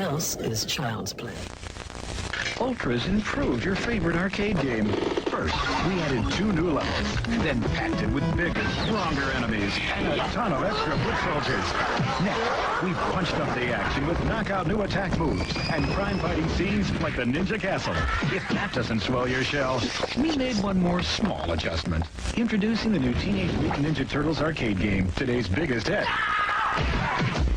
else is child's play. Ultra's improved your favorite arcade game. First, we added 2 new levels, then packed it with bigger, stronger enemies and a ton of extra foot soldiers. Next, we punched up the action with knockout new attack moves and crime-fighting scenes like the Ninja Castle. If that doesn't swell your shell, we made one more small adjustment. Introducing the new Teenage Mutant Ninja Turtles arcade game, today's biggest hit.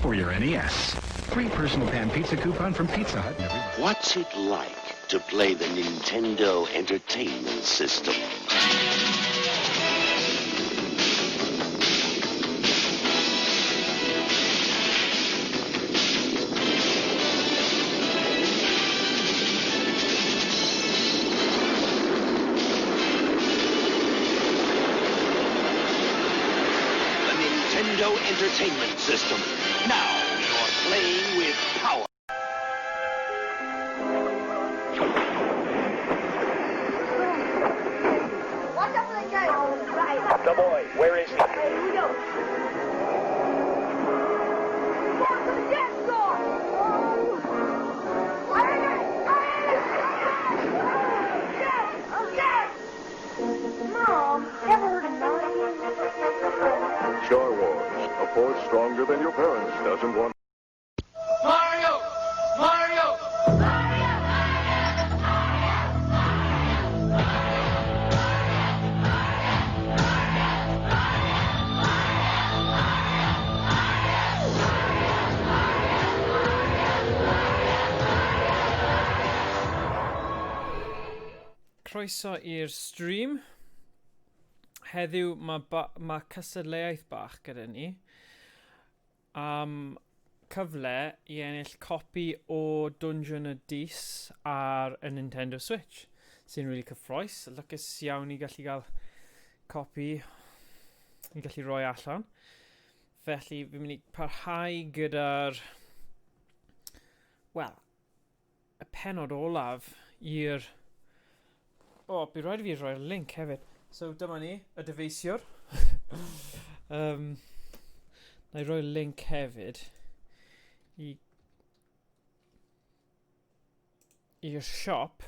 For your NES. Free personal pan pizza coupon from Pizza Hut. What's it like to play the Nintendo Entertainment System? The Nintendo Entertainment System. Now you're playing with power. Watch out for the guy. Right. The boy, where is he? Hey, we go. Down to the dance floor. Oh. Yes, yes. Mom, ever heard of Mario? Star Wars, a force stronger than your parents doesn't want. Mario! Mario! Croeso i'r stream. Heddiw mae, mae cystadleuaeth bach gyda ni am cyfle i ennill copi o Dungeon y Dis ar y Nintendo Switch, sy'n rili really cyffroes. Lwcus iawn i gallu gael copi i gallu rhoi allan. Felly fi'n mynd i parhau gyda'r... Wel, y penod olaf i'r... O, oh, bydd rhaid i fi roi'r link hefyd. So dyma ni, y dyfeisiwr. na i roi link hefyd i i'r siop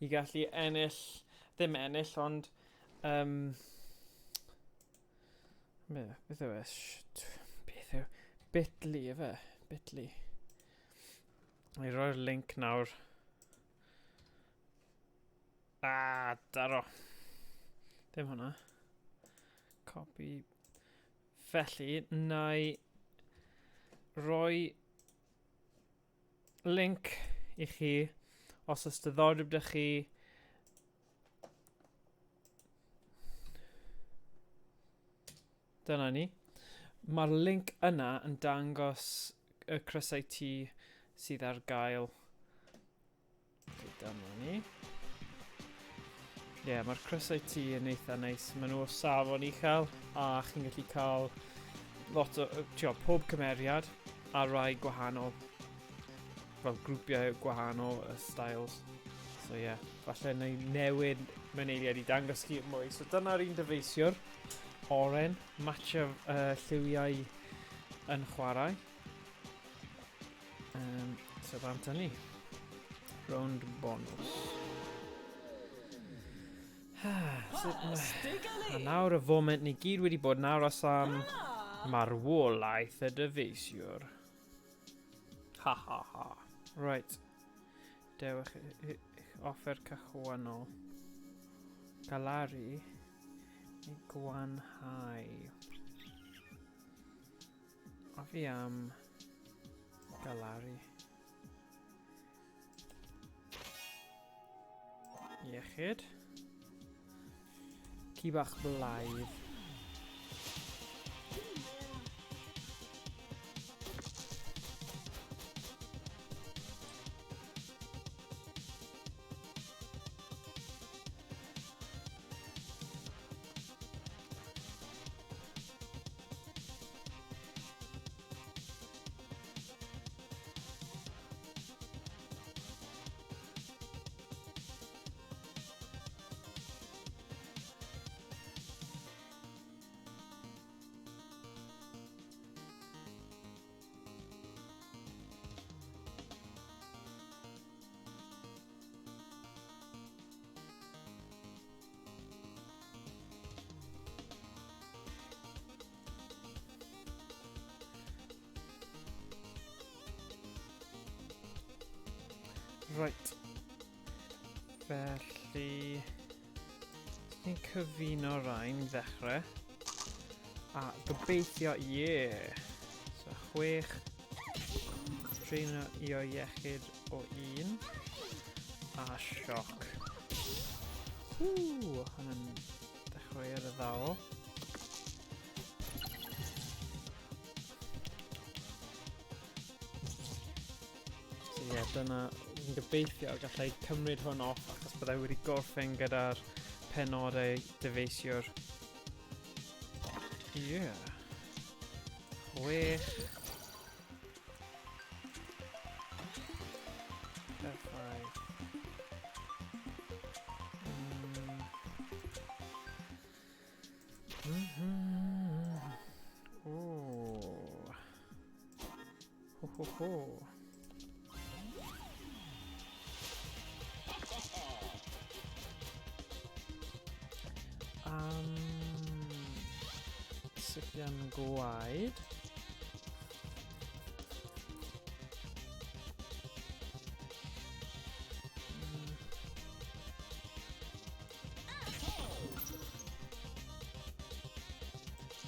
i gallu ennill, ddim ennill, ond beth yw e? Beth yw? Bitly efe? Bitly. Na i roi'r link nawr. Ah, daro. Ddim hwnna. Copy. Felly, na i roi link i chi os oes diddordeb 'da chi. Dyna ni. Mae'r link yna yn dangos y crysau T sydd ar gael. Dyma ni. Ie, yeah, mae'r crysau T yn eitha neis. Maen nhw o safon uchel a chi'n gallu cael lot o, tio, pob cymeriad a rai gwahanol, fel grwpiau gwahanol, y styles. So ie, yeah, falle neu newid mewn eiliad i dangos chi mwy. So dyna'r un dyfeisiwr, oren, match of lliwiau yn chwarae. So bant â ni. Round bonus. A nawr y foment ni gyd wedi bod yn aros am marwolaeth y dyfeisiwr. Ha ha ha. Right. Dewch eich offer cychwynnol. Galaru neu gwanhau. A fi am galaru. Iechyd. Ci bach blaidd. Right. Felly... Ni'n cyfuno rhain i ddechrau. A gobeithio, ie. Yeah. So, 6. Dreino i o iechyd o 1. A sioc. Ww, hwnna'n dechrau ar y ddawl. So ie, yeah, dyna, fi'n gobeithio gallai cymryd hwn off achos byddai wedi gorffen gyda'r penodau dyfeisiwr. Ie. Yeah. 6. Perffaith. Ooh. Ho ho ho. Sypian gwaed.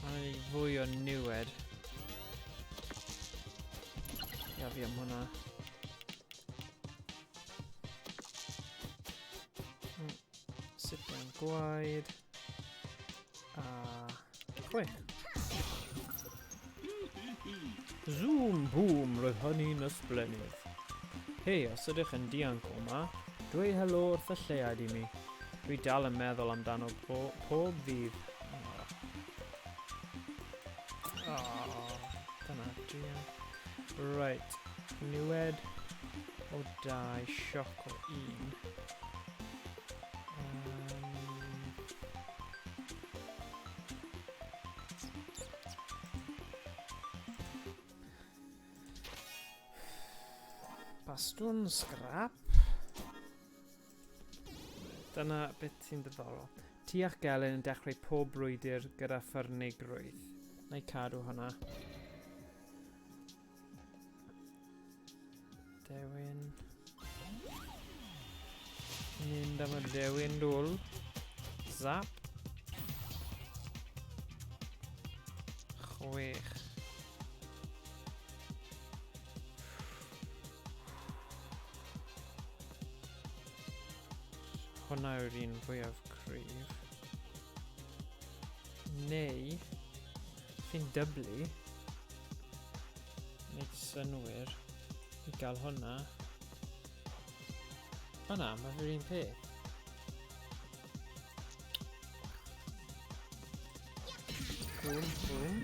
Mae'n ei fwy o niwed. Ia fi am hwnna. Sipian gwaed. A 6. Zoom boom, roedd hynny'n ysblennydd. Hei, os ydych yn dianc o ma, dweud helo wrth y lleuad i mi. Dwi dal yn meddwl amdano pob ddydd. Oh, dyna druan. Right, niwed o 2, sioc o 1. Bastwn scrap. Dyna beth sy'n ddiddorol. Ti a'ch gelyn yn dechrau pob brwydr gyda ffyrnigrwydd. Na i cadw hwnna. Dewin. Mynd am y dewin dwl. Zap. 6. Hwna yw'r un fwyaf cryf. Neu, fi'n dyblu, wneud synwyr i gael hwnna. O na, mae fe'r un peth. Boom, boom.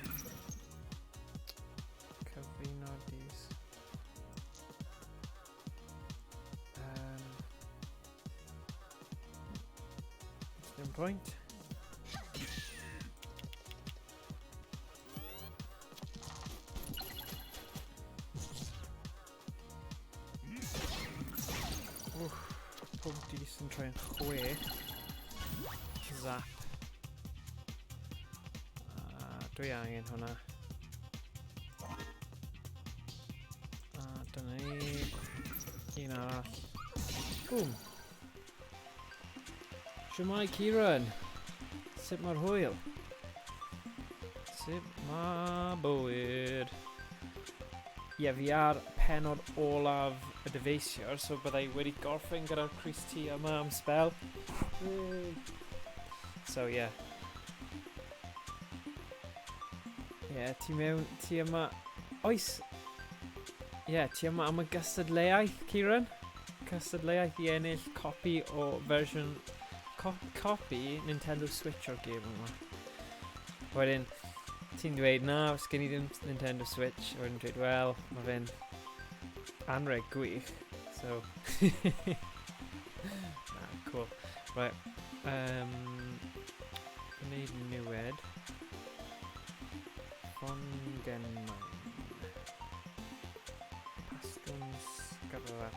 Cyfuno dis. Dim pwynt. Wff, pob dis yn troi'n 6. Zap. A dwi angen hwnna. A dyna ni. Un arall. Boom. Shwmae Kieran? Sut mae'r hwyl? Sut mae bywyd? Ie, yeah, fi ar penod olaf y dyfeisiwr, so byddai wedi gorffen gyda'r Chris T yma am spel. So, ie. Yeah. Ie, yeah, ti mewn, ti yma... Oes! Ie, yeah, ti yma am y gystadleuaeth, Kieran? Cystadleuaeth i ennill copi o fersiwn... Co copi Nintendo Switch o'r gêm yma. Wedyn, ti'n dweud, na, os gen i ddim Nintendo Switch. A wedyn dweud, wel, mae fe'n anreg gwych. So, na, cool. Right, gwneud niwed. Ffon genmain. Pastwn sgrap.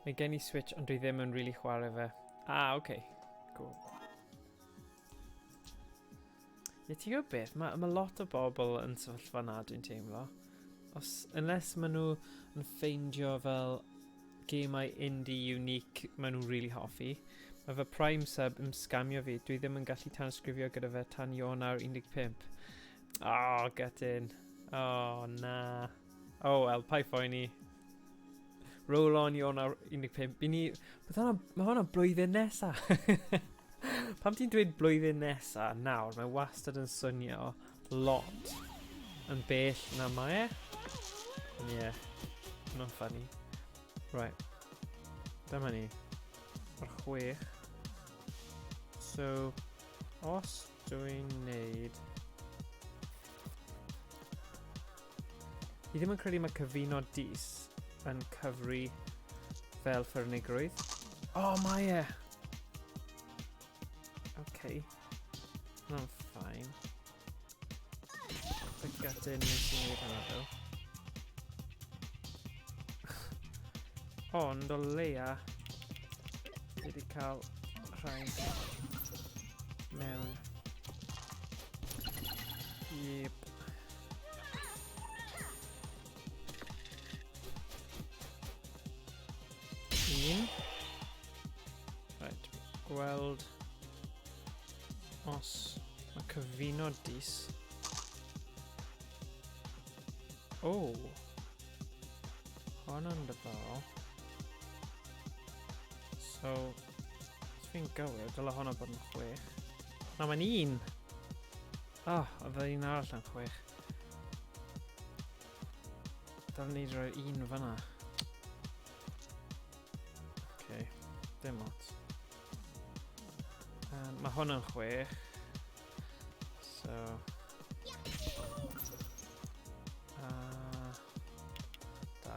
Mae gen i Switch ond dwi ddim yn really chwarae fe. Ah, oce. Okay. Cool. Ie, ti'n gwybod beth? Mae ma lot o bobl yn sefyllfa na, dwi'n teimlo. Os, unless maen nhw yn ffeindio fel gemau indie unique maen nhw'n really hoffi. Mae fy Prime sub yn scamio fi. Dwi ddim yn gallu tanysgrifio gyda fe tan Ionawr 15. Oh, gutting. Oh, na. Oh, well, paid phoeni. Roll on Ionawr 15. By ni... Mae hwnna blwyddyn nesa. Pam ti'n dweud blwyddyn nesa nawr, mae wastad yn swnio lot yn bell na mae e. Ie, yeah, hwnna'n funny. Right. Dyma ni. Mae'r 6. So, os dwi'n neud... Fi ddim yn credu mae cyfuno dis yn cyfri fel ffyrnigrwydd. O, oh, mae e! Okay. Hwnna'n fine. Y gutting nes i wneud hwnna ddo. Ond o leia, dwi wedi cael rhain mewn. Yep. Un. Right, gweld os mae cyfuno dis. O! Oh. Hwn yn diddorol. So, os fi'n gywir, dyle hwnna bod yn 6. Na, mae'n 1! Oh, oedd un arall yn 6. Dylen ni roi 1 fyna. Okay, dim ots. Mae hwn yn 6. So... 2.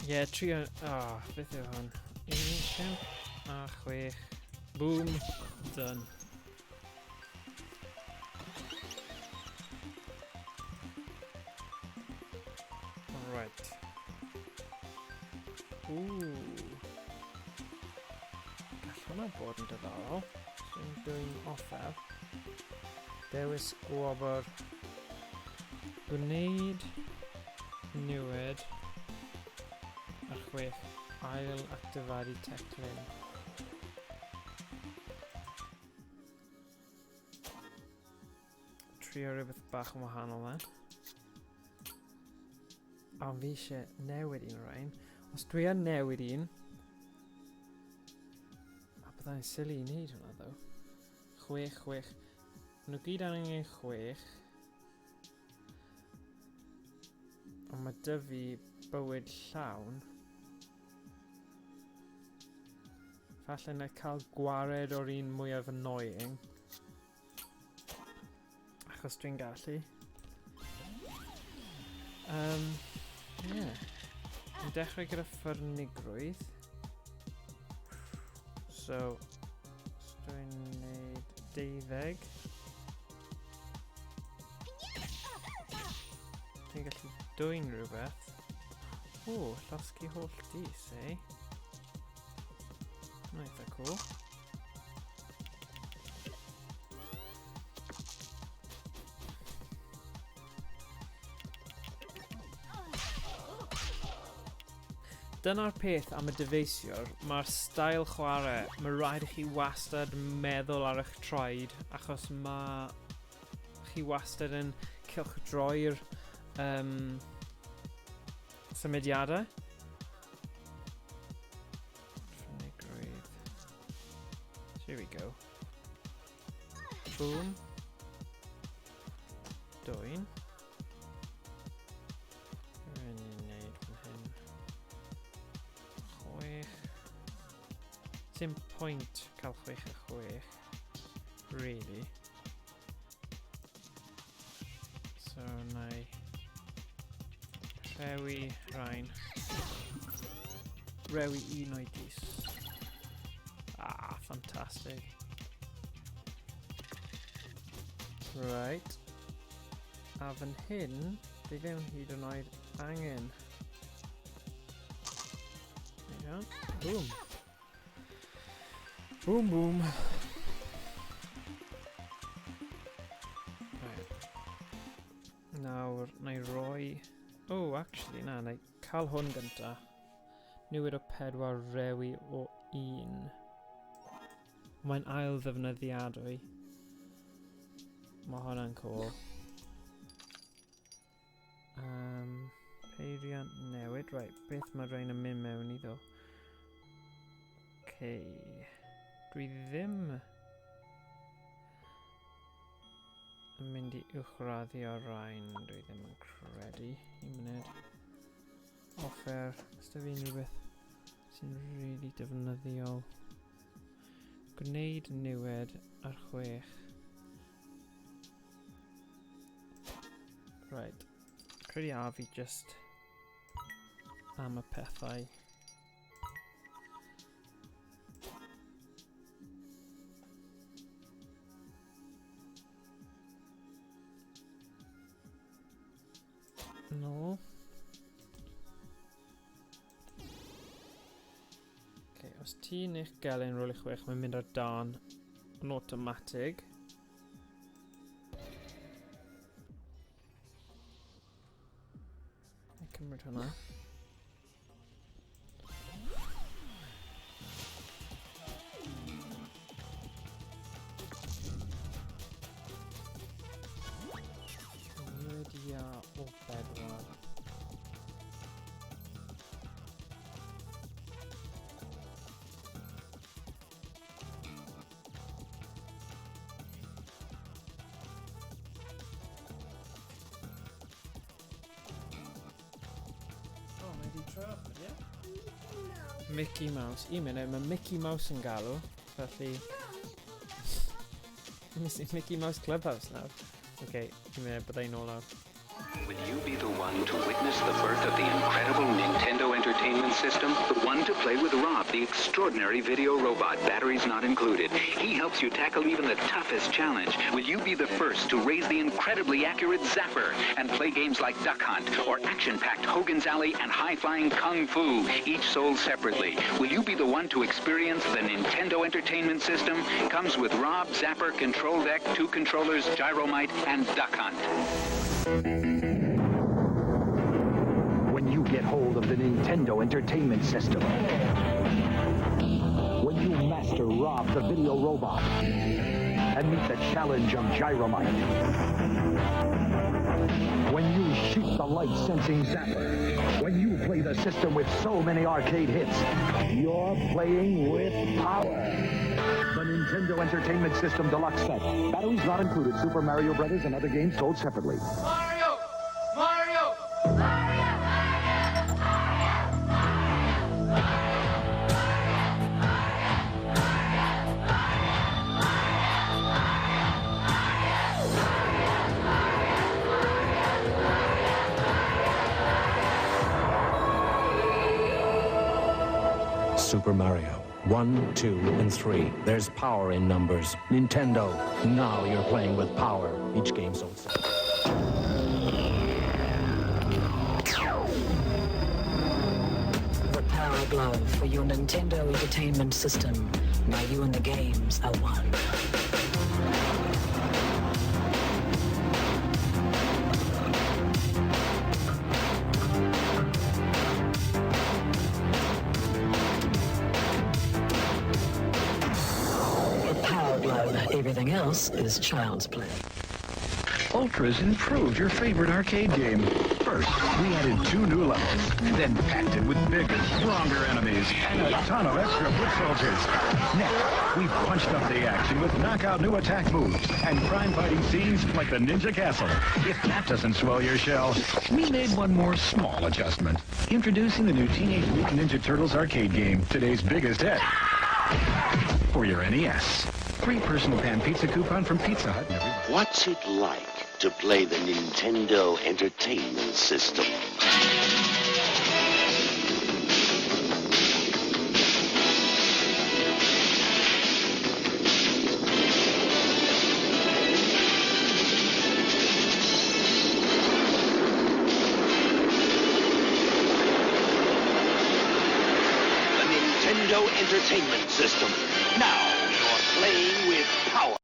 Ie, yeah, 3... Oh, beth yw hwn? 1, 5 a 6. Boom. Done. Right. Ooh. Gall hwnna bod yn diddorol. Sy'n dwyn offer. Dewis gwobr. Gwneud niwed ar 6 ail actifadu teclyn. Trio rhywbeth bach yn wahanol na. Ond fi eisiau newid un o'r rhain. Os dwi yn newid un... A byddai'n silly i wneud hwnna, ddo. 6, 6. Maen nhw gyd angen 6. Ond mae dy fi bywyd llawn. Falle na cael gwared o'r un mwyaf annoying. Achos dwi'n gallu. Yeah. Dwi'n dechrau gyda ffyrnigrwydd. So, os dwi'n neud 12. Dwi'n gallu dwyn rhywbeth. O, llosgi holl dis, eh? Hwnna'n eitha cool. Dyna'r peth am y dyfeisiwr, mae'r stael chwarae, mae rhaid i chi wastad meddwl ar eich traed, achos mae chi wastad yn cylchdroi'r symudiadau. Ffyrnigrwydd. Here we go. Boom. Dwyn. Rwy'n ni'n neud fan hyn. 6. Sim pwynt cael 6 a 6. Really. So, na i rhewi rhain. Rewi un o'i dis. Ah, fantastic. Right. A fan hyn, dwi ddim hyd yn oed angen. There you go. Boom. Boom, boom. Right. Nawr, na i roi... Oh, actually, na, na i cael hwn gynta. Newid o 4, rewi o 1. Mae'n ail ddefnyddiadwy. Mae hwnna'n cool. Peiriant newid. Right, beth mae rhain yn mynd mewn iddo? Okay. Dwi ddim yn mynd i uwchraddio rhain, dwi ddim yn credu. Un munud. Offer, os da fi unrhyw beth sy'n really defnyddiol. Gwneud niwed ar 6. Right. Credu a fi just am y pethau. Nôl. Okay, os ti'n eich gelyn rôl i 6, mae'n mynd ar dan yn automatig. Na i cymryd hwnna. Newid ia o 4. Oh, mae di troi off, ydy e? Mickey Mouse. Un munud, mae Mickey Mouse yn galw, felly... Nes i Mickey Mouse Clubhouse nawr. Oce, okay, un munud, bydda i'n ôl nawr. Will you be the one to witness the birth of the incredible Nintendo Entertainment System? The one to play with Rob, the extraordinary video robot, batteries not included. He helps you tackle even the toughest challenge. Will you be the first to raise the incredibly accurate Zapper and play games like Duck Hunt or action-packed Hogan's Alley and high-flying Kung Fu, each sold separately? Will you be the one to experience the Nintendo Entertainment System? Comes with Rob, Zapper, Control Deck, 2 controllers, Gyromite, and Duck Hunt. When you get hold of the Nintendo Entertainment System, when you master Rob the video robot and meet the challenge of Gyromite, when you shoot the light-sensing Zapper, when you play the system with so many arcade hits, you're playing with power. The Nintendo Entertainment System Deluxe Set. Batteries not included. Super Mario Brothers and other games sold separately. Mario! Mario! Mario! Super Mario. 1, 2, and 3. There's power in numbers. Nintendo, now you're playing with power. Each game sold separately. The Power Glove for your Nintendo Entertainment System. Now you and the games are one. The Power Glove. Everything else is child's play. Ultra's improved your favorite arcade game. First, we added 2 new levels, then packed it with bigger, stronger enemies and a ton of extra foot soldiers. Next, we punched up the action with knockout new attack moves and crime-fighting scenes like the Ninja Castle. If that doesn't swell your shell, we made one more small adjustment. Introducing the new Teenage Mutant Ninja Turtles arcade game, today's biggest hit. For your NES. Free personal pan pizza coupon from Pizza Hut. And everybody. What's it like to play the Nintendo Entertainment System? The Nintendo Entertainment System. Now playing with power.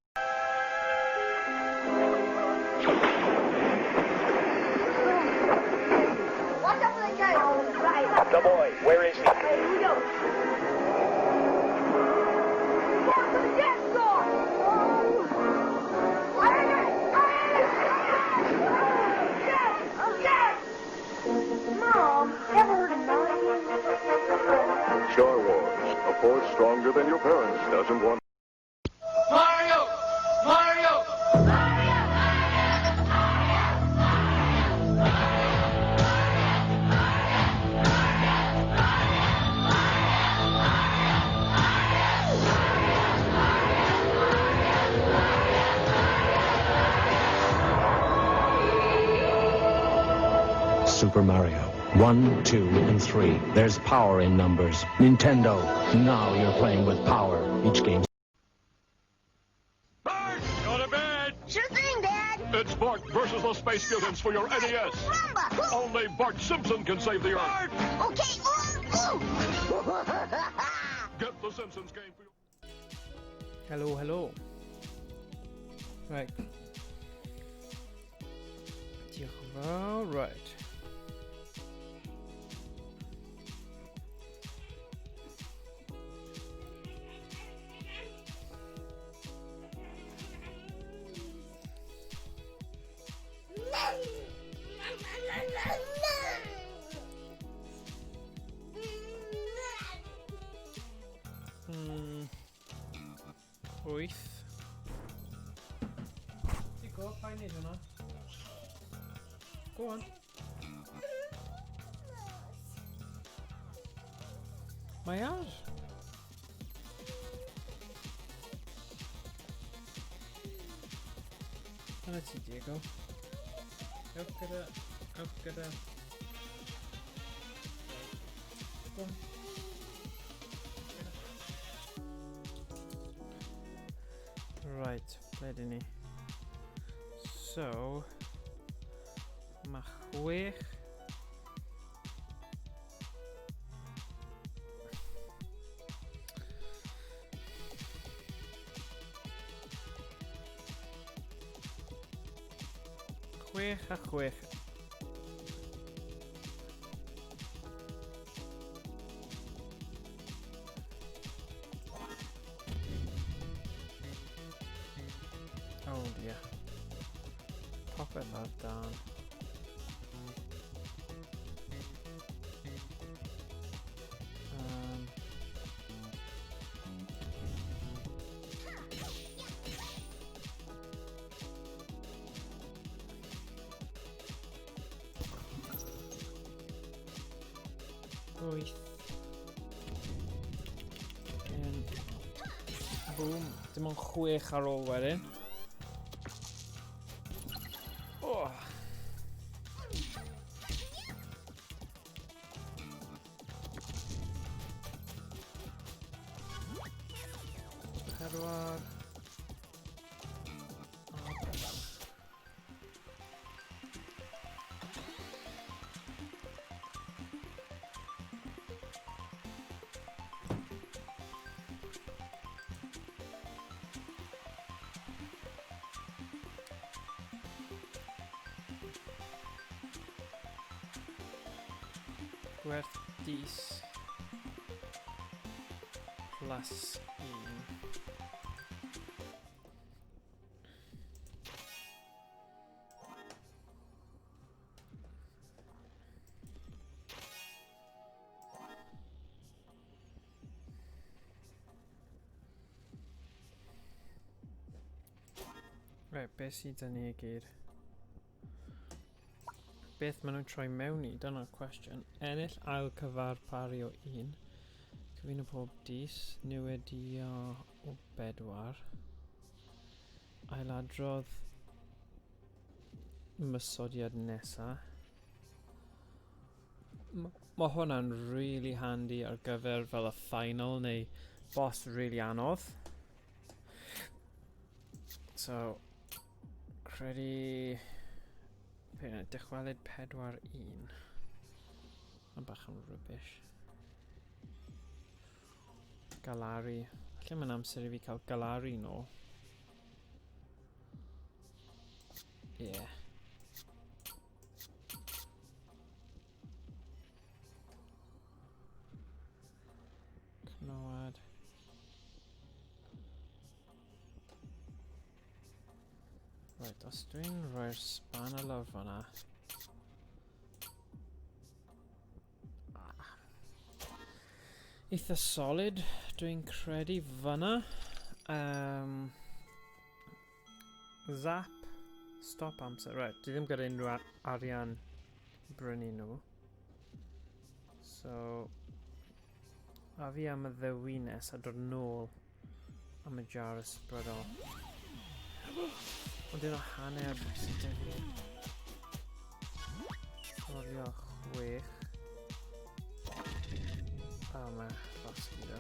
Watch out for that guy. Right. The boy, where is he? Hey, here we go. Down to the jet score. Oh. Yes! Yes! Mom, ever heard of 9? Star Wars, a force stronger than your parents doesn't want. Mario! Mario! Super Mario. 1, 2, and 3. There's power in numbers. Nintendo, now you're playing with power. Each game. Bart! Go to bed! Sure thing, Dad. It's Bart versus the Space Mutants for your NES. Rumba. Only Bart Simpson can save the Earth. Okay. Ooh, ooh. Get the Simpsons game for your... Helo, helo. Right. Diolch yn fawr. Right. 8. Ti'n gwybod, pa'n neud hwnna? Go on. Mae ar. Dyna ti, Diego. Ewch gyda... Ewch gyda... Go on. Right, ble dyn ni? So, mae 6. 6 a 6. Oh dear. Popeth ar dan. 8. Un. Boom. Dim ond 6 ar ôl wedyn. Oh. 4. A 4. Gwerth dis plus 1. Right, beth sydd 'da ni i gyd? Beth maen nhw'n troi mewn i? Dyna'r cwestiwn. Ennill ail cyfarparu o 1. Cyfuno pob dis. Newidio o 4. Ailadrodd ymosodiad nesa. Mae hwnna'n really handy ar gyfer fel y final neu boss really anodd. So, credu... Dychwelyd 4-1. Mae'n bach yn rubbish. Galaru. Falle mae'n amser i fi cael galaru nôl. Ie. Yeah. Cnwad. Right, os dwi'n rhoi'r spanner lawr fanna. Ah. Eitha solid, dwi'n credu fanna. Zap, stop amser. Right, dwi ddim gyda unrhyw arian i brynu nhw. So, a fi am y ddewines a dod nôl am y jar ysbrydol. Ond dyn o hanner sydd 'da fi. Rolio 6. O, mae llosgi ddo.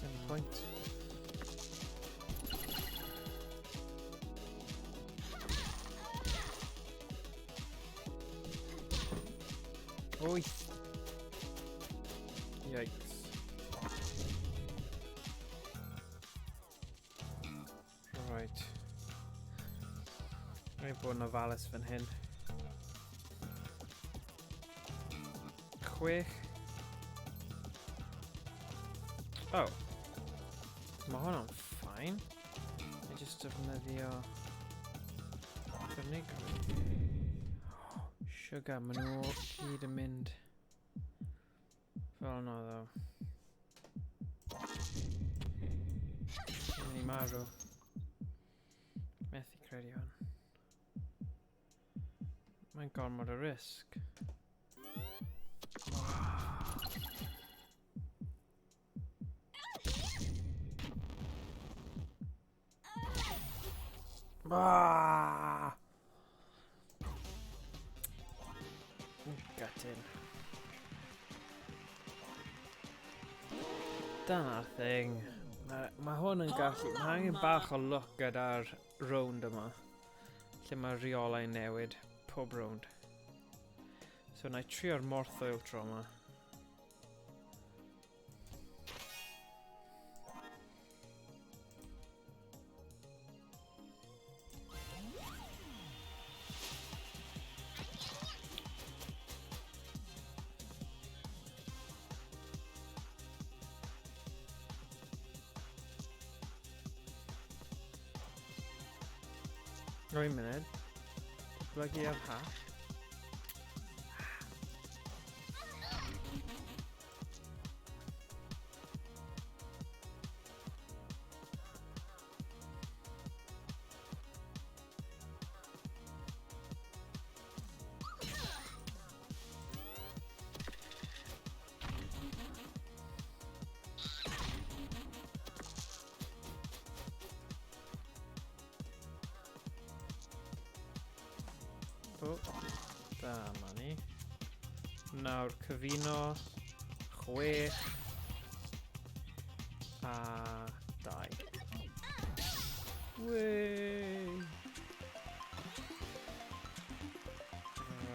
Dim pwynt. Wyth. Yikes. Right. Rhaid bod yn ofalus fan hyn. 6. Oh. Mae hwnna'n fine. I just defnyddio ffyrnigrwydd. Sugar, maen nhw gyd yn mynd fel yna ddo. Dwi'n mynd i marw. Methu credu hwn. Mae'n gormod o risg. Ah! Gutted. Dyna'r thing. Mae hwn yn gallu... Mae angen bach o luck gyda'r rownd yma. Lle mae rheolau newid pob rownd. So na i trio'r morthoil tro yma. Rwy'n munud. Datblygu ar ha. O, da, ma ni. Nawr cyfuno 6 a 2. Whey!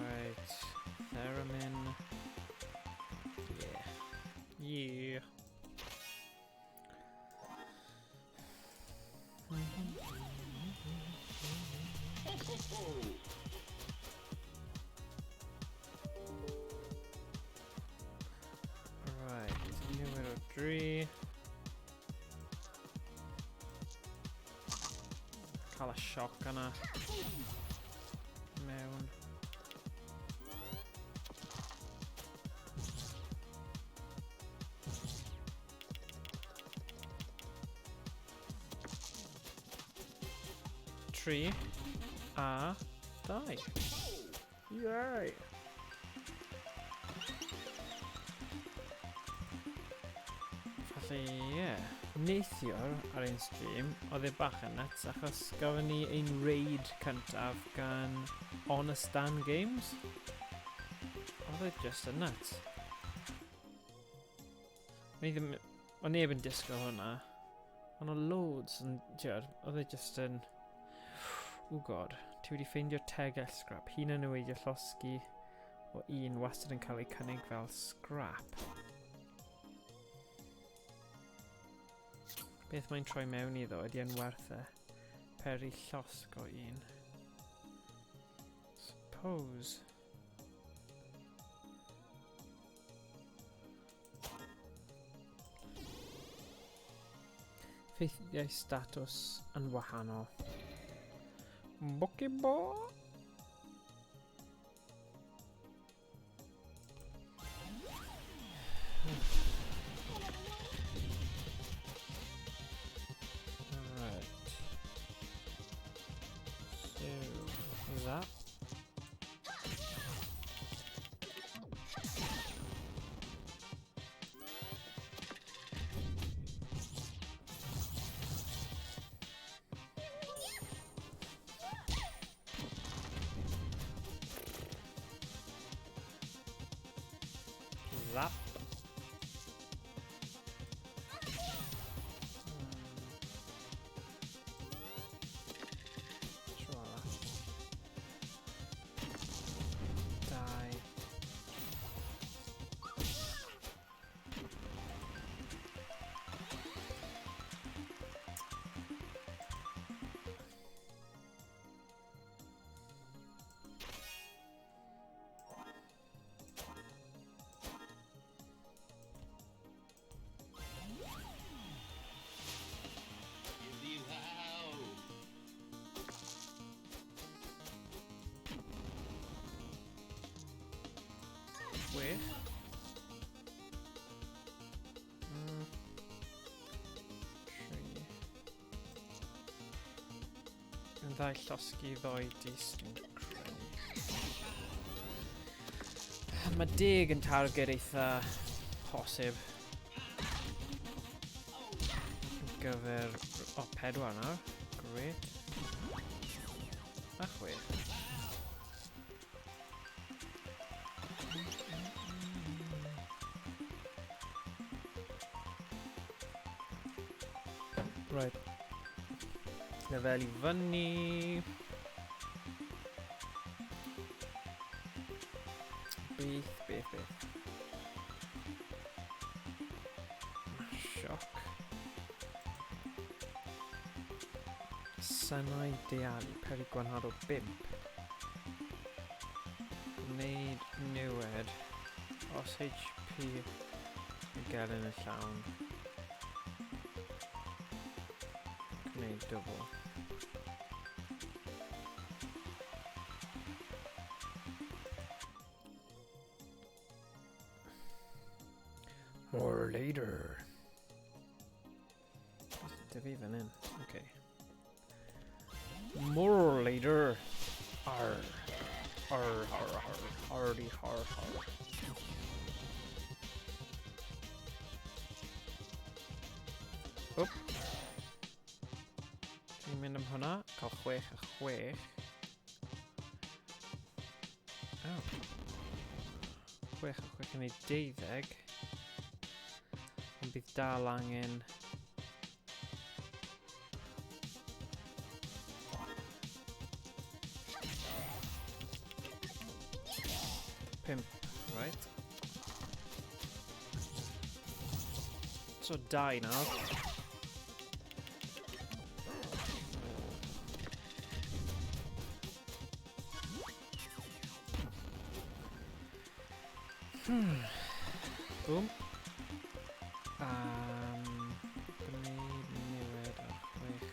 Right, theremin. Yeah. Yeah. Right, numero 3. Cael y sioc yna. Mewn. 3 a 2. Yay! Felly, ie. Yeah. Neithiwr ar ein stream, oedd e bach yn nuts achos gafon ni ein raid cyntaf gan Honest Dan Games. Oedd e just yn nuts. O'n i ddim... O'n neb yn disgwyl hwnna. Ond o loads yn... Tiwr, oedd e just yn... Oh god, ti wedi ffeindio tegell scrap. Hunan neweidio llosgi o un wastad yn cael ei cynnig fel scrap. Beth mae'n troi mewn iddo ydy yn werth e. Peri llosg o un. Suppose. Ffeithiau status yn wahanol. Bokeball? Alright. So, that. Zap. Tro arall. Dau. Chwech. Tri. Yn ddau llosgi ddoi dis fi'n credu. Mae deg yn targed eitha posib. Ar gyfer... O, pedwar nawr. Great. A chwech. Right. Lefel i fyny. Beth, beth, beth. Sioc. Synau dealu, peri gwanhad o 5. Gwneud niwed. Os HP y gelyn y llawn. Gwneud dwbl. More later. Dy fi fan hyn. Okay. More later. Ar. Ar, ar, ar. Ardy, har, har. Oop. Dwi'n mynd am hwnna. Cael chwech a chwech. Oh. Chwech a chwech yn ei deuddeg. Ond bydd dal angen... Pump, right. So dau nawr. Boom. Gwneud newid ar chwech.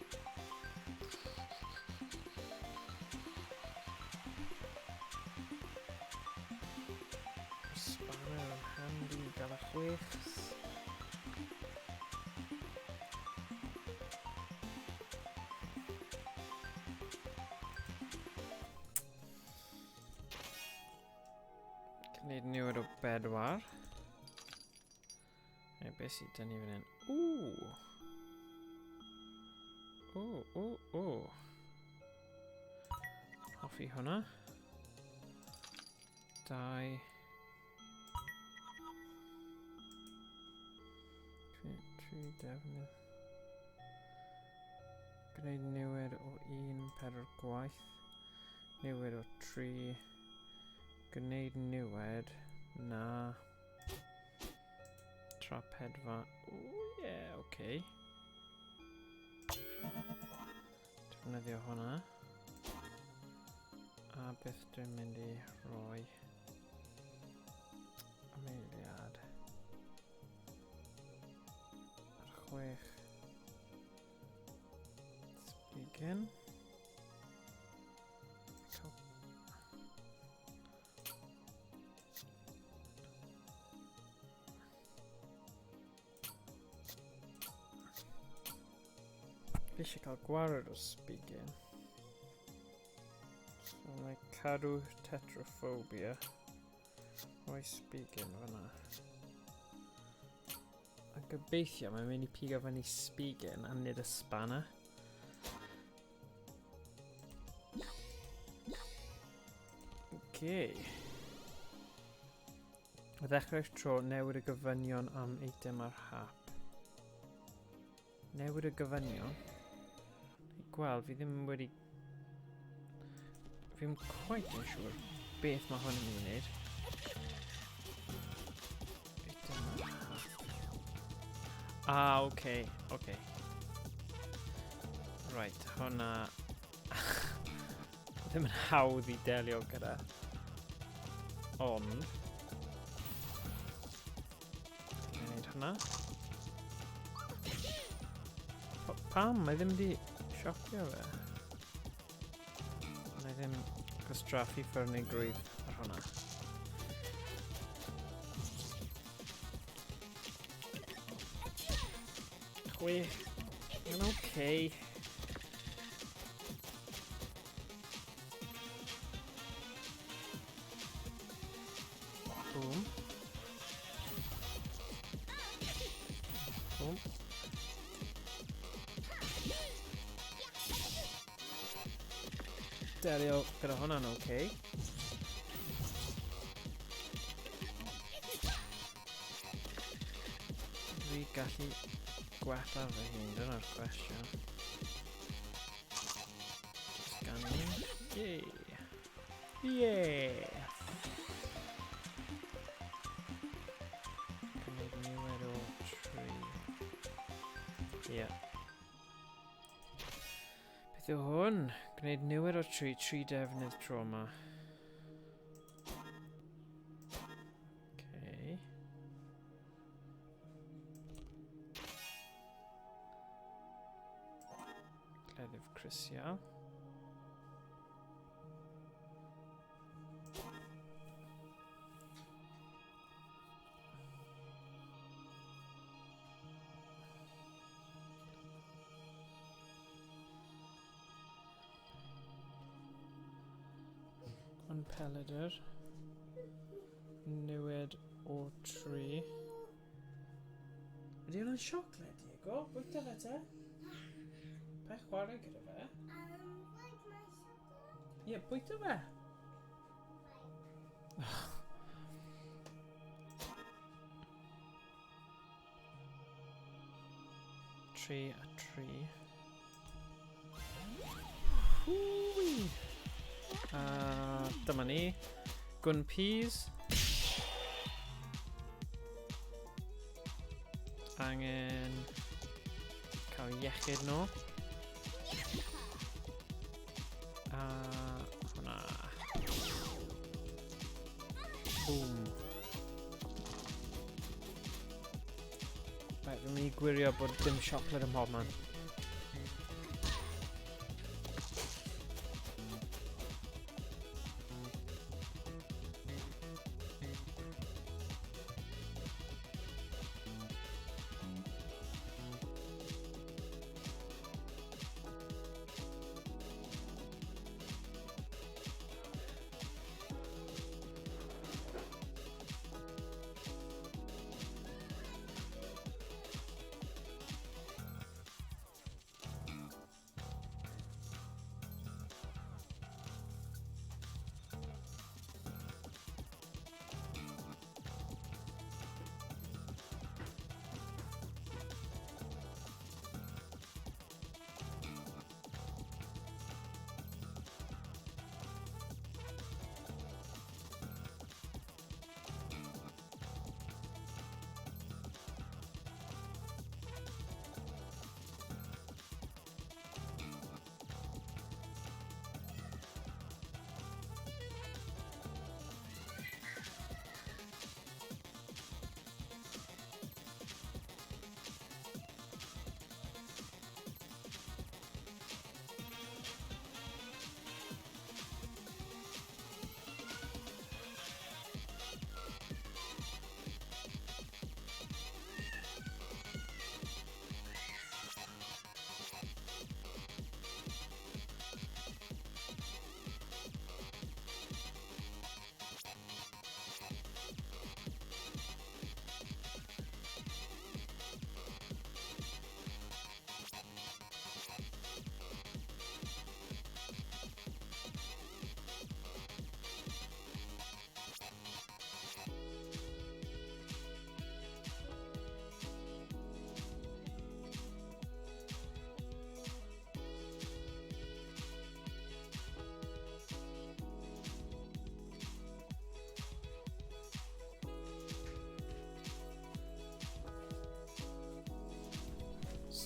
Spanner yn handy i gael y chwech. Gwneud newid o bedwar. Neu beth sydd dyn ni fan hyn? Ww! O, o, o. Hoffi hwnna. 2. 3 defnydd. Gwneud niwed o 1, 4 gwaith. Niwed o 3. Gwneud niwed. Na. Tra pedfa. O, ie, yeah, oce. Okay. Defnyddio hwnna. A beth dwi'n mynd i roi? Ameiliad. Ar 6. Sbigyn. Fi eisiau cael gwared o sbigyn. So mae cadw tetraphobia. Rhoi sbigyn fyna. A gobeithio mae'n mynd i pigo fyny sbigyn a nid y spanner. Okay. Y ddechrau'r tro, newid y gofynion am eitem ar hap. Newid y gofynion? Gweld, fi ddim wedi... Fi ddim quite yn siŵr beth mae hwn yn mynd i wneud. Eitem ar hap. Ah, oce, okay, oce. Okay. Right, hwnna... ddim yn hawdd i delio gyda. Ond... Gwneud hwnna. Pam? Mae ddim di siocio fe. Mae ddim gwastraffu ffyrnigrwydd ar hwnna. Chwech. Mae'n oce. Okay. Boom. Boom. Delio gyda hwnna'n oce. Okay. Fi gallu gwella fy hun, dyna'r cwestiwn. Scanning. Yay! Yeah! Gwneud niwed o 3. Yeah. Beth yw hwn? Gwneud niwed o 3, 3 defnydd tro yma. Okay. Cleddyf crisial. Yn pelydr. Newid o 3. Ydy hwnna'n siocled, Diego? Bwyta fe te? Pa chwarae gyda fe? Ie, yeah, bwyta fe. 3 a 3. Hwy! A dyma ni. Gwn peas. Angen cael iechyd nôl. A hwnna. Boom. Right, fi'n mynd i gwirio bod dim siocled ym mhob man.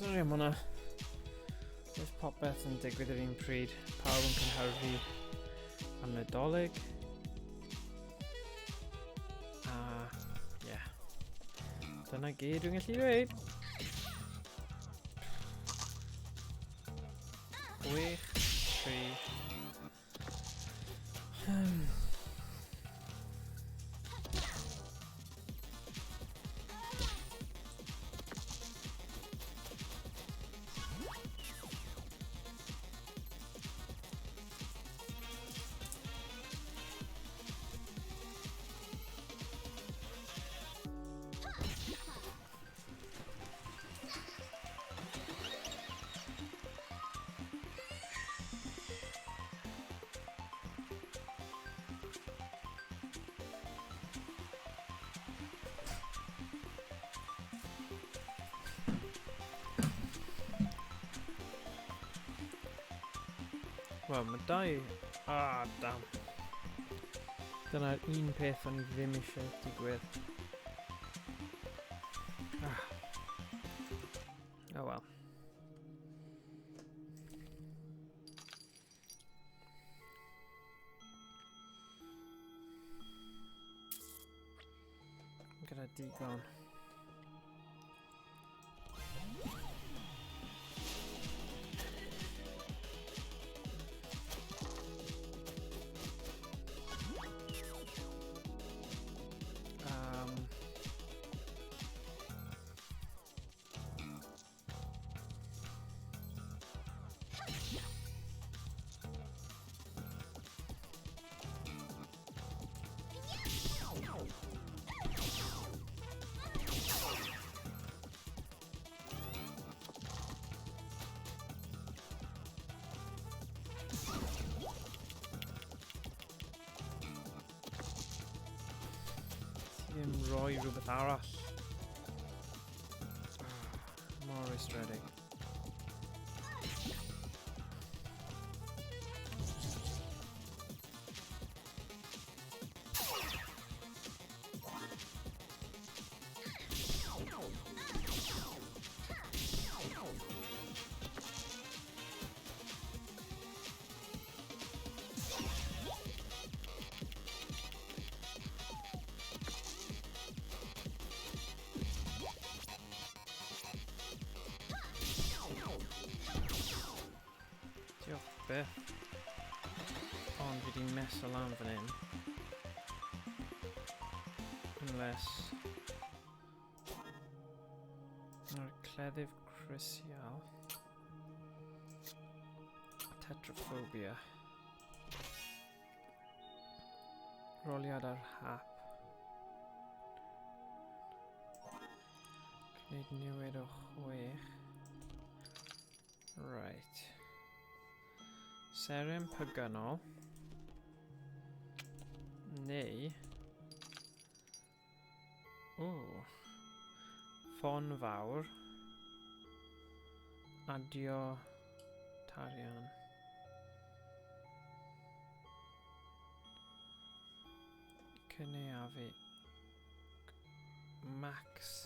Sori am hwnna. Does popeth yn digwydd yr un pryd. Pawb yn cynhyrfu am Nadolig. A, ie. Yeah. Dyna gyd dwi'n gallu dweud. 6, 3. Wel, mae dau... Ah, damn. Dyna'r un peth o'n i ddim eisiau digwydd. Ah. Oh well. Gyda digon. Ti ddim rhoi rhywbeth arall. Mor rwystredig. Diolch byth. Ond fi di mess o lan fan hyn. Unless... Mae'r cleddyf crucial. Tetraphobia. Roliad ar hap. Gwneud newid o 6. Right. Seren pyganol. Neu... Ooh. Ffon fawr. Adio tarian. Cynaeafu. Max.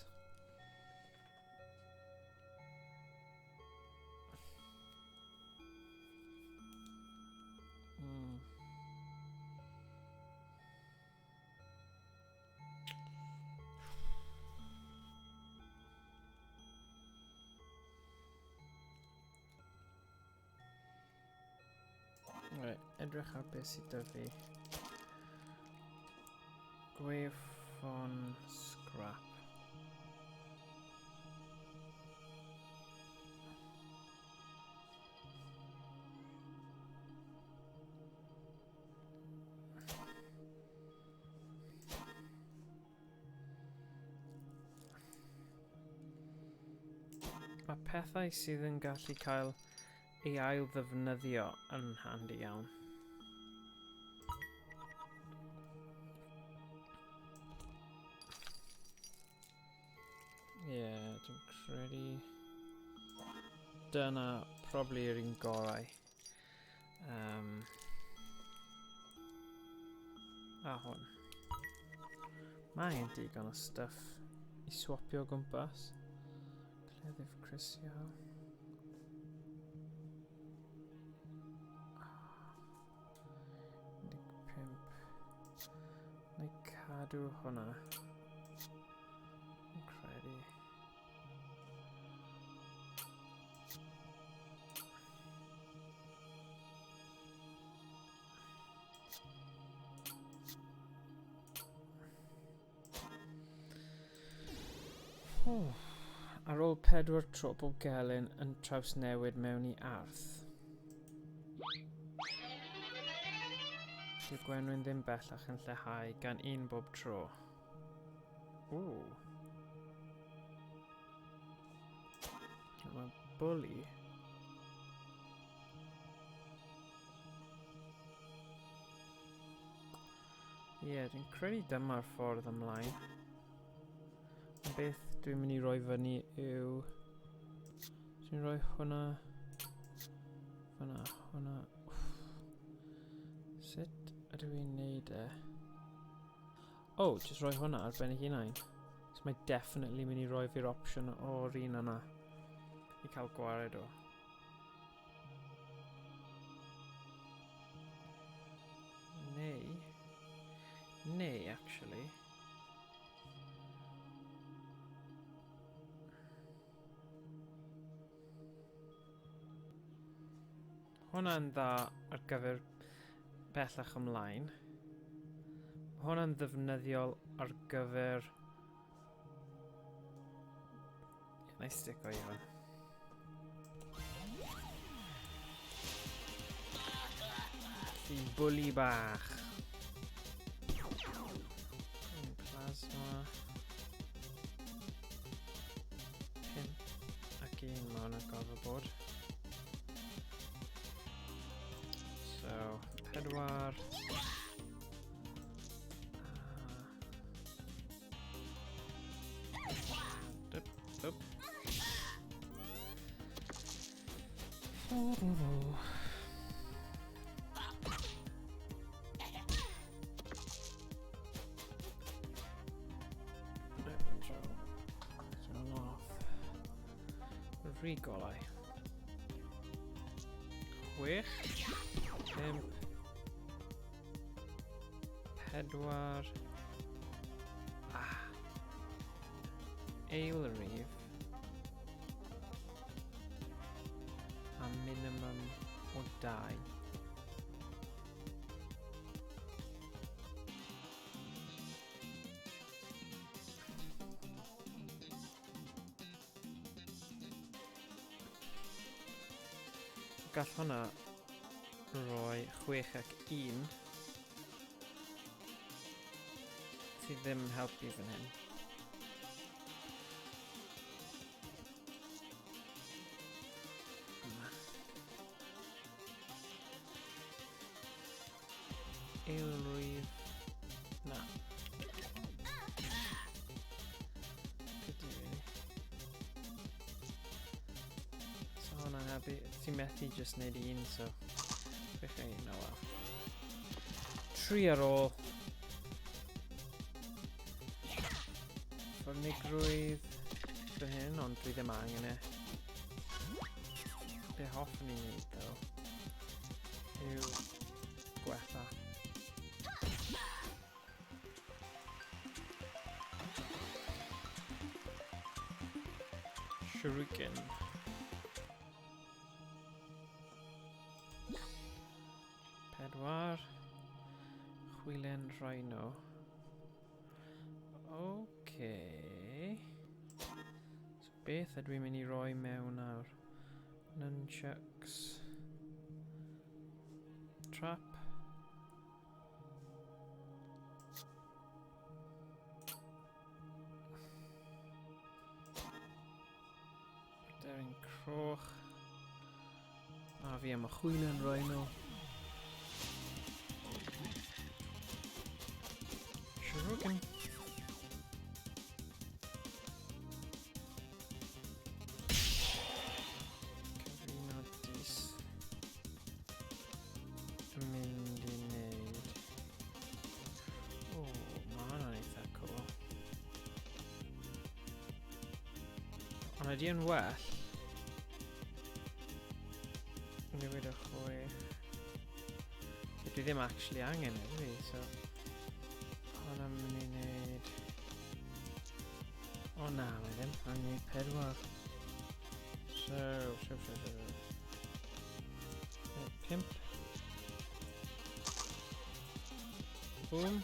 Right, edrych ar beth sydd 'da fi. Gwaywffon scrap. Mae pethau sydd yn gallu cael ei ail ddefnyddio yn handi iawn. Ie, yeah, dwi'n credu... Dyna probably yr un gorau. A hwn. Mae angen digon o stuff i swapio o gwmpas. Cleddyf crisial. 15. Na i cadw hwnna. Yn credu. Ar ôl pedwar tro bob gelyn yn trawsnewid mewn i arth. Dyw gwenwyn ddim bellach yn lleihau gan un bob tro. Ww. Mae bwli. Ie, yeah, dwi'n credu dyma'r ffordd ymlaen. Ond beth dwi'n mynd i roi fyny yw... Dwi'n rhoi hwnna... Hwnna, hwnna... Sut ydw i'n neud e? Oh, just rhoi hwnna ar ben ei hunain. So mae definitely mynd i roi fi'r opsiwn o'r un yna. I cael gwared o. Neu... Neu, actually... Hwna'n dda ar gyfer bellach ymlaen. Mae hwnna'n ddefnyddiol ar gyfer... Na i stick o i hwn. Felly, bwli bach. Plasma. 5 ac 1 mae hwnna'n gorfod bod. So, 4. Dyp, dyp. Rhy golau. 6, 5, 4, ail rif, a minimum o 2. Gall hwnna roi 6 ac 1 sydd ddim yn helpu fan hyn. Ail rif. Na. Pity, really. So hwnna'n helpu. Ti'n methu just neud un, so... 6 a 1, oh well. 3 ar ôl. Ffyrnigrwydd fan hyn, ond dwi ddim angen e. Be hoffwn i wneud, though, yw gwella. Shuriken. 4. Chwilen rhino. Okay. So beth ydw i'n mynd i roi mewn nawr? Nunchucks. Trap. Deryn croch. A fi am y chwilen rhino. Shuriken. Cyflwyno dis. Yn mynd i wneud. O, mae hwnna'n eitha cool. Ond ydy yn well? Newid o 6. Dwi ddim actually angen e, dwi, so... Hwnna'n mynd i wneud... O na, mae ddim. Mae'n gwneud 4. So. 5. Boom.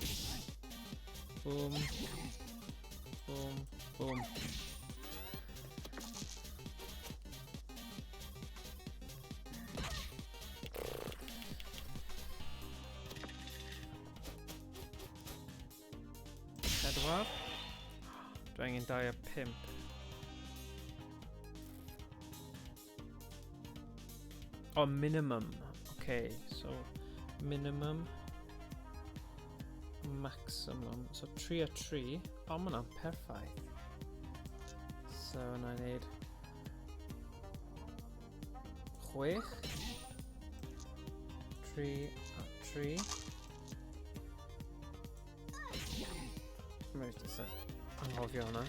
Boom. Boom. Boom. 4. Dwi angen 2 a 5. O, minimum. Okay, so minimum, maximum. So 3 a 3. O, ma' hwnna'n perffaith. So, na i wneud 6, 3 a 3. Mae'n just anghofio hwnna.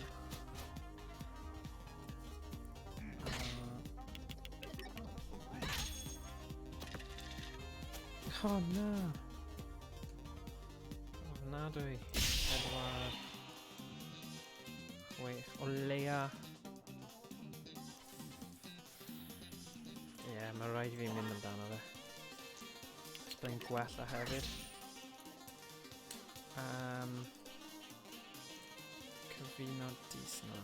Oh na! Ofnadwy. 4, 6, o leia. Ie, yeah, mae rhaid i fi mynd amdano fe. Byddai'n gwella hefyd. Cyfuno dis na.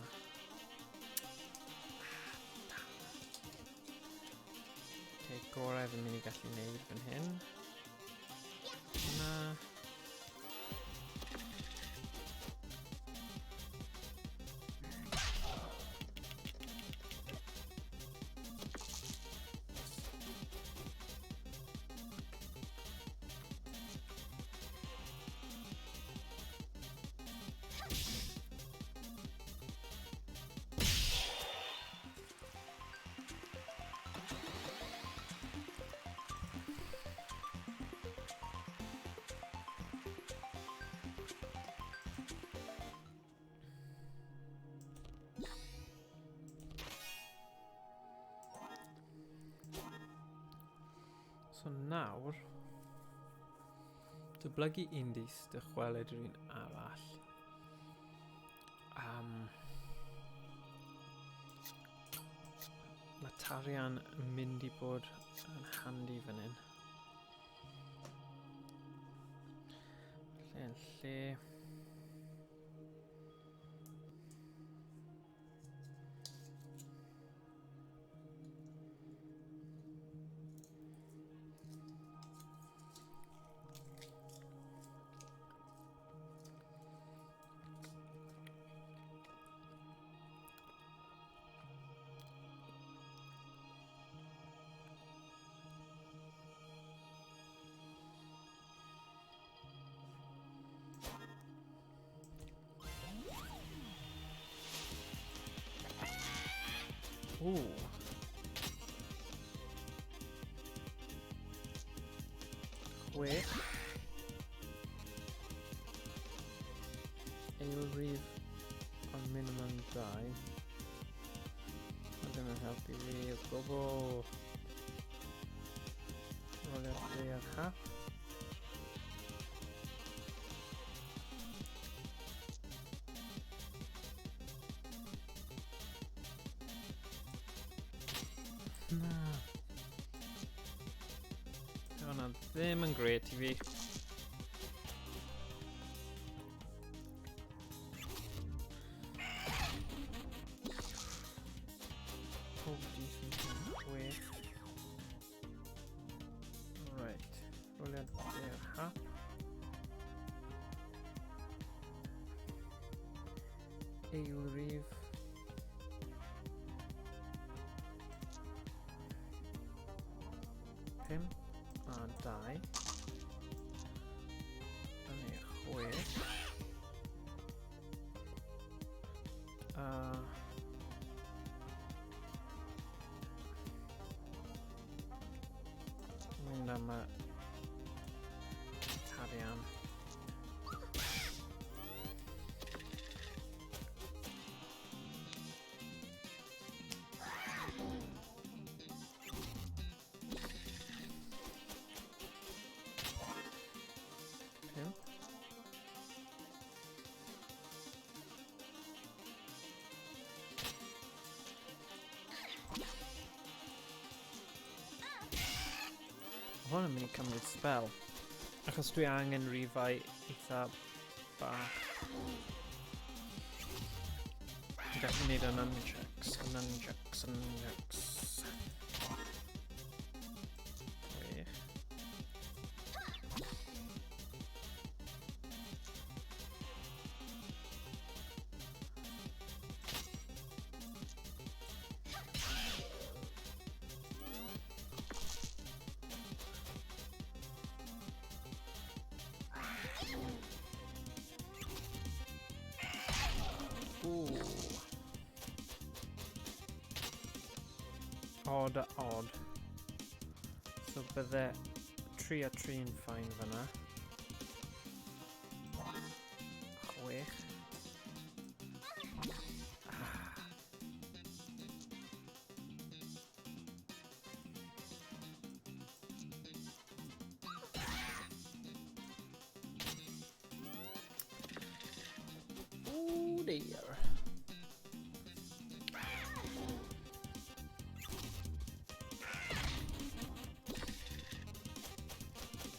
Okay, gorau fi'n mynd i gallu gwneud fan hyn. Na. So nawr, dyblygu un dis, dychwelyd yr un arall. Mae tarian yn mynd i bod yn handi fan hyn. Lle yn lle. Ooh. 6. Eilrif ond minimum 2. Mae ddim yn helpu fi o gwbl. Rolio'r 2 ar hap. Na. Hwnna ddim yn grêt i fi. Pob decent yn 6. Right. Roliad 2 ar hap. Eilrif. 5 a 2. A ni 6. A mynd am y tarian. hwn yn mynd i cymryd spel. Achos dwi angen rifau eitha bach. Dwi'n gallu gwneud y nunchucks, nunchucks, nunchucks. Wych. Ooh. Odd a odd. So bydde 3 a 3 yn ffain fyna. 6. Oh dear.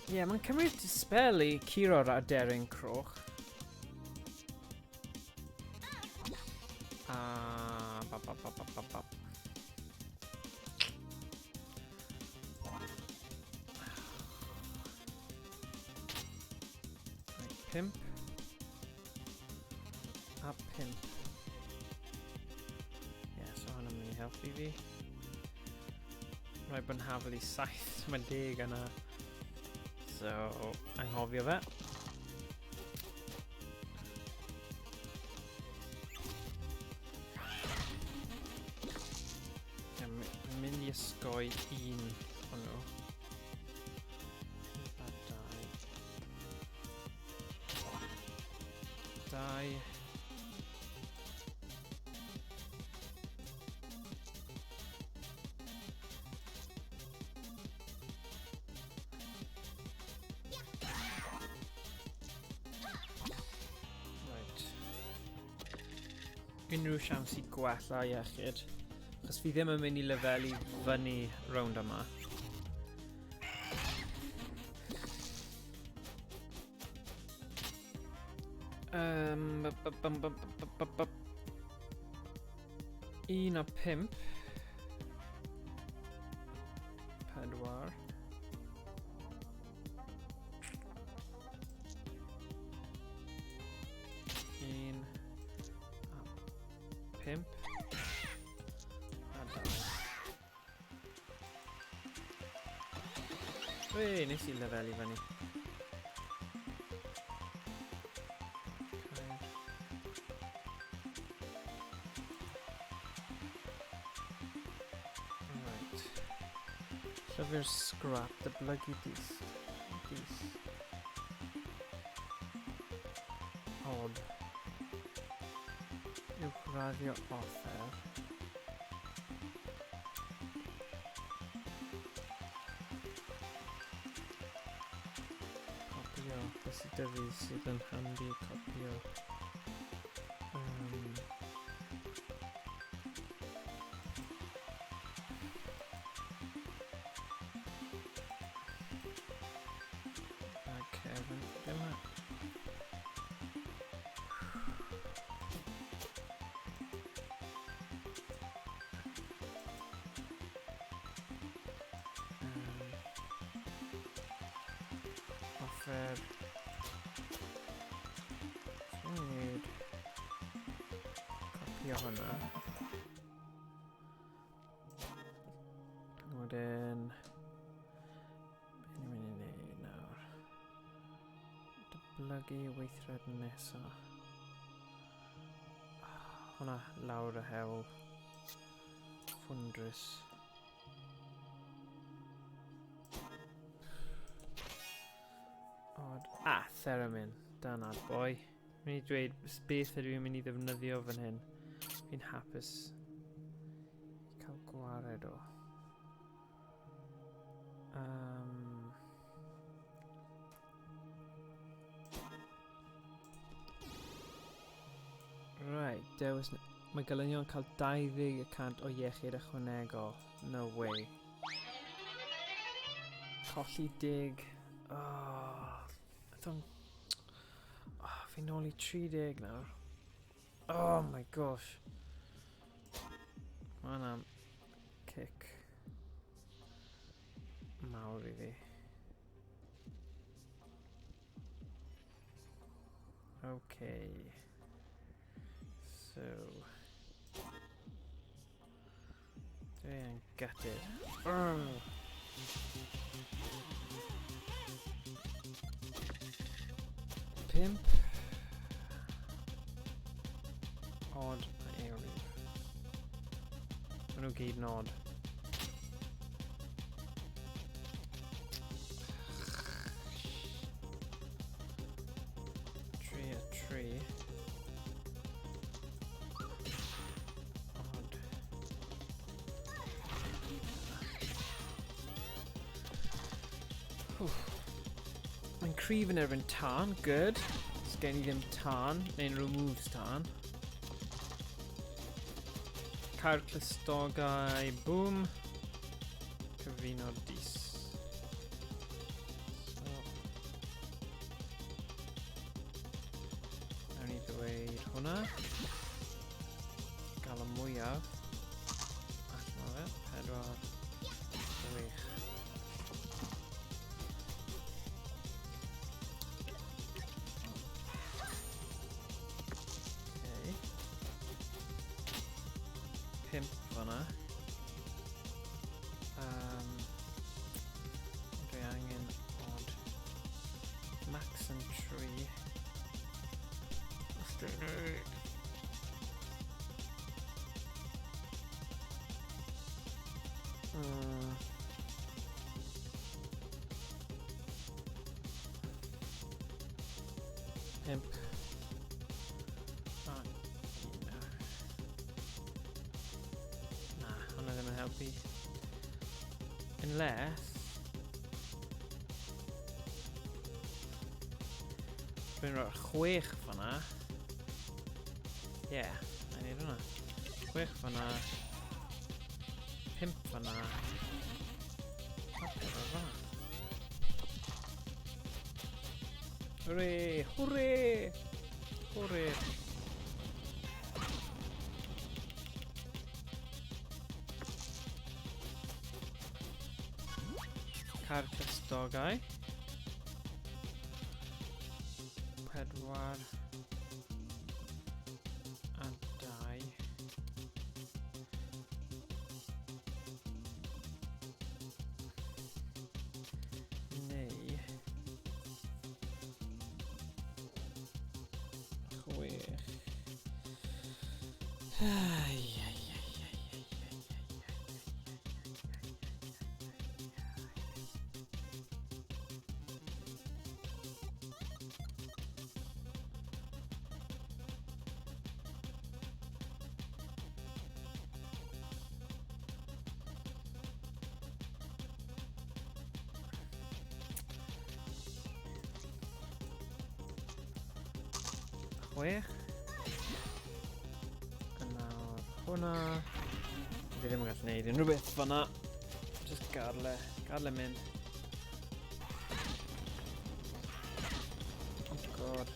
Ie, yeah, mae'n cymryd spel i curo'r aderyn croch. A... Ba, ba, ba, ba, ba, ba. Right, 5. A 5. Ie, yeah, so hwnna'n mynd i helpu fi. Rhaid bod yn hafel i 7, mae 10 yna. So, anghofio fe. Ie, mynd i ysgoi un o'n nhw. 5 a 2. 2. Right. Unrhyw siawns i gwella iechyd. Achos fi ddim yn mynd i lefelu fyny rownd yma. Um, bum, bum, bum, bum, 1 a 5. 4. 1 a 5. A 2. Wei, nes i lefelu fyny. Right. Llyfr scrap, dyblygu dis. Dis. Odd. Uwchraddio offer. Copio. Beth sydd 'da fi sydd yn handi copio? Bag cefn. Be mae? Offer. Dwi'n gwneud copio hwnna. Wedyn, beth ni'n mynd i wneud nawr? Dyblygu weithred nesa. Hwnna lawr y hewl. Ffwndrus. Odd. Ah, theremin. Dyna'r boi. Mynd i dweud beth ydw i'n mynd i ddefnyddio fan hyn. Fi'n hapus i cael gwared o. Right, dewis... Mae gelynion cael 20% o iechyd ychwanegol. No way. Colli dig. Oh, I oh, fi nôl i 30 nawr. Oh my gosh. Mae hwnna'n cic mawr i fi. Okay. So... Dwi yn gutted. Oh. Pimp. Odd a eilif. Maen nhw gyd yn odd. Tri a tri. Odd. Mae'n cryf yn erbyn tân, good. Sgen i ddim tân, neu unrhyw moves tân. Cael clustogau, boom. Cyfuno'r dis. So. Nawn ni ddweud hwnna. Gael y mwyaf allan o fe. 4, 6. Okay. 5 fanna. Um, dwi angen odd. Max yn 3. Os dwi'n Pimp. A, un. Na, hwnna ddim yn helpu. Unless... Dwi'n rhoi'r 6 fanna. Ie, yeah, na i wneud hwnna. 6 fanna. 5 fanna. A 4 fanna. Hwre! Hwre! Hwre! Car clustogau. 4 a 2. Neu 6. Ai, ai, ai, ai, ai, ai, ai, ai. 6. A nawr hwnna. Fi ddim yn gallu gwneud unrhyw beth fanna. Just gadle, gadle mynd. Oh god.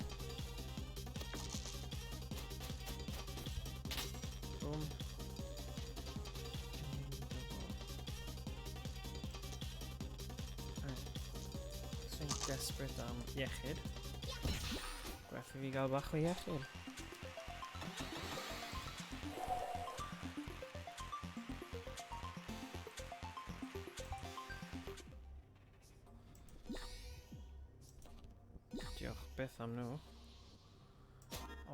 Boom. Right. Sy'n desperate am iechyd. Gwell i fi gael bach o iechyd. Diolch byth am nhw.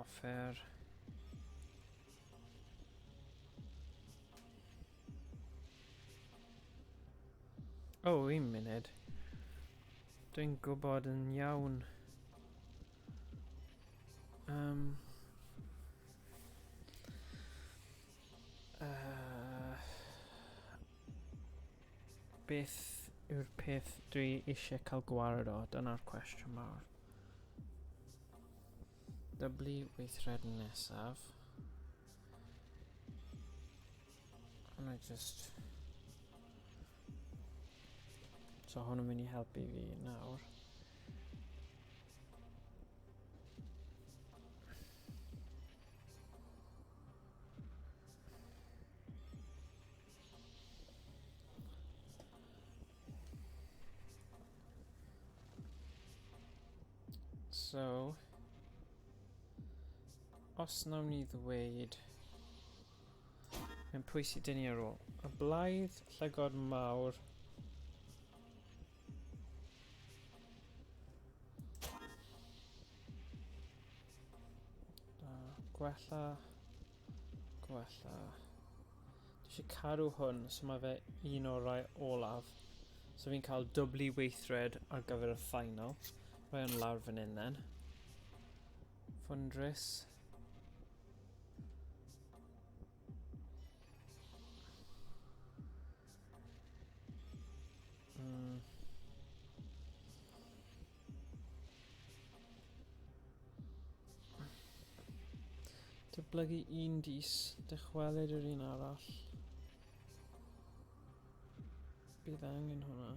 Offer. Oh, un munud. Dwi'n gwybod yn iawn. Beth yw'r peth dwi eisiau cael gwared o? Dyna'r cwestiwn mawr. Dyblu weithred nesaf. And I just... So hwn yn mynd i helpu fi nawr. So, os nawn ni ddweud, mewn pwy sydd dyn ni ar ôl? Y blaidd, llygod mawr. Gwella, gwella. Dwi eisiau cadw hwn, so mae fe un o'r rai olaf. So fi'n cael dwbli weithred ar gyfer y final. Rhoi hwn lawr fan hyn then. Ffwndrus. Dyblygu un dis, dychwelyd yr un arall. Bydd angen hwnna.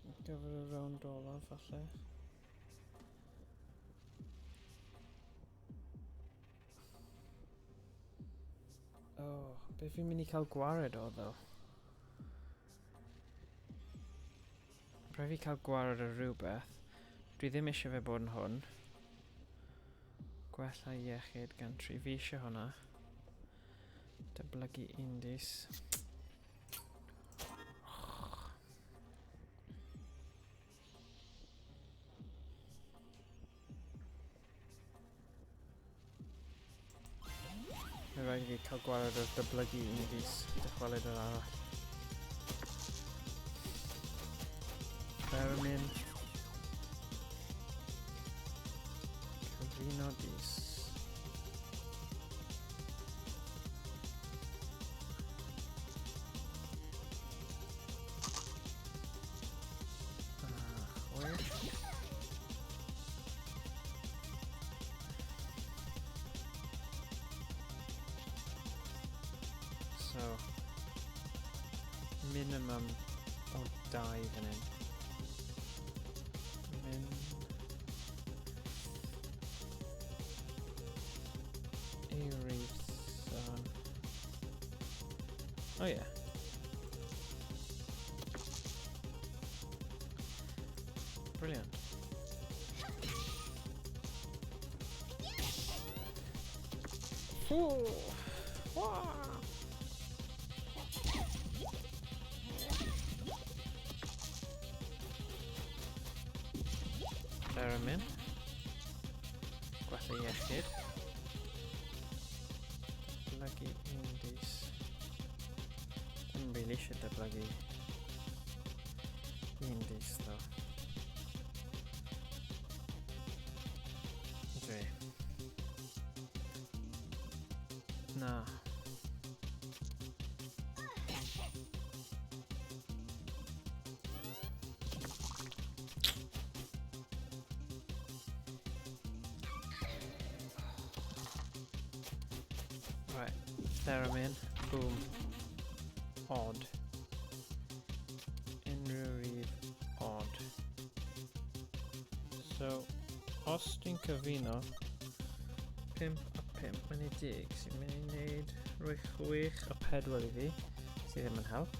Ar gyfer y rownd olaf, falle. Oh, beth fi'n mynd i cael gwared o, ddo? Rhaid fi cael gwared o rhywbeth. Dwi ddim eisiau fe bod yn hwn. Gwella iechyd gan tri. Fi eisiau hwnna. Dyblygu undis. Mae rhaid i fi cael gwared o'r dyblygu un fus, dychwelyd yr arall. Theremin. Cyfuno dis. So, minimum o 2 fan hyn. Min... Eirison. Oh yeah. Brilliant. Ooh. Wow. Theremin. Gwella iechyd. Datblygu undis. Ddim really eisiau datblygu undis, though. Dwi. Na. Right, theremin, boom, odd. Unrhyw rif odd. So, os dwi'n cyfuno 5 a 5, mae'n ei 10, sy'n mynd i wneud rhoi 6 a 4 i fi, sydd ddim yn help.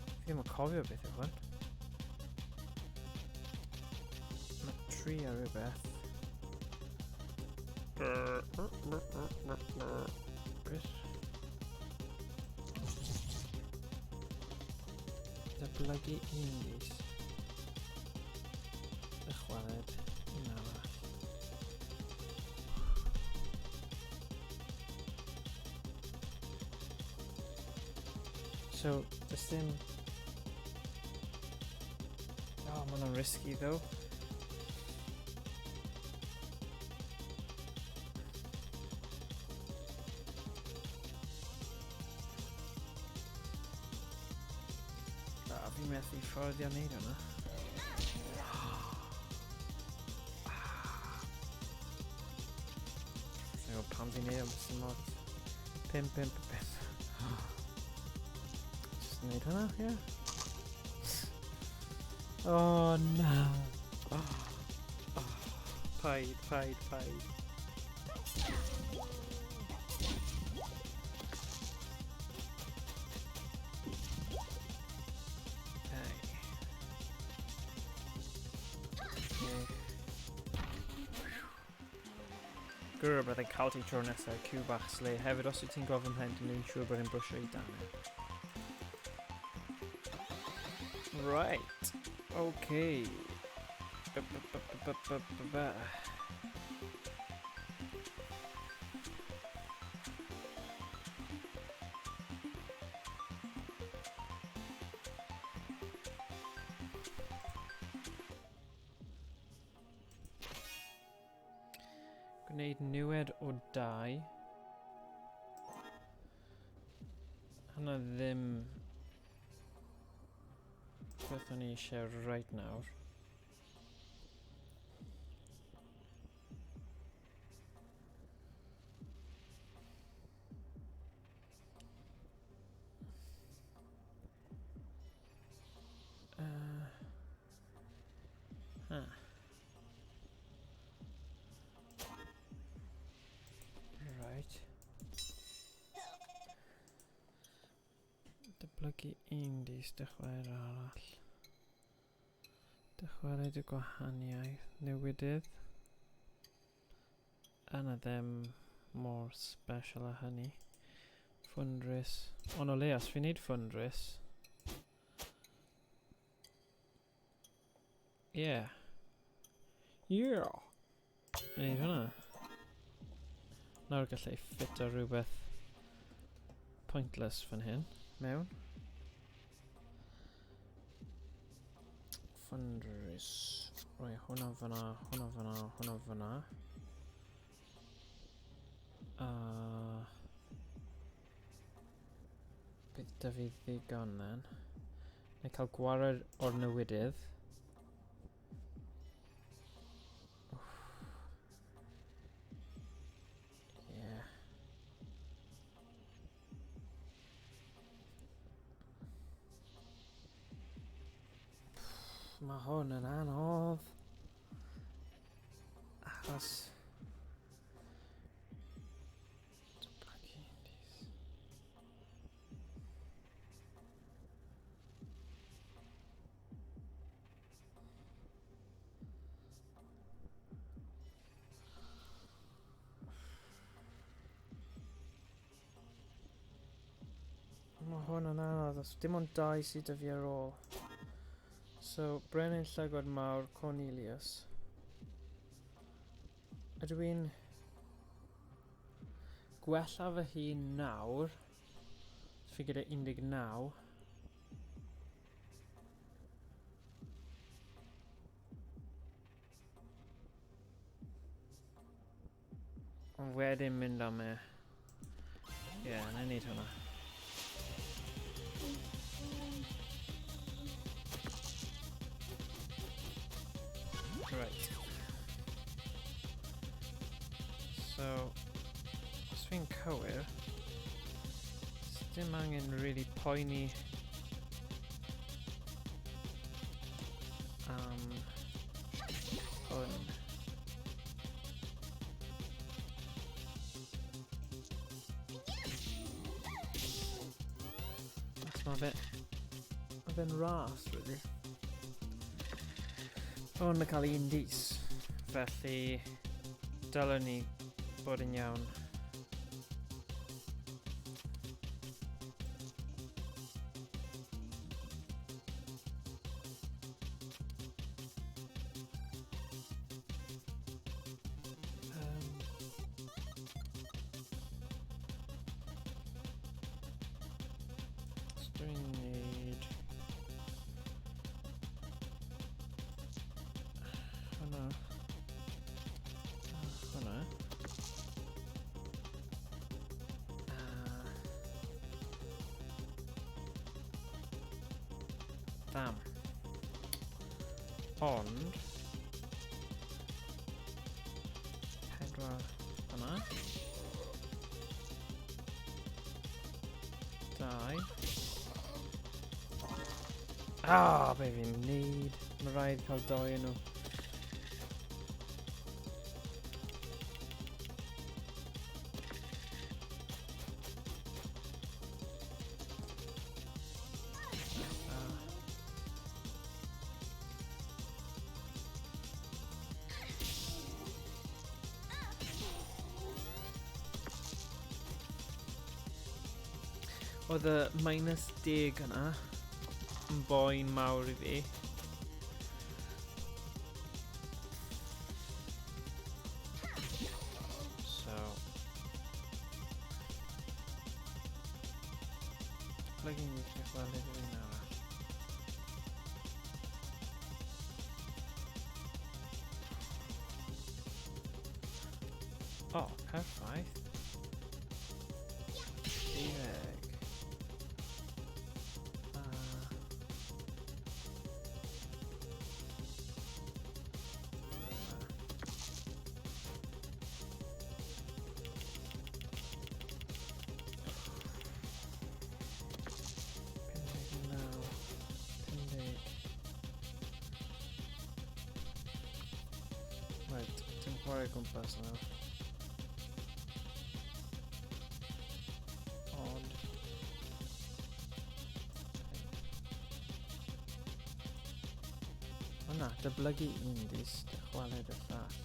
Fi ddim yn cofio beth yw hwn. Mae 3 a rhywbeth. Beth? Datblygu un fus. Dychwelyd un arall. So, does dim... Oh, mae hwnna'n risky though. A fi methu fforddio wneud hwnna. Sa'n gwybod pam fi'n neud o'n sy'n lot. 5, 5, 5. Just wneud hwnna, ie. Yeah. Oh, na. Oh. Oh. Paid, paid, paid. Gwr byddai'n cael ti tro nesaf, cyw bach sle. Hefyd, os wyt ti'n gofyn plentyn, ni'n siŵr bod e'n brwsio i dan. Right. Okay. Ba, ba, ba, ba, ba, ba, ba. Gwneud niwed o dau. Hwna ddim beth o'n i eisiau right nawr. Huh. Right. Dyblygu un dis, dychwelyd arall. Dychwelyd y gwahaniaeth. Newidydd. Yna ddim mor special a hynny. Ffwndrys. Ond o leia, os fi'n neud ffwndrys... Yeah. Yeah! Wneud hwnna. Nawr gallai ffito rhywbeth pointless fan hyn mewn. Ffwndrys. Rhoi hwnna fyna, hwnna fyna, hwnna fyna. A... Bydd da fi ddigon then. Na i cael gwared o'r newidydd. Yeah. Mae hwn yn anodd. Achos... Mae hwn yn anodd, os dim ond dau sydd 'da fi ar ôl. So, Brenin Llygod Mawr, Cornelius. Ydw i'n gwella fy hun nawr? Fi gyda 19. Ond wedyn mynd am e. Ie, yeah, na i wneud hwnna. Right. So, os fi'n cywir, dim angen really poeni am hwn. That's my bit. Mae fe'n ras, really. Ond mae cael un dis. Felly, dylwn ni bod yn iawn. Dwi'n neud... Hwna. Hwna. Damn. Ond... 4 yma. 2. Ah, be fi'n neud? Mae rhaid cael doi yn nhw. Oedd y minus 10 yna yn boen mawr i fi. So... Plugging i gweld un arall. O, oh, perffaith. Deuddeg. A... 59. 50. Right, dim chwarae gwmpas nawr. Ond... O na, dyblygu un dis, dychwelyd y llall.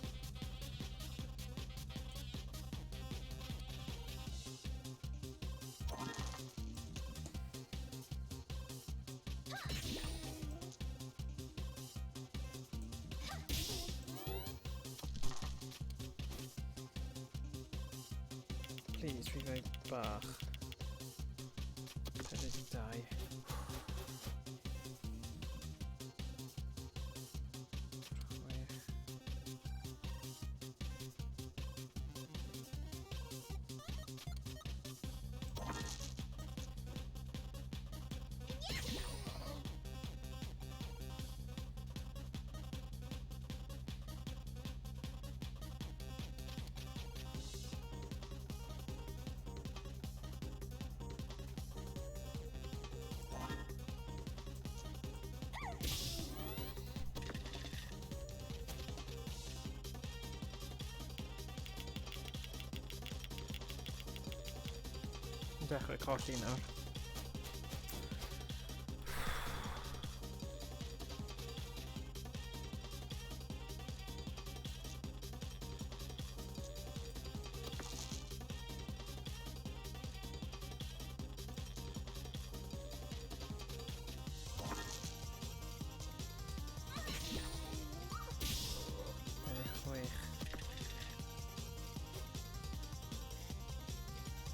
Please, rhifau bach. 42. Chwech. Yn dechrau colli nawr. Chwech.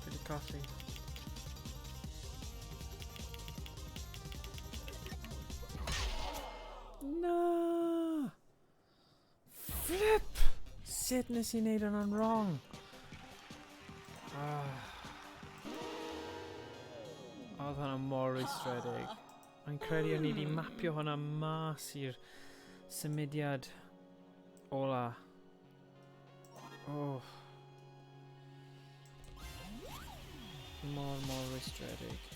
Dwi wedi colli. Na! Flip! Sut nes i wneud hwnna'n wrong? Ah. Oedd hwnna mor rwystredig. Mae'n credu o'n i wedi mapio hwnna mas i'r symudiad ola. Oh. Mor, mor rwystredig.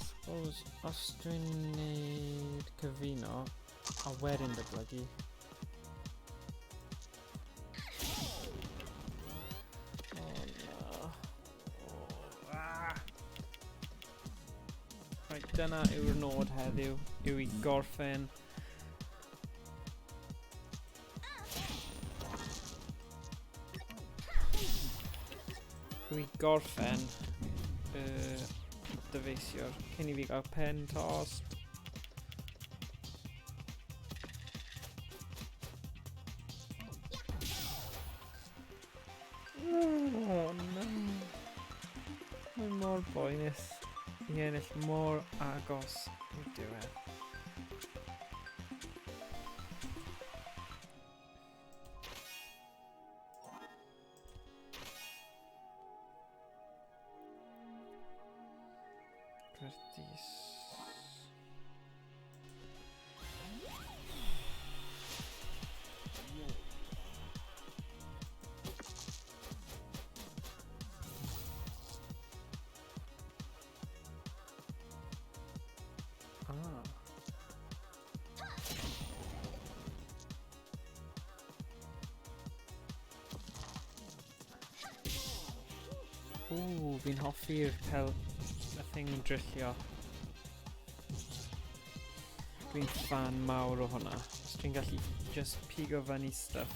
Suppose os dwi'n neud cyfuno a wedyn dyblygu. Oh no. Oh, ah. Right, dyna yw'r nod heddiw, yw i gorffen Dwi gorffen y dyfeisiwr cyn i fi gael pen tost. Oh no. Mae mor boenus i ennill mor agos i'r diwedd. Gwrthus. Ah. Ww, fi'n hoffi'r pel... y thing drillio. Dwi'n fan mawr o hwnna. Os dwi'n gallu just pigo fyny stuff.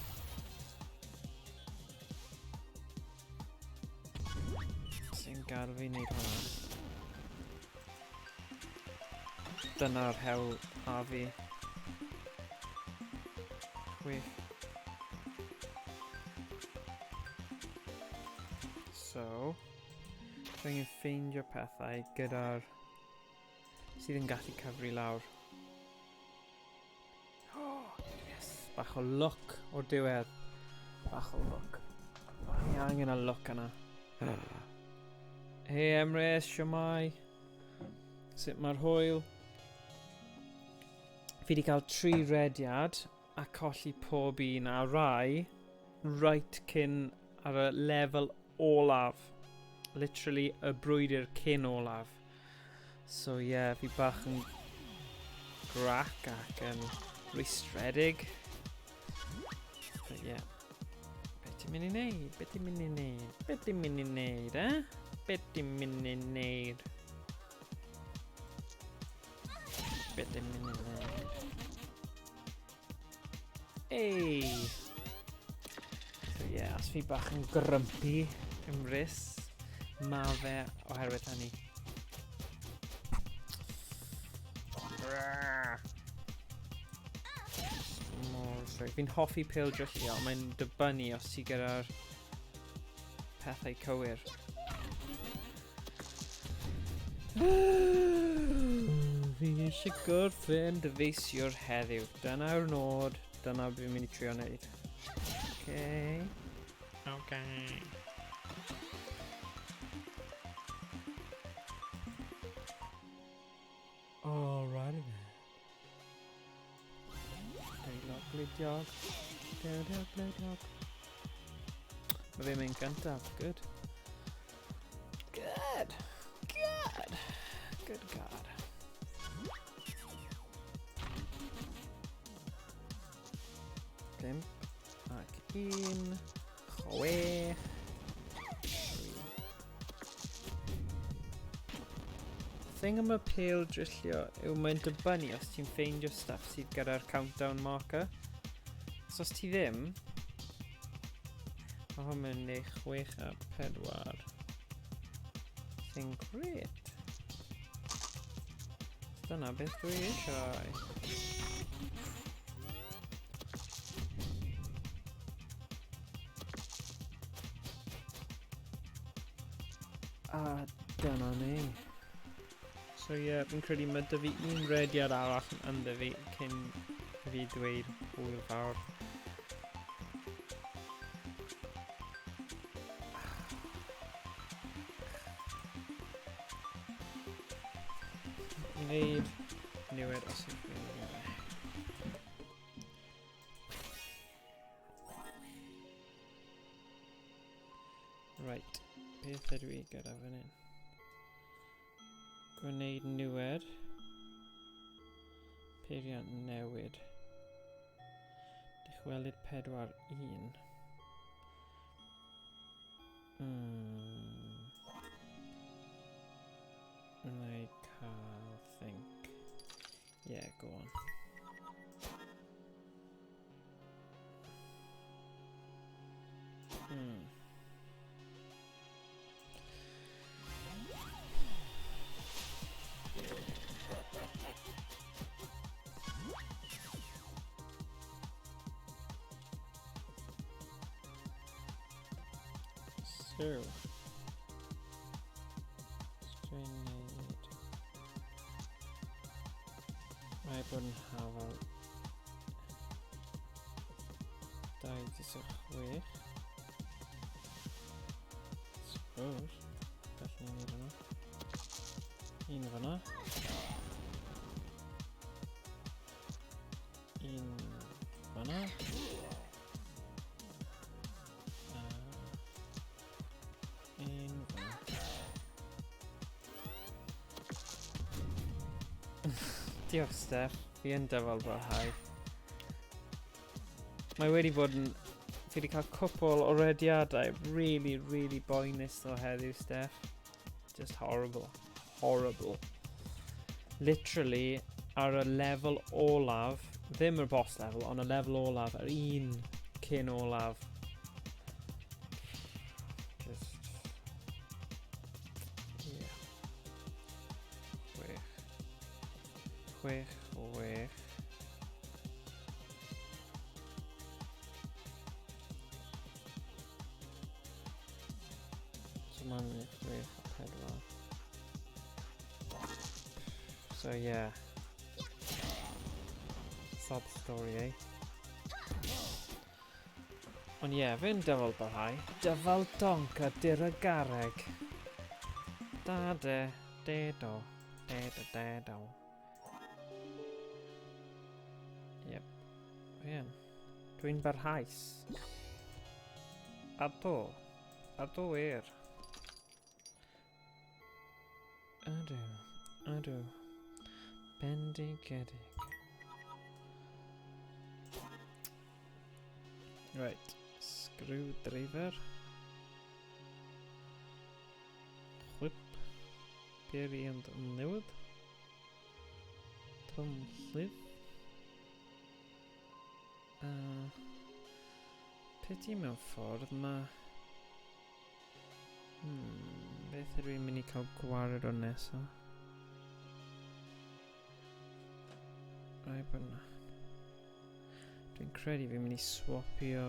Sy'n gael fi wneud hwnna. Dyna'r hewl a fi. Chwech. So, dwi'n angen ffeindio pethau gyda'r... sydd yn gallu cyfri lawr. Oh, yes! Bach o luck o'r diwedd. Bach o luck. Ni angen y luck yna. Hey Emrys, siwmai? Sut mae'r hwyl? Fi wedi cael 3 rediad a colli pob un a rai right cyn ar y lefel olaf. Literally y brwydr cyn olaf. So yeah, fi bach yn grac ac yn rwystredig. But yeah. Be ti'n mynd i wneud? Be ti'n mynd i wneud? Be ti'n mynd i wneud, eh? Be ti'n mynd i wneud? Be ti'n mynd i wneud? Ei! So yeah, os fi bach yn grumpy Emrys, ma fe oherwydd hynny. Mor sorry. Fi'n hoffi pêl dryllio, ond mae'n dibynnu os ti gyda'r pethau cywir. Fi eisiau gorffen dyfeisio'r heddiw. Dyna'r nod, dyna beth fi'n mynd i trio wneud. Okay. Okay. Alrighty then. Deilog gleidiog. Deilog gleidiog. Mae fe'n mynd gyntaf. Good. Good. Good. Good God. 5 ac 1, 6, 3. Thing am y pêl drillio yw mae'n dibynnu os ti'n ffeindio stuff sydd gyda'r countdown marker. So os ti ddim, mae hwn yn mynd 6 a 4. Sy'n great. Dyna beth dwi eisiau. A dyna ni. So ie, yeah, fi'n credu mae dy fi un rediad arall yn ynddo fi cyn fi dweud hwyl fawr. Wneud newid os yw'n gwneud. Right, beth ydw i gyda fan hyn? Gwneud niwed. Peiriant newid. Dychwelyd 4, 1. Na i cael think. Yeah, go on. So, dwi'n neud... Rhaid bod yn hafal 26. Suppose. Gallwn ni wneud hwnna. Un fyna. Un fyna. Un fyna. Diolch, Steph. Fi yn dyfal barhau. Mae wedi bod yn... Fi wedi cael cwpl o rediadau really, really boenus o heddiw, Steph. Just horrible. Horrible. Literally, ar y lefel olaf, ddim yr boss level, ond y lefel olaf, yr un cyn olaf. Just... Yeah. Chwech. Chwech, chwech. So mae'n 6 a 4. So yeah. Sob story, eh? Ond ie, yeah, fe'n dyfal barhau. Dyfal donc a dyr y garreg. Da de, de do, de de de do. Yep. Ie. Dwi'n barhaus. A do. A do wir. Ydw. Ydw. Bendigedig. Right. Screwdriver. Chwip. Peiriant newydd. Trwmllif. Pity mewn ffordd mae... Beth ydw i'n mynd i cael gwared o nesa? Rai bod na. Dwi'n credu fi'n mynd i swapio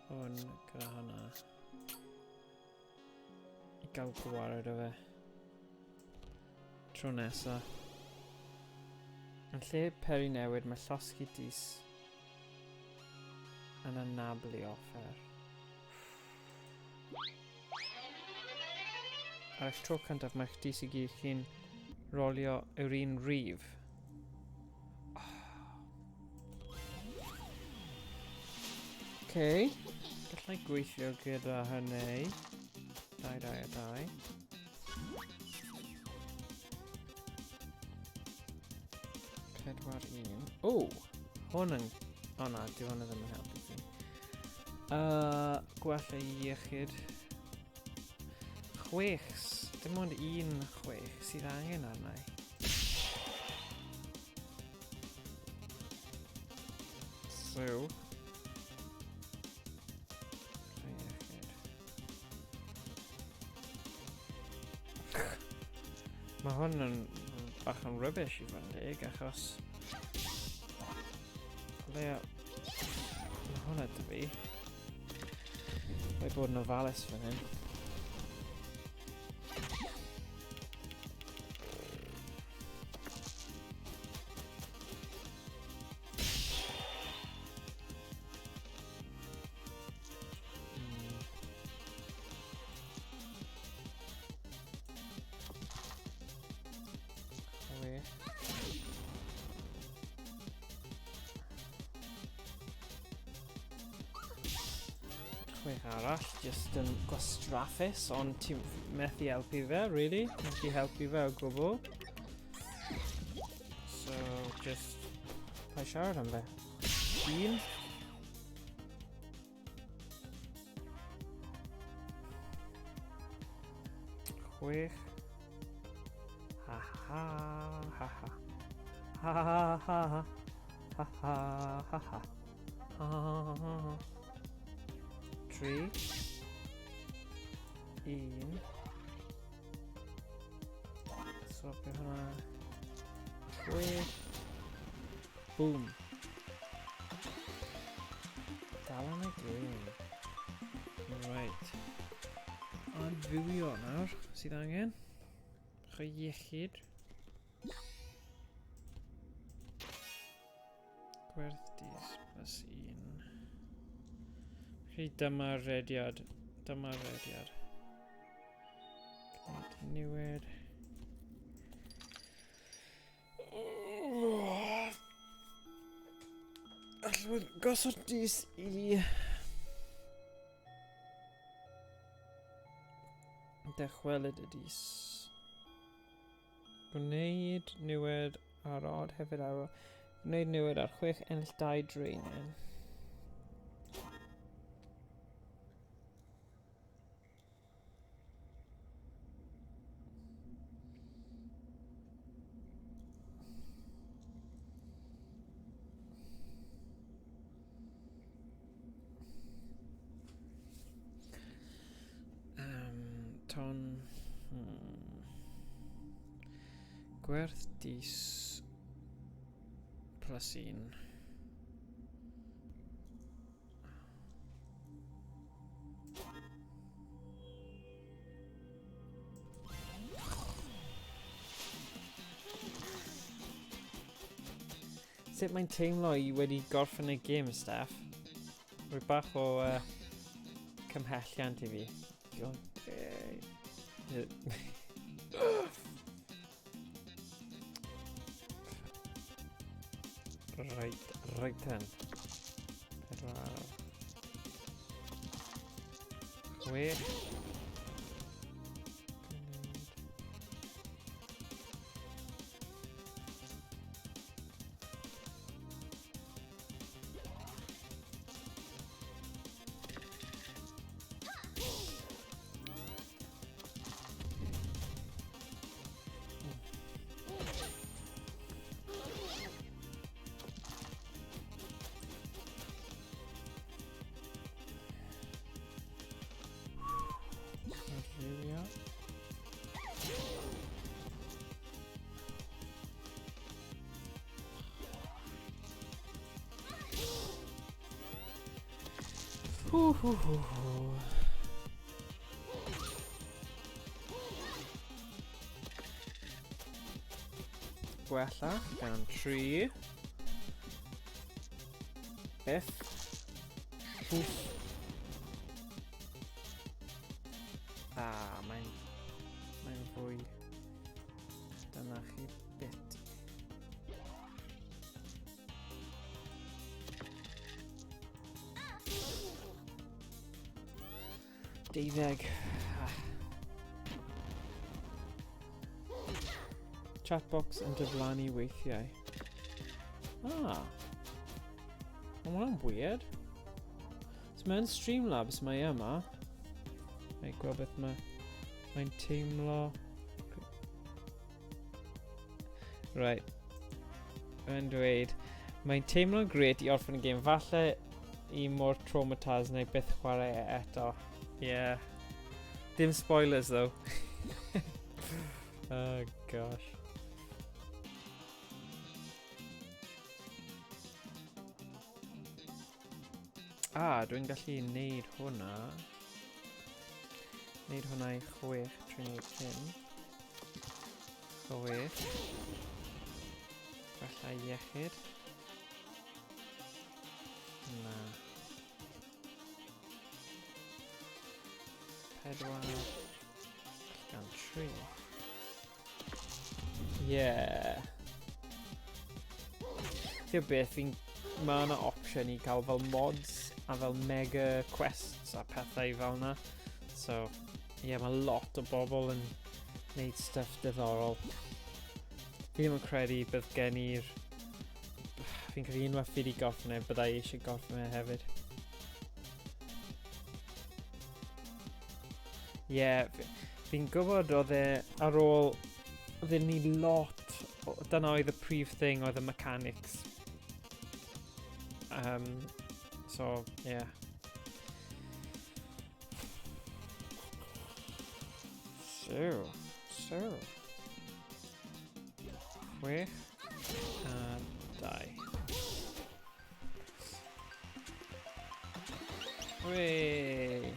hwn gyda hwnna. I gael gwared o fe. Tro nesa. Yn lle peri newid, mae llosgi dis yn anablu offer. Ar eich tro cyntaf, mae'ch dis i gyd chi'n rolio yw'r un rif. Okay. Gallai gweithio gyda hynny. 2, 2 a 2. 4, 1. O! Hwn yn... O na, dyw hwnna ddim yn helpu fi. Gwella iechyd. 6. Dim ond un 6 sydd angen arna i. So... Mae hwn yn bach yn rubbish i fod yn deg, achos... Leia... Mae hwnna dy fi. Mae bod yn ofalus fan hyn. Chwech arall, just yn gwastraffus, ond ti'n methu helpu fe, really. Methu helpu fe o gwbl. So, just... Pa siarad am fe? 1. 6. Ha ha ha ha. Ha ha ha ha. Ha ha ha ha. Ha ha ha ha. 3. 1. Swapio hwnna. 6. Boom. Dal yn y gêm. Right. Adfywio nawr sydd angen. Bach o iechyd. Gwerth dis plus 1. Felly dyma'r rediad. Dyma'r rediad. Gwneud niwed. Gosod dis i... Dychwelyd y dis. Gwneud niwed ar odd hefyd ar... Gwneud niwed ar 6 ennill 2 draenen. Um, ton... Gwerth dis plus 1. Sut mae'n teimlo i wedi gorffen y gêm, Steph? Rwy bach o cymhelliant i fi. Right, right then. 4, 6. Hw, hw, hw, hw. Gwella gan 3. F. Pwff. Ah, mae'n... Mae'n fwy. Dyna chi bit. 12. Ah. Chatbox yn diflannu weithiau. Ah. Mae hwnna'n weird. So mae'n Streamlabs mae yma. Mae'n gweld beth mae... Mae'n teimlo... Right. Mae'n dweud... Mae'n teimlo'n gret i orffen y gêm. Falle i mor traumatised neu byth chwarae e eto. Yeah. Dim spoilers though. Oh gosh. Ah, dwi'n gallu neud hwnna. Neud hwnna i 6 trwy neud hyn. 6. Gwella iechyd. Na. 4. Gan 3. Yeah. Ti'n beth, fi'n... Mae yna opsiwn i gael fel mods a fel mega quests a pethau fel yna. So, ie, yeah, mae lot o bobl yn gwneud stuff diddorol. Fi ddim yn credu bydd gen i'r... Fi'n credu unwaith fi wedi gorffen e, byddai eisiau gorffen e hefyd. Ie, yeah, fi'n gwybod oedd e ar ôl... Oedd e ni lot... Dyna oedd y prif thing, oedd y mechanics. So, yeah. So. 6 a 2. Wei!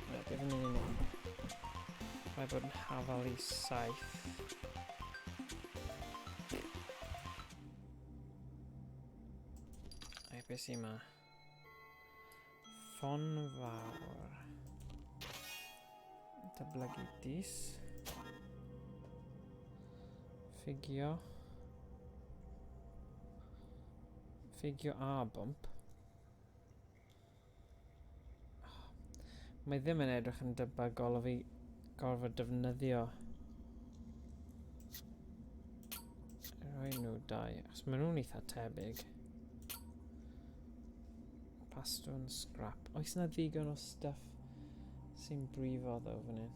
Na, beth yn mynd i wneud? Rhaid bod yn hafal i 7. Ai, beth sy'n yma? Ffon fawr. Dablygu dis. Ffigio. Ffigio a bump. Mae ddim yn edrych yn debygol o fi gorfod defnyddio rhoi nhw dau, achos maen nhw'n eitha tebyg. Pastwn scrap. Oes na ddigon o stuff sy'n brifo ddo fan hyn?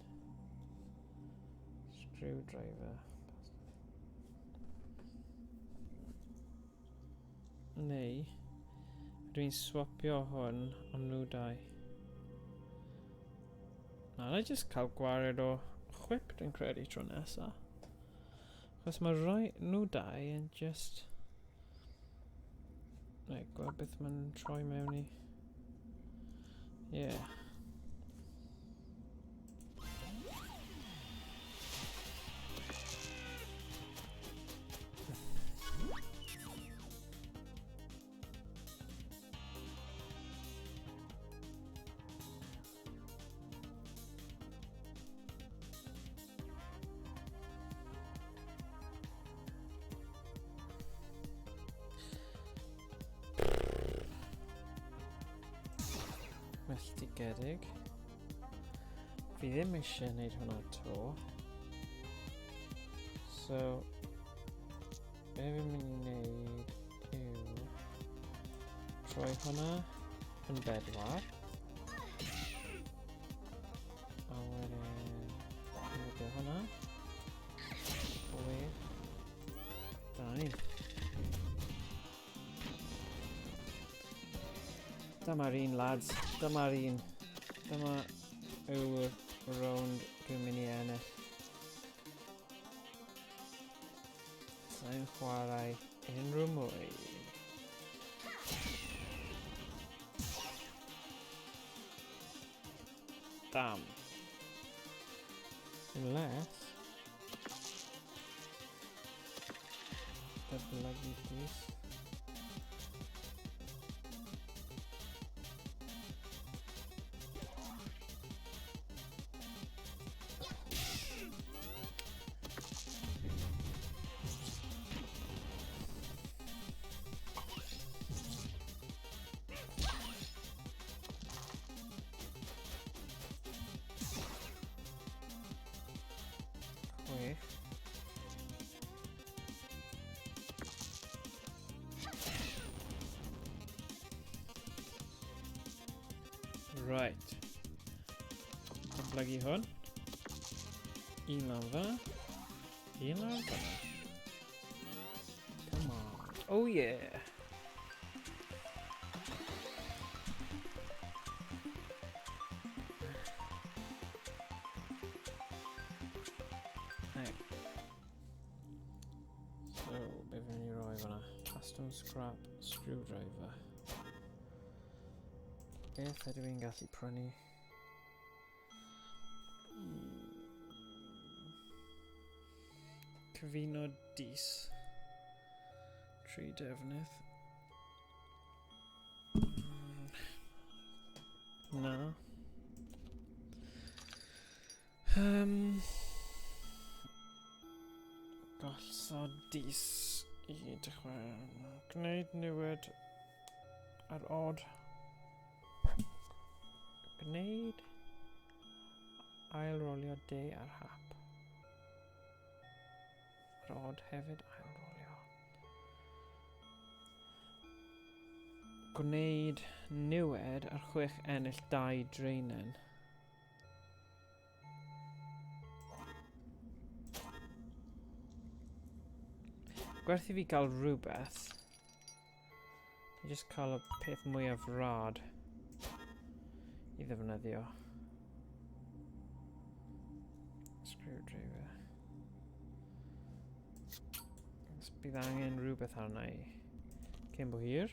Screwdriver. Neu, dwi'n swapio hwn am nhw dau. Na, na i just cael gwared o chwip dwi'n credu tro nesa. Chos mae rhai nhw dau yn just... Right, gweld beth mae'n troi mewn i. Yeah. Melltigedig. Fi ddim eisiau gwneud hwnna to. So, be fi'n mynd i wneud yw troi hwnna yn bedwar. A wedyn newid hwnna. Chwech. Dyna ni. Dyma'r un, lads. Dyma'r un. Dyma yw'r rownd dwi'n mynd i ennill. Sa'n chwarae unrhyw mwy. Damn. Unless... Datblygu this. Chwech. Right. Datblygu hwn. Un lawr fyna. Un lawr fyna. Come on. Oh yeah. Right. So, be fi'n mynd i roi fyna? Custom scrap screwdriver. Beth ydw i'n gallu prynu? Cyfuno dis. Tri defnydd. Na. Gosod dis i dechrau. Gwneud newid ar odd. Gwneud ail-rolio de ar hap. Ar odd hefyd ail-rolio. Gwneud niwed ar 6 ennill 2 draenen. Gwerth i fi gael rhywbeth. I just cael y peth mwyaf rad i ddefnyddio. Screwdriver. Os bydd angen rhywbeth arna i. Cyn bo hir.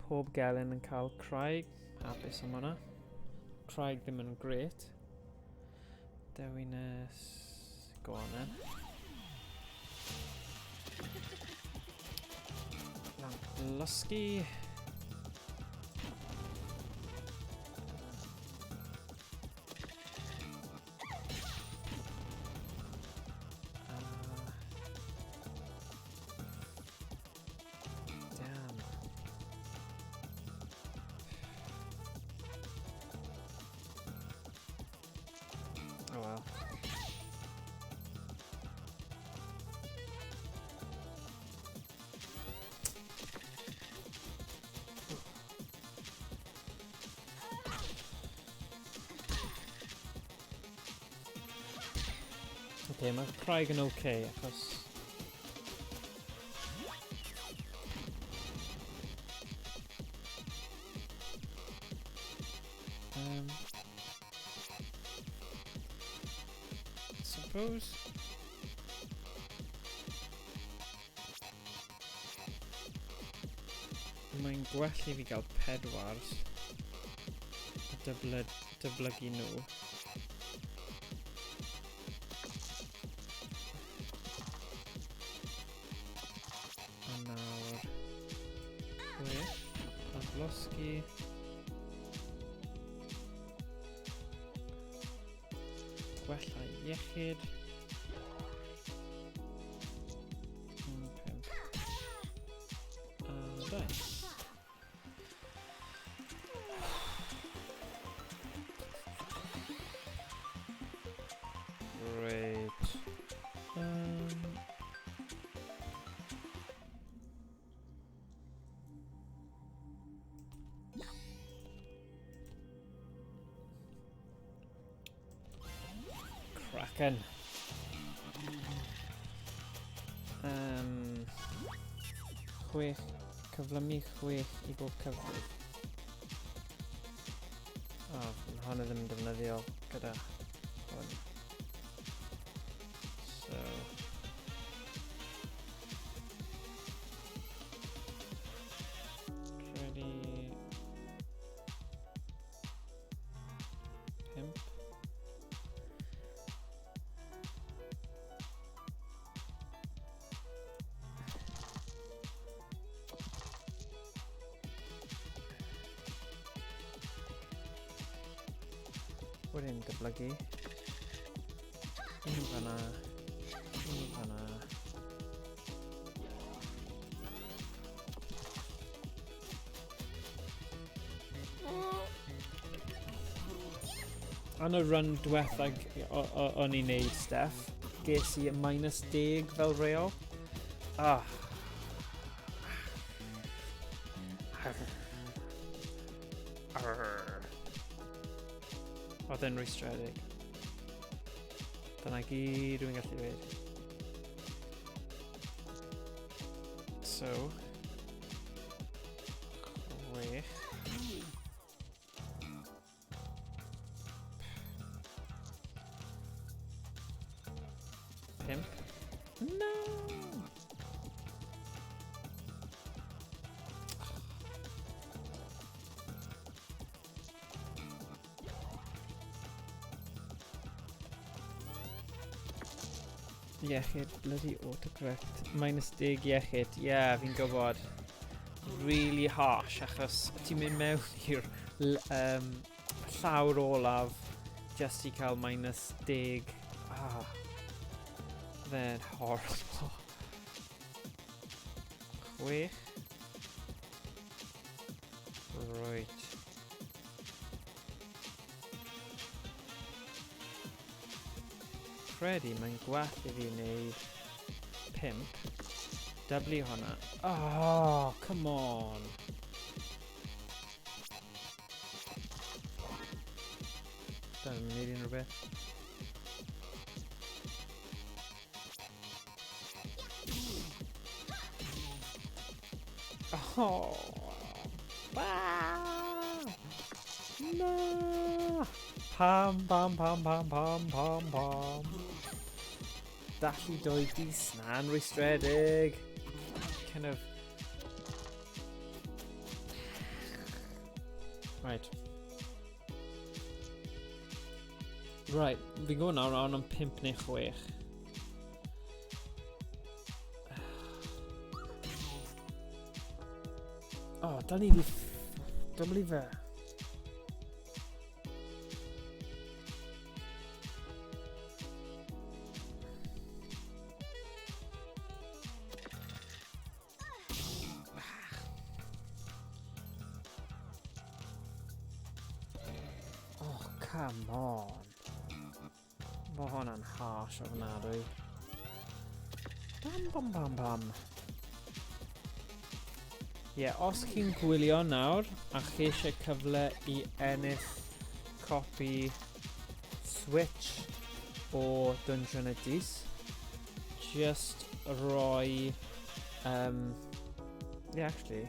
Pob gelyn yn cael craig. Hapus am hwnna. Craig ddim yn gret. Dewiness. Go on then. Lamp lusky. Damn. Okay, mae Craig yn okay, achos... Suppose... Mae'n gwell i fi gael 4 a dyblygu nhw. A nawr 6 a blosgu. Gwella iechyd. 5 a 2. Reit. Kraken. 6, cyflymu 6 i bob cyfrif. O, mae hwn ddim yn defnyddiol gyda hwn. So... Credu... 5. Wedyn dyblygu. Un fan'na. Un fan'na. Yn y run diwetha o'n i'n neud, Steph, ges i -10 fel reol. Ah. Oedd e'n rwystredig. Dyna gyd dwi'n gallu dweud. So, 6. 5. No! Iechyd, bloody autocorrect. -10 iechyd, ie, yeah, fi'n gwybod. Really harsh, achos ti'n mynd mewn i'r llawr olaf just i cael -10. Ah, fe'n horrible. 6. Right. Credu mae'n gwell i fi wneud 5. Dyblu hwnna. Oh, come on. Dwi'n mynd i unrhyw beth. Oh. Ah! Na! Pam, pam, pam, pam, pam, pam, pam. Dallu doi dis na'n rwystredig. Kind of... Right. Right, fi'n gwybod nawr am 5 neu 6. Oh, da ni di... Dyblu fe. Oh, come on. Mae hwnna'n harsh ofnadwy. Bam, bam, bam, bam. Ie, yeah, os chi'n gwylio nawr a chi eisiau cyfle i ennill copi Switch o Dungeon of Dis, just roi... yeah, actually...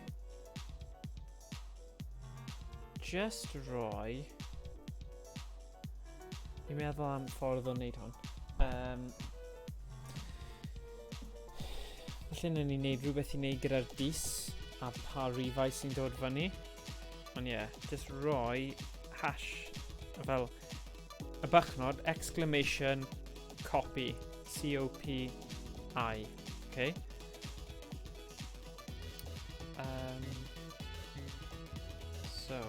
Just roi... Ni'n meddwl am ffordd o wneud hwn. Falle wnawn ni wneud rhywbeth i wneud gyda'r dis a pa rifau sy'n dod fyny. Ond ie, yeah, just roi hash fel y bychnod exclamation copy C-O-P-I. Okay. So,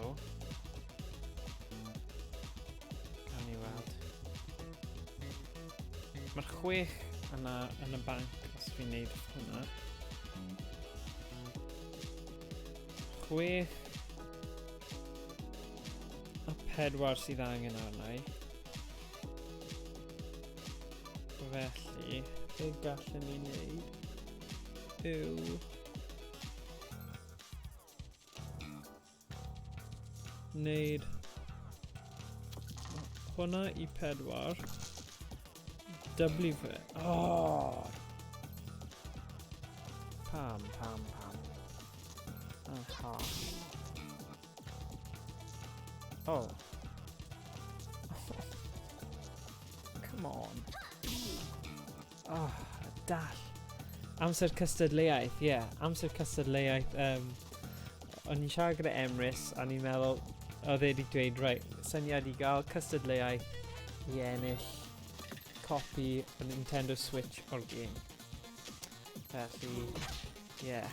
gawn ni weld. Mae'r 6 yna yn y banc os fi'n neud hwnna. 6 a 4 sydd angen arna i. Felly, be gallwn ni wneud yw wneud hwnna i 4, dyblu fe. Oh! Pam, pam, pam. Aha. Oh. Come on. Oh, dall. Amser cystadleuaeth, ie. Yeah. Amser cystadleuaeth. O'n i'n siarad gyda Emrys, a o'n i'n meddwl, oedd e wedi dweud, right, syniad i gael cystadleuaeth i ennill copi o Nintendo Switch o'r gêm. Felly, ie. Yeah.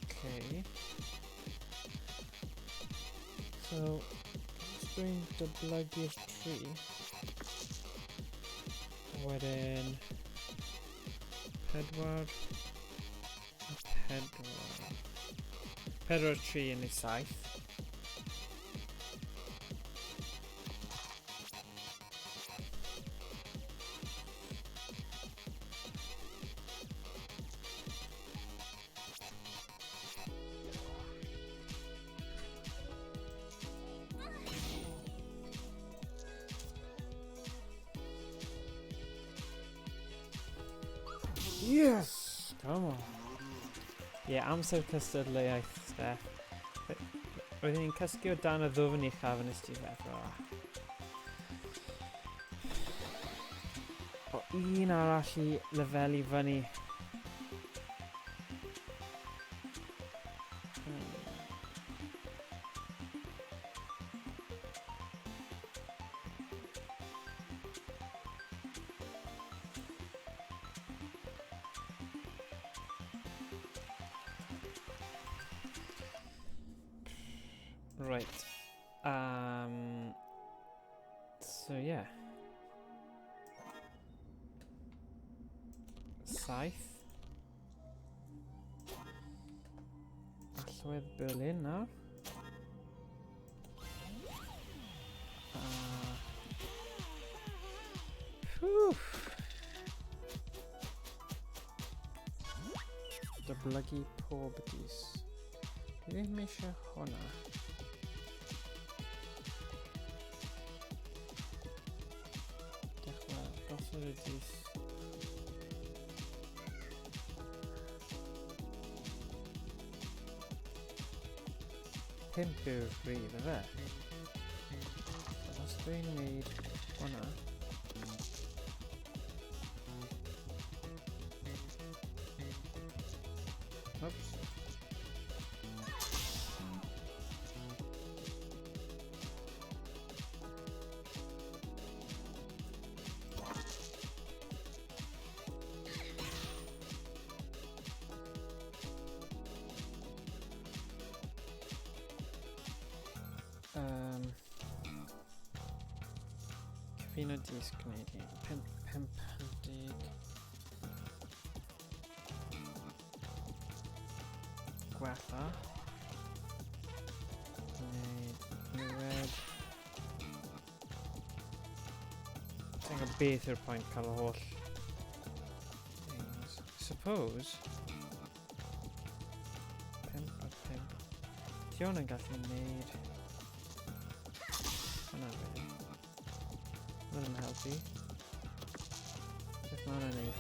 Okay. So, os dwi'n dyblygu'r 3, wedyn 4 a 4. 4 3 yn ei 7. Yes! Come on. Ie, yeah, amser cystadleuaeth, Steph. Roeddwn i'n cysgu o dan y ddwfn uchaf yn ystod ddeffro. O, un arall i lefelu fyny. Right. So yeah. 7. Allwedd Berlin nawr. Whew. Dyblygu pob dis. Dwi ddim eisiau hwnna. Dechrau gosod y dis. 5 yw'r rhif, efe? Os dwi'n neud hwnna... Oops. Cyfuno disg gwneud i 5, 5, 10. gwella. Neu niwed. Sa'n gwybod beth yw'r pwynt cael y holl things. Suppose 5 a 5. Ti hwn yn gallu neud hwnna, really. Mae hwnna'n helpu. Beth mae hwnna'n neud?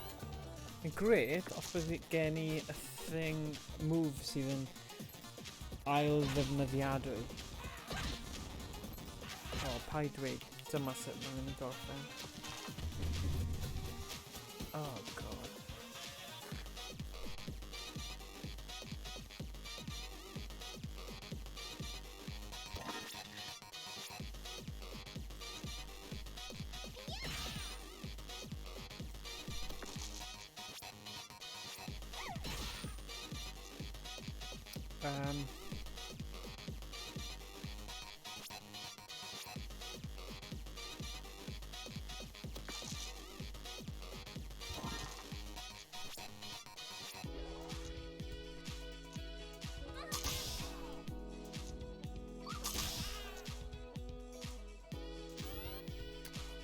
Yn gret, os bydd gen i y thing move sydd yn ail ddefnyddiadwy. O, oh, paid dweud, dyma sut mae'n mynd i gorffen. Oh, God.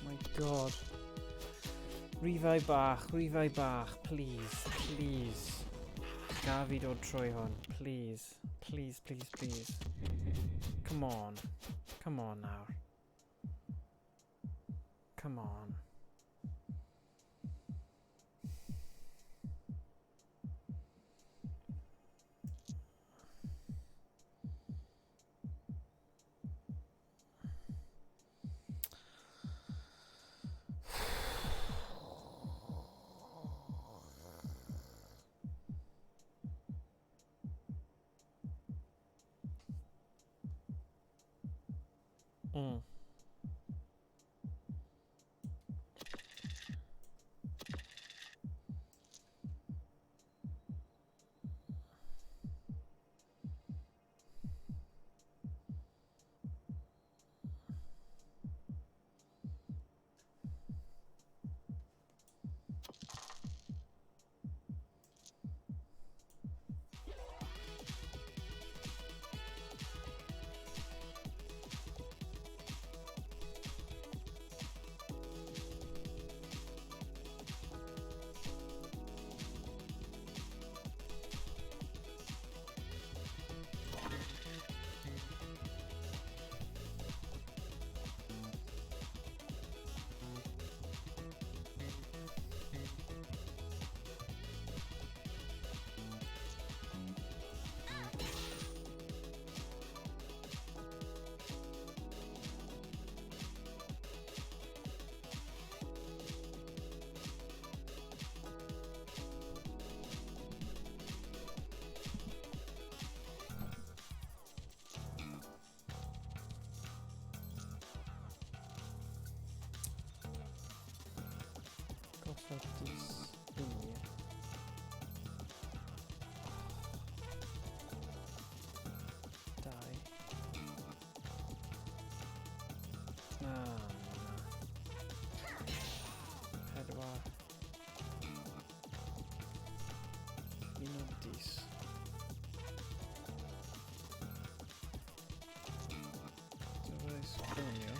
My God. Rifau bach, rifau bach, please, please. Gaf fi dod trwy hwn, please, please, please, please. Come on, come on nawr. Come on. Gosod dis i. Dau. Na, na. Pedwar. Un o dis. Dyfais ffilmio.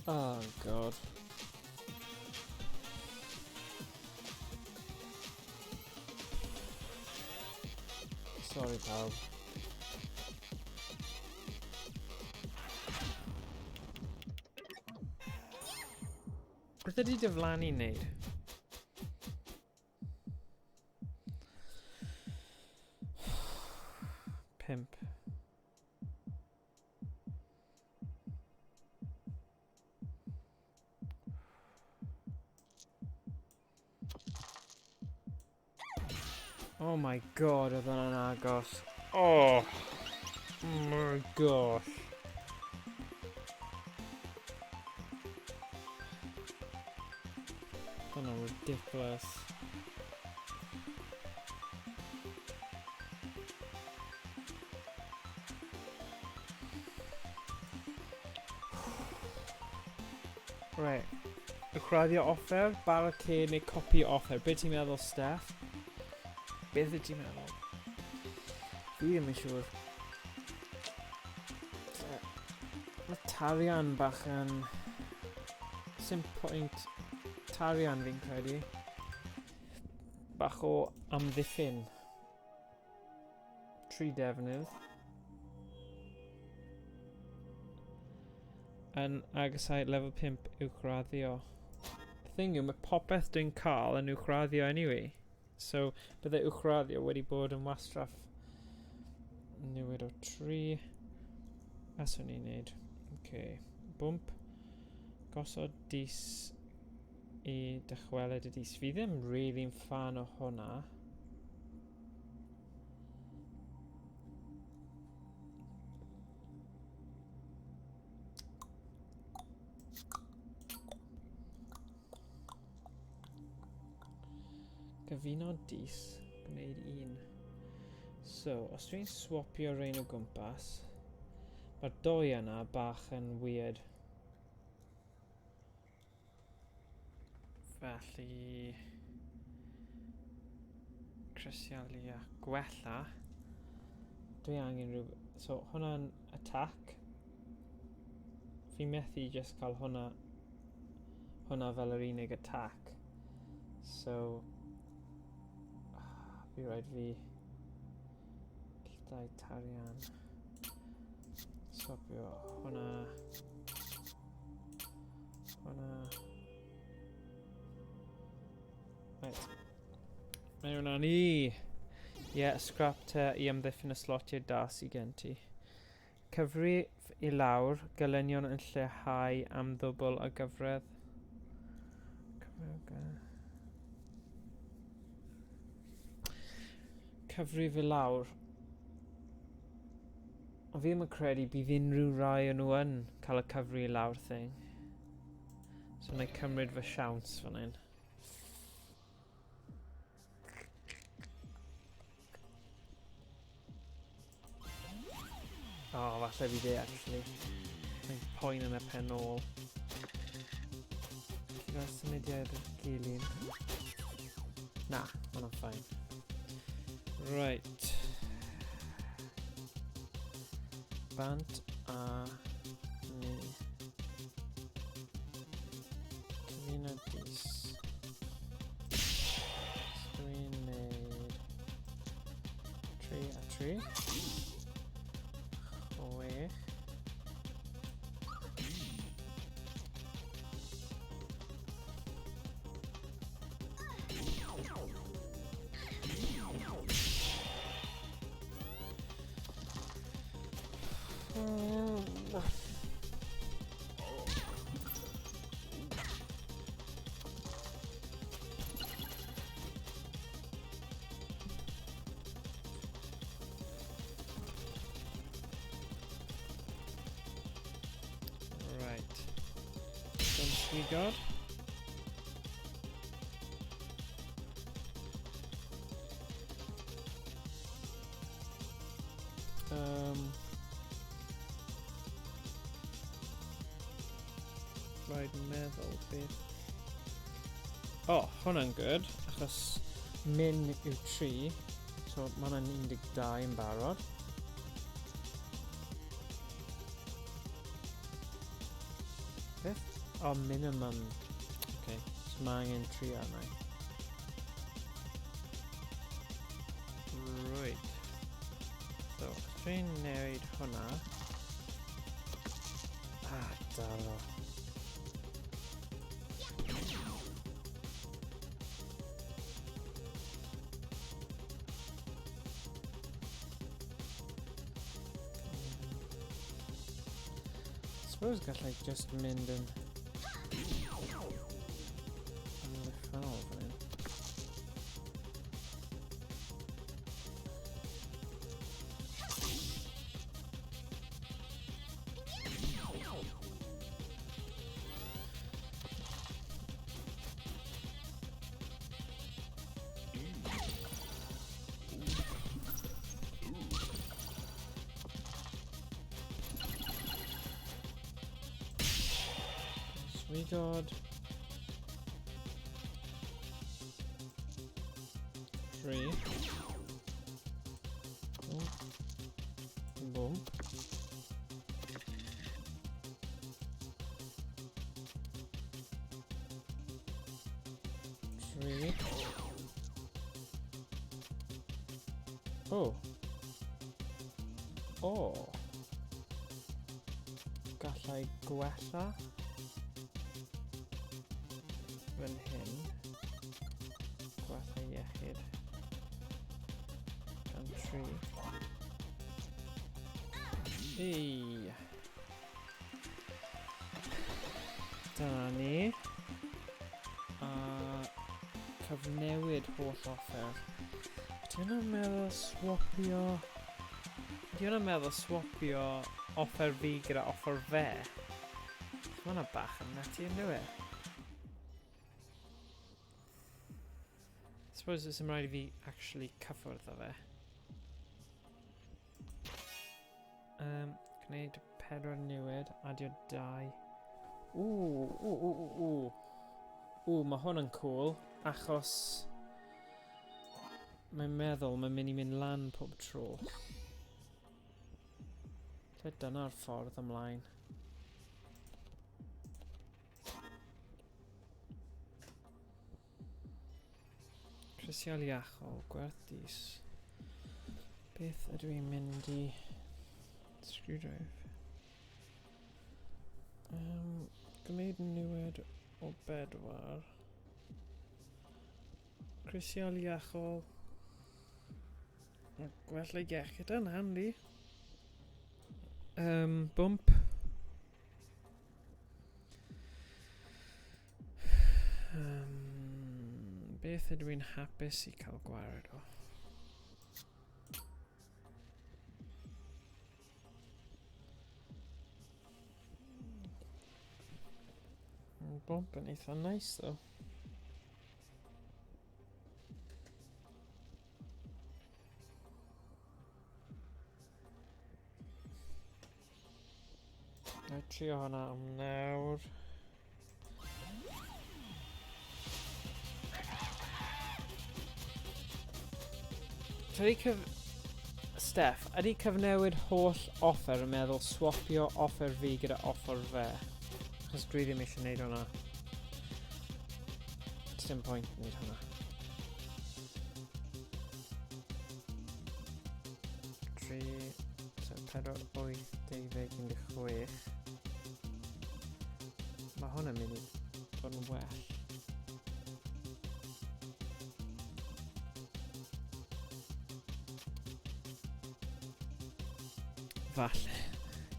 Oh God. Sorry, pawb. Beth ydy diflannu wneud? Pimp. Oh my God, oedd hwnna'n agos. Oh my gosh. Hwnna'n ridiculous. Right. Uwchraddio offer, barricade neu copi offer. Be ti'n meddwl, Steph? Beth wyt ti'n meddwl? Fi ddim yn siŵr. Mae tarian bach yn... Sim pwynt tarian fi'n credu. Bach o amddiffyn. Tri defnydd. Yn agosau lefel 5 uwchraddio. The thing yw, mae popeth dwi'n cael yn uwchraddio anyway. So, bydde uwchraddio wedi bod yn wastraff newid o 3. A swn i'n neud. Okay. Bwmp. Gosod dis i dychwelyd y dis. Fi ddim really'n fan o hwnna. Gyfuno dis, gwneud un. So, os dwi'n swapio rhain o gwmpas, mae'r doi yna bach yn weird. Felly, crisialu a gwella. Dwi angen rhyw... So, hwnna'n attack. Fi methu just cael hwnna, hwnna fel yr unig attack. So, fi rhaid fi dau tarian. Swapio hwnna. Hwnna. Right. Mae hwnna ni. Ie, yeah, scrap te i amddiffyn y slotiau da sydd gen ti. Cyfrif i lawr, gelynion yn lleihau am ddwbl y gyfradd. Cyfrif i lawr. Ond fi ddim yn credu bydd unrhyw rai o'n nhw yn cael y cyfri i lawr thing. So na i cymryd fy siawns fan hyn. O, oh, falle fi dde, actually. Mae'n poen yn y pen ôl. Gyda symudiad y gilyn. Na, hwnna'n ffain. Right. Bant a ni. Cyfuno dis. Dwi'n neud 3 a 3. 6. Right. Don't we got? Rhaid meddwl beth... O, oh, hwnna'n good, achos min yw 3, so mae hwnna'n 12 yn barod. Beth? O, oh, minimum. Okay, so mae angen 3 arna i. Right. So, os dwi'n newid hwnna... Ah, dal o. Suppose gallai just mynd yn... amddiffynnol fan hyn. We got 3. Boom. 3. Oh. Oh. Gallai gwella fan hyn. Gwella iechyd. Gan 3. Ei. Dyna ni. A cyfnewid holl offer. Di hwnna'n meddwl swapio... Di hwnna'n meddwl swapio offer fi gyda offer fe? Mae hwnna bach yn nutty, yn dyw e? Suppose it's yn rhaid i fi actually cyffwrdd â fe. Gwneud 4 newid, adio 2. Ww, ww, ww, ww, ww. Ww, mae hwn yn cool, achos mae'n meddwl mae'n mynd i mynd lan pob tro. Lle dyna'r ffordd ymlaen. Crisial iachol, gwerth dis. Beth ydw i'n mynd i... Screwdrive. Gwneud newid o 4. Crisial iachol. Gwella iechyd yn handi. Bwmp. Beth ydw i'n hapus i cael gwared o? Bump yn eitha nice though. Na i trio hwnna am nawr. Steph, ydy cyfnewid holl offer yn meddwl swapio offer fi gyda offer fe? Achos dwi ddim eisiau gwneud hwnna. Dim pwynt wneud hwnna. 3, 4, 8, 12, 16. Mae hwn yn mynd i fod yn well. Falle.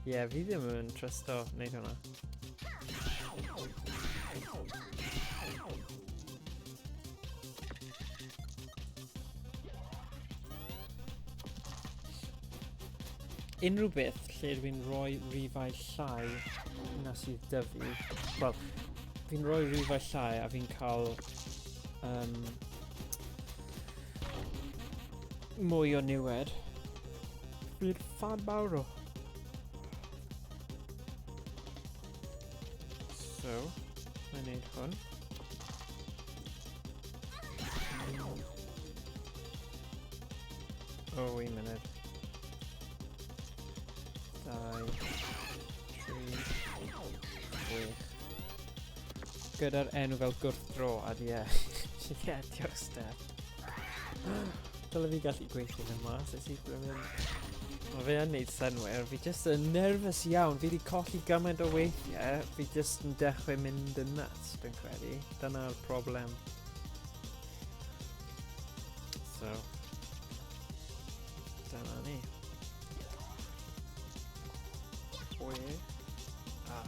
Ie, yeah, fi ddim yn trysto wneud hwnna. Unrhyw beth lle dwi'n rhoi rifau llai na sydd 'da fi. Wel, fi'n rhoi rifau llai a fi'n cael mwy o niwed. Fi'n fan mawr o. So, mae'n neud hwn. Oh, un munud. 2, 3, 6. Gyda'r enw fel gwrthdro, a di e. Ie, diolch Steph. Dyle fi gallu gweithio fe mas, es i blymyn. Mae fe yn neud synnwyr, fi jyst yn nervous iawn, fi wedi colli gymaint o weithiau, fi jyst yn dechrau mynd yn nuts, dwi'n credu. Dyna'r problem. So, dyna ni. Chwe. Ah.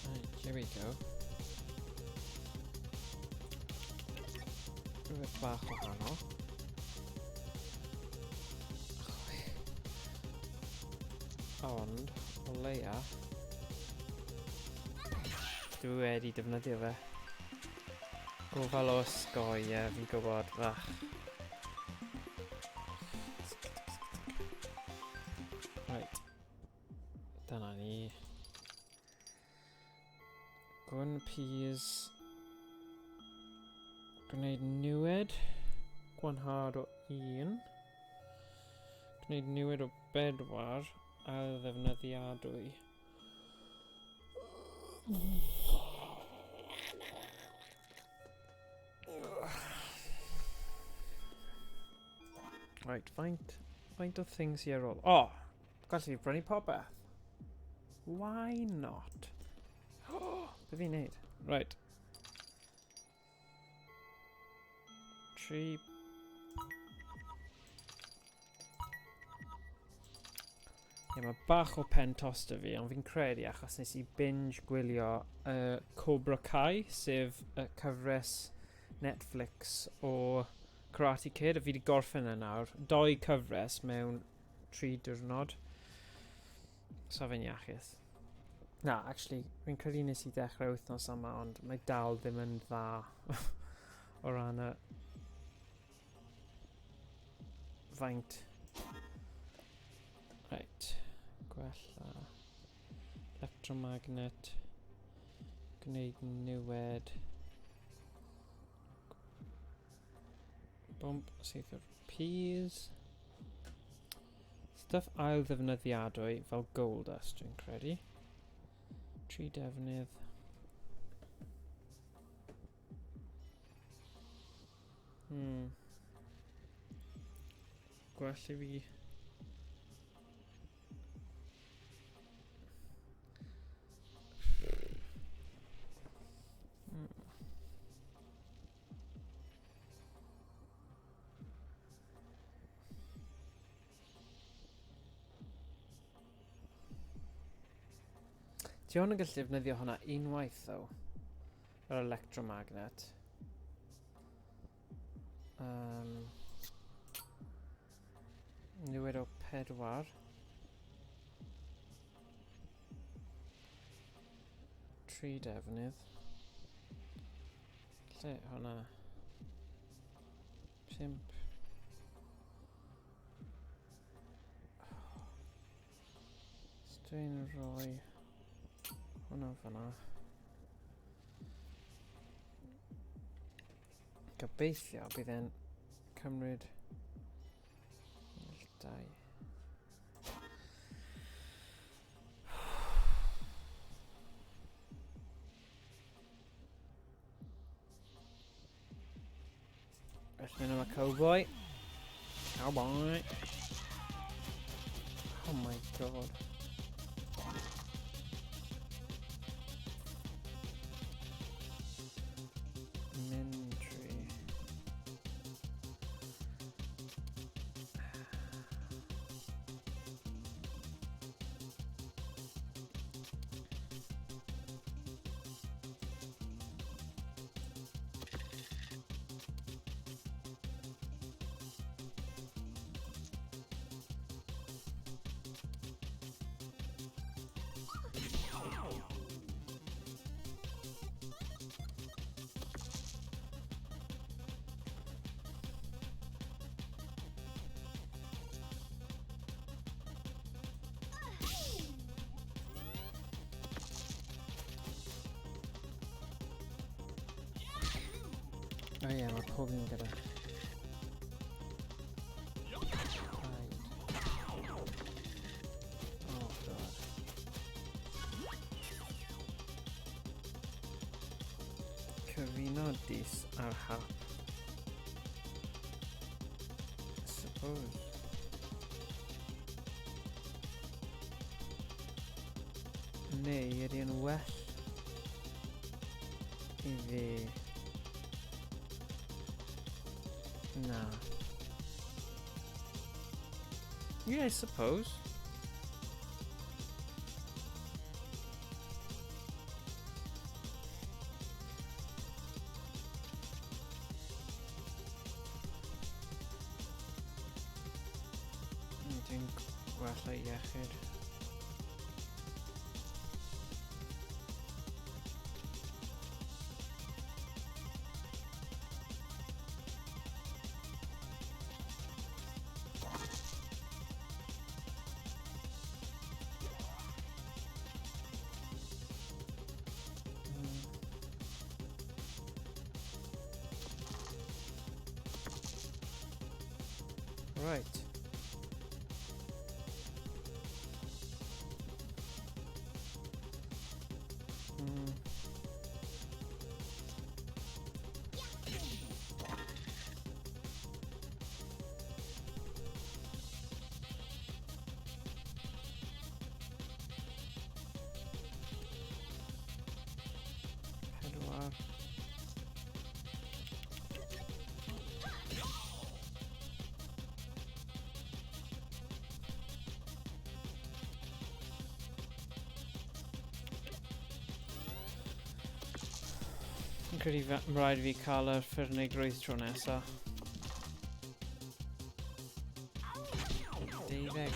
Right, here we go. Rhywbeth bach wahanol. Ond, o leia, dwi wedi defnyddio fe. Gofal o osgoi, ie, fi'n gwybod, fach. Right. Dyna ni. Gwn peas. Gwneud niwed. Gwanhad o 1. Gwneud niwed o 4. A ddefnyddiadwy. Right, faint o things i ar ôl? O! Oh, gallu fi brynu popeth. Why not? Oh, be fi'n neud? Right. 3. Ie, mae bach o pen tost 'da fi, ond fi'n credu achos nes i binge gwylio Cobra Kai, sef y cyfres Netflix o Karate Kid, a fi wedi gorffen e nawr. 2 cyfres mewn 3 diwrnod. So fe'n iachus. Na, actually, fi'n credu nes i ddechrau wythnos yma, ond mae dal ddim yn dda o ran y faint. Right, gwella. Electromagnet. Gwneud niwed. Bump, saethio'r peas. Stuff ail ddefnyddiadwy fel gold dust, dwi'n credu. 3 defnydd. Gwell i fi. Ti ond yn gallu defnyddio hwnna unwaith, though. Yr electromagnet. Newid o 4. 3 defnydd. Lle hwnna? 5. Dwi'n rhoi hwnna fyna. Gobeithio bydd e'n cymryd 2. Felly mynd am y cowboy. Cowboy. Oh my god. Mintry. O ie, mae pob un gyda. Oh god. Cyfuno dis ar hap. I suppose. Neu ydy yn well i fi? Na. Yeah, I suppose. Dwi'n gwella iechyd. Right. Pedwar. Fi'n credu mae rhaid fi cael yr ffyrnigrwydd tro nesa. 12.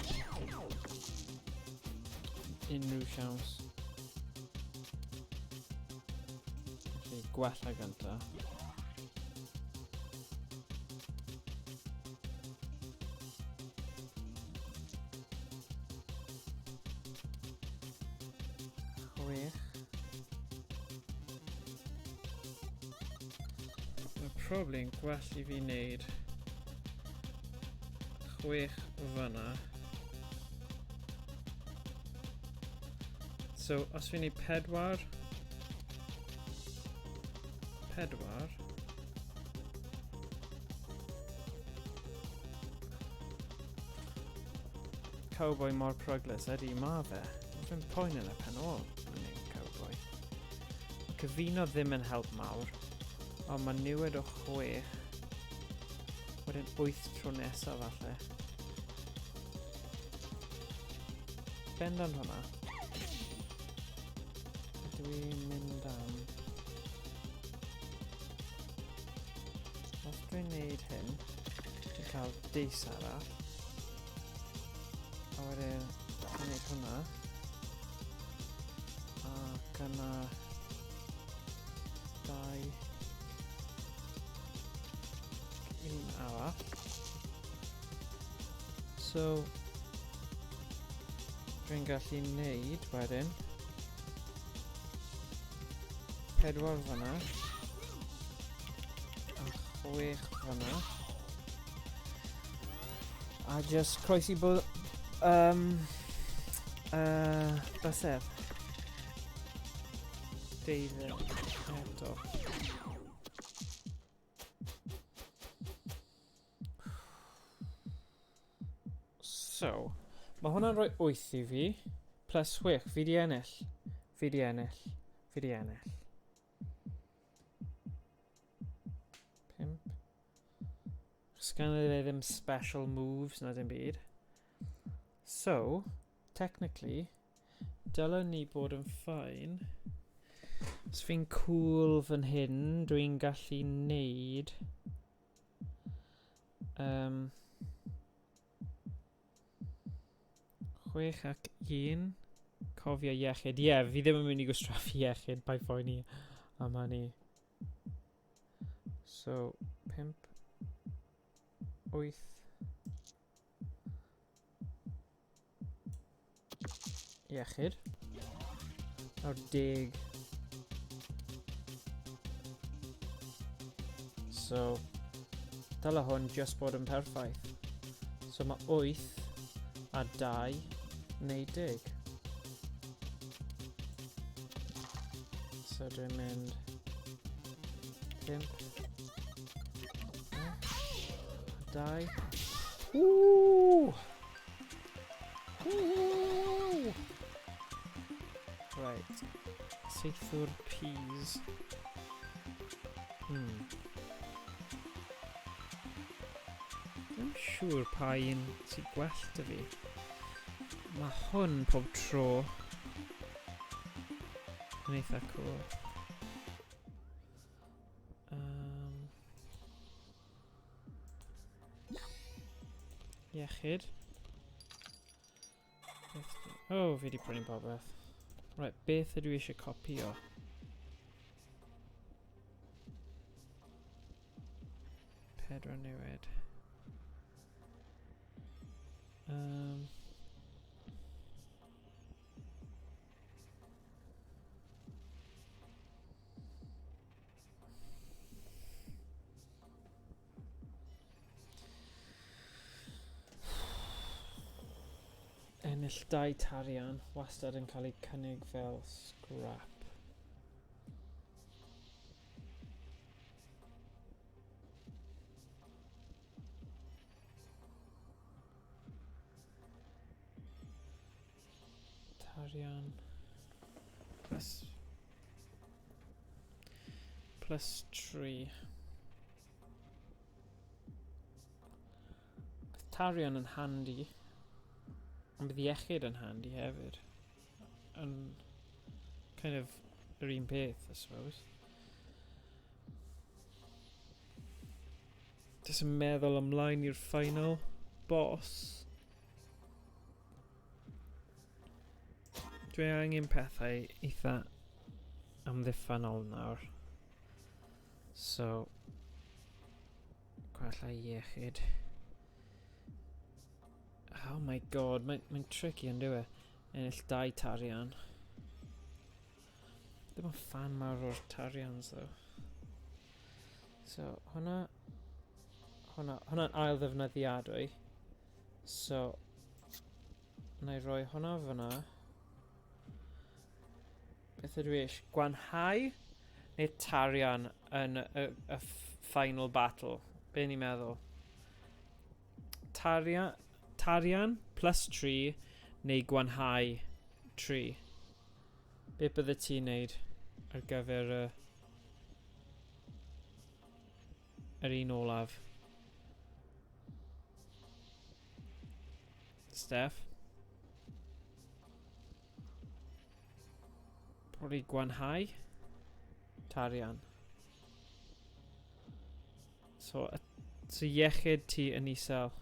Unrhyw siawns. Felly gwella gynta. Chwech. Mae probably yn gwell i fi wneud 6 fyna. So, os fi'n neud 4, 4, Cowboy mor peryglus, ydy, ma fe. Mae fe'n poen yn y pen ôl, yn ein cowboy. Mae cyfuno ddim yn help mawr, ond mae niwed o 6. Wedyn 8 tro nesaf falle. Bendant hwnna. Dwi'n mynd am... Os dwi'n neud hyn, dwi'n cael deis arall. A wedyn, dwi'n neud hwnna. Ac yna... 2... Un arall. So... Dwi'n gallu neud wedyn 4 fyna a 6 fyna a just croesi bod bysedd 12 eto. So, mae hwnna'n rhoi 8 i fi, plus 6, fi di ennill, fi di ennill, fi di ennill. 5. Sgan i ddim special moves na dim byd. So, technically, dylen ni bod yn fine. Os fi'n cool fan hyn, dwi'n gallu neud... 6 ac 1. Cofio iechyd. Ie, yeah, fi ddim yn mynd i gwastraffu iechyd, paid phoeni am hynny. So, 5, 8. Iechyd. Nawr 10. So, dyle hwn just bod yn perffaith. So mae 8 a 2 neu 10. So dwi'n mynd 5 2. Woo! Woo! Right. Saethwr peas. Ddim siŵr pa un sy'n gwell dy fi. Mae hwn pob tro yn eitha cool. Iechyd. Oh, fi di prynu popeth. Right, beth ydw i eisiau copio? 4 newid. Ennill 2 tarian, wastad yn cael eu cynnig fel scrap. Tarian. Plus 3. Bydd tarian yn handy. Ond bydd iechyd yn handy hefyd. Yn kind of yr un peth, I suppose. Jyst yn meddwl ymlaen i'r final boss. Dwi angen pethau eitha amddiffynol nawr. So, gwella iechyd. Oh my god, mae'n mae tricky yn dyw e. Ennill 2 tarian. Ddim yn fan mawr o'r tarians though. So, hwnna... Hwnna'n ail ddefnyddiadwy. So, na i roi hwnna fyna. Beth ydw i eisiau? Gwanhau neu tarian yn y final battle? Be ni'n meddwl? Tarian, tarian plus 3 neu gwanhau 3? Beth bydde ti'n neud ar gyfer y yr un olaf? Steph? Probably gwanhau. Tarian. So, so iechyd ti yn isel.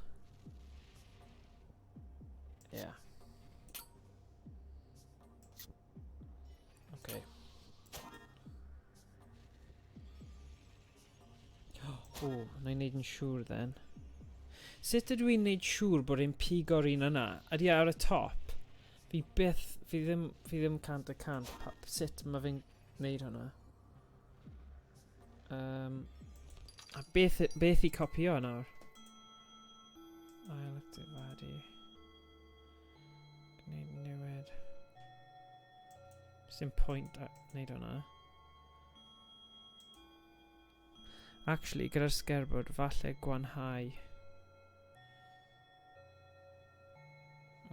Yeah. Okay. O, na i wneud yn siŵr then. Sut ydw i'n wneud siŵr bod e'n pigo'r un yna? Ydy e ar y top? Fi byth, fi ddim 100% sut mae fe'n wneud hwnna. A beth i copio nawr? Ail actifadu. Gwneud newid. Sim pwynt wneud hwnna. Actually, gyda'r sgerbwd, falle gwanhau.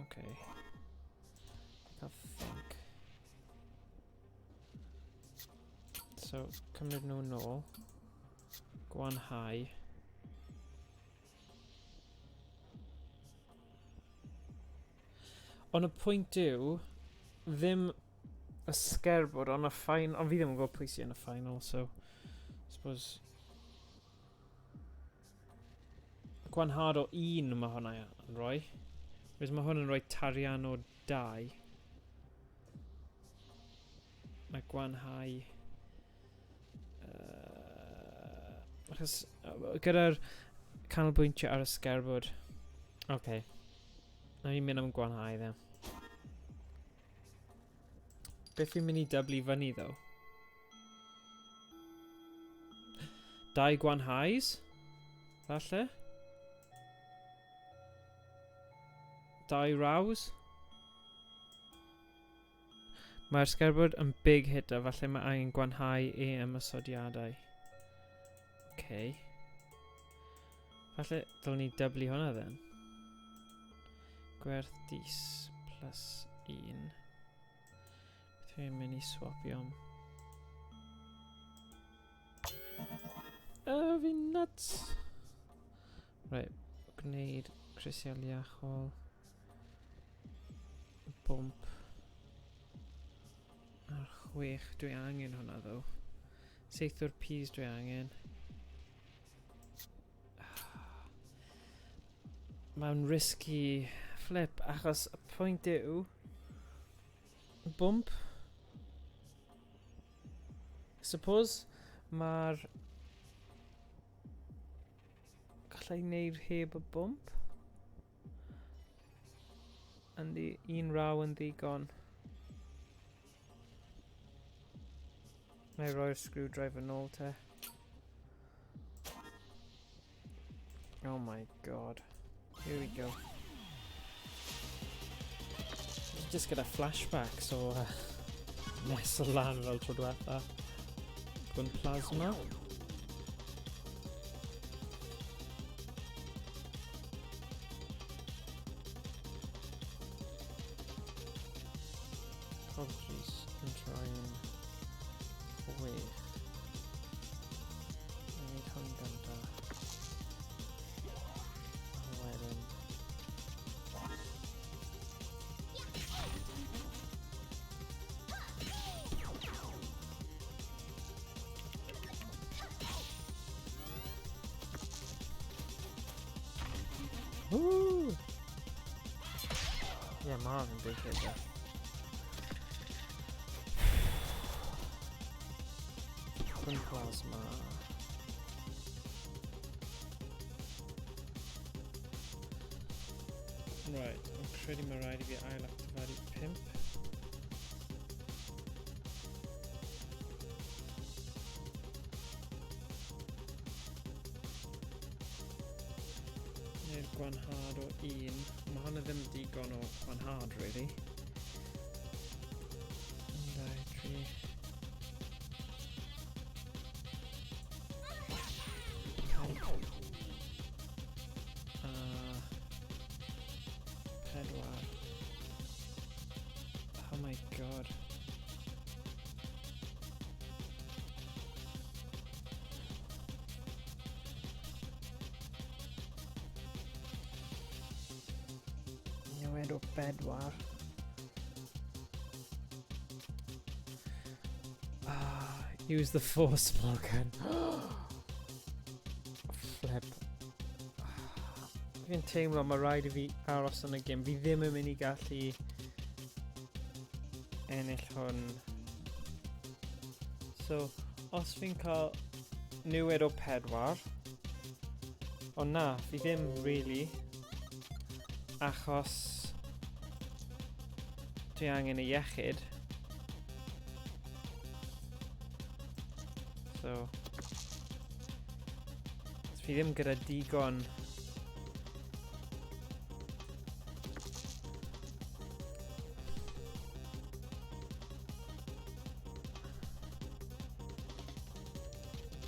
Okay. Cael think. So, cymryd nhw nôl. Gwanhau. Ond y pwynt yw, ddim y sgerbwd, ond y ffain... Ond fi ddim yn gwybod pwy sy'n yn y final, so... Suppose... Gwanhad o 1 mae hwnna yn rhoi. Whereas mae hwn yn rhoi tarian o 2. Mae gwanhau... Achos gyda'r canolbwyntio ar y sgerbwd. Oce. Okay. Na i'n mynd am gwanhau dde. Beth fi'n mynd i dyblu fyny ddo? 2 gwanhau's? Falle? 2 raws? Mae'r sgerbwd yn big hitter, falle mae angen gwanhau ei ymosodiadau. Okay. Falle dylwn ni dyblu hwnna then. Gwerth dis plus 1. Beth fi'n mynd i swapio am? Oh, fi'n nuts! Right, gwneud crisial iachol. 5 a'r 6 dwi angen hwnna ddo. 7 o'r peas dwi angen. Mae'n risky flip achos y pwynt yw bump. Suppose mae'r gallai wneud heb y bump. Yndi, un raw yn ddigon. Na i roi'r screwdriver nôl te. Oh my god. Here we go. Just gyda flashbacks o mess o lan fel tro diwetha. Gwyn plasma. Apologies yn troi'n wych. Wneud hwn gynta. A wedyn... Woo! Yeah, Marvin big hit there. Twin plasma. Right, yn credu mae rhaid i fi ail actifadu 5. Neu'r gwanhad o 1. Mae hwnna ddim digon o gwanhad, really. 1, 2, 3. A 4. Oh my god. Newid o 4. Use the force blogger. Flip. Fi'n teimlo mae rhaid i fi aros yn y gym. Fi ddim yn mynd i gallu ennill hwn. So, os fi'n cael niwed o 4, o na, fi ddim really, achos dwi angen y iechyd. So, os fi ddim gyda digon.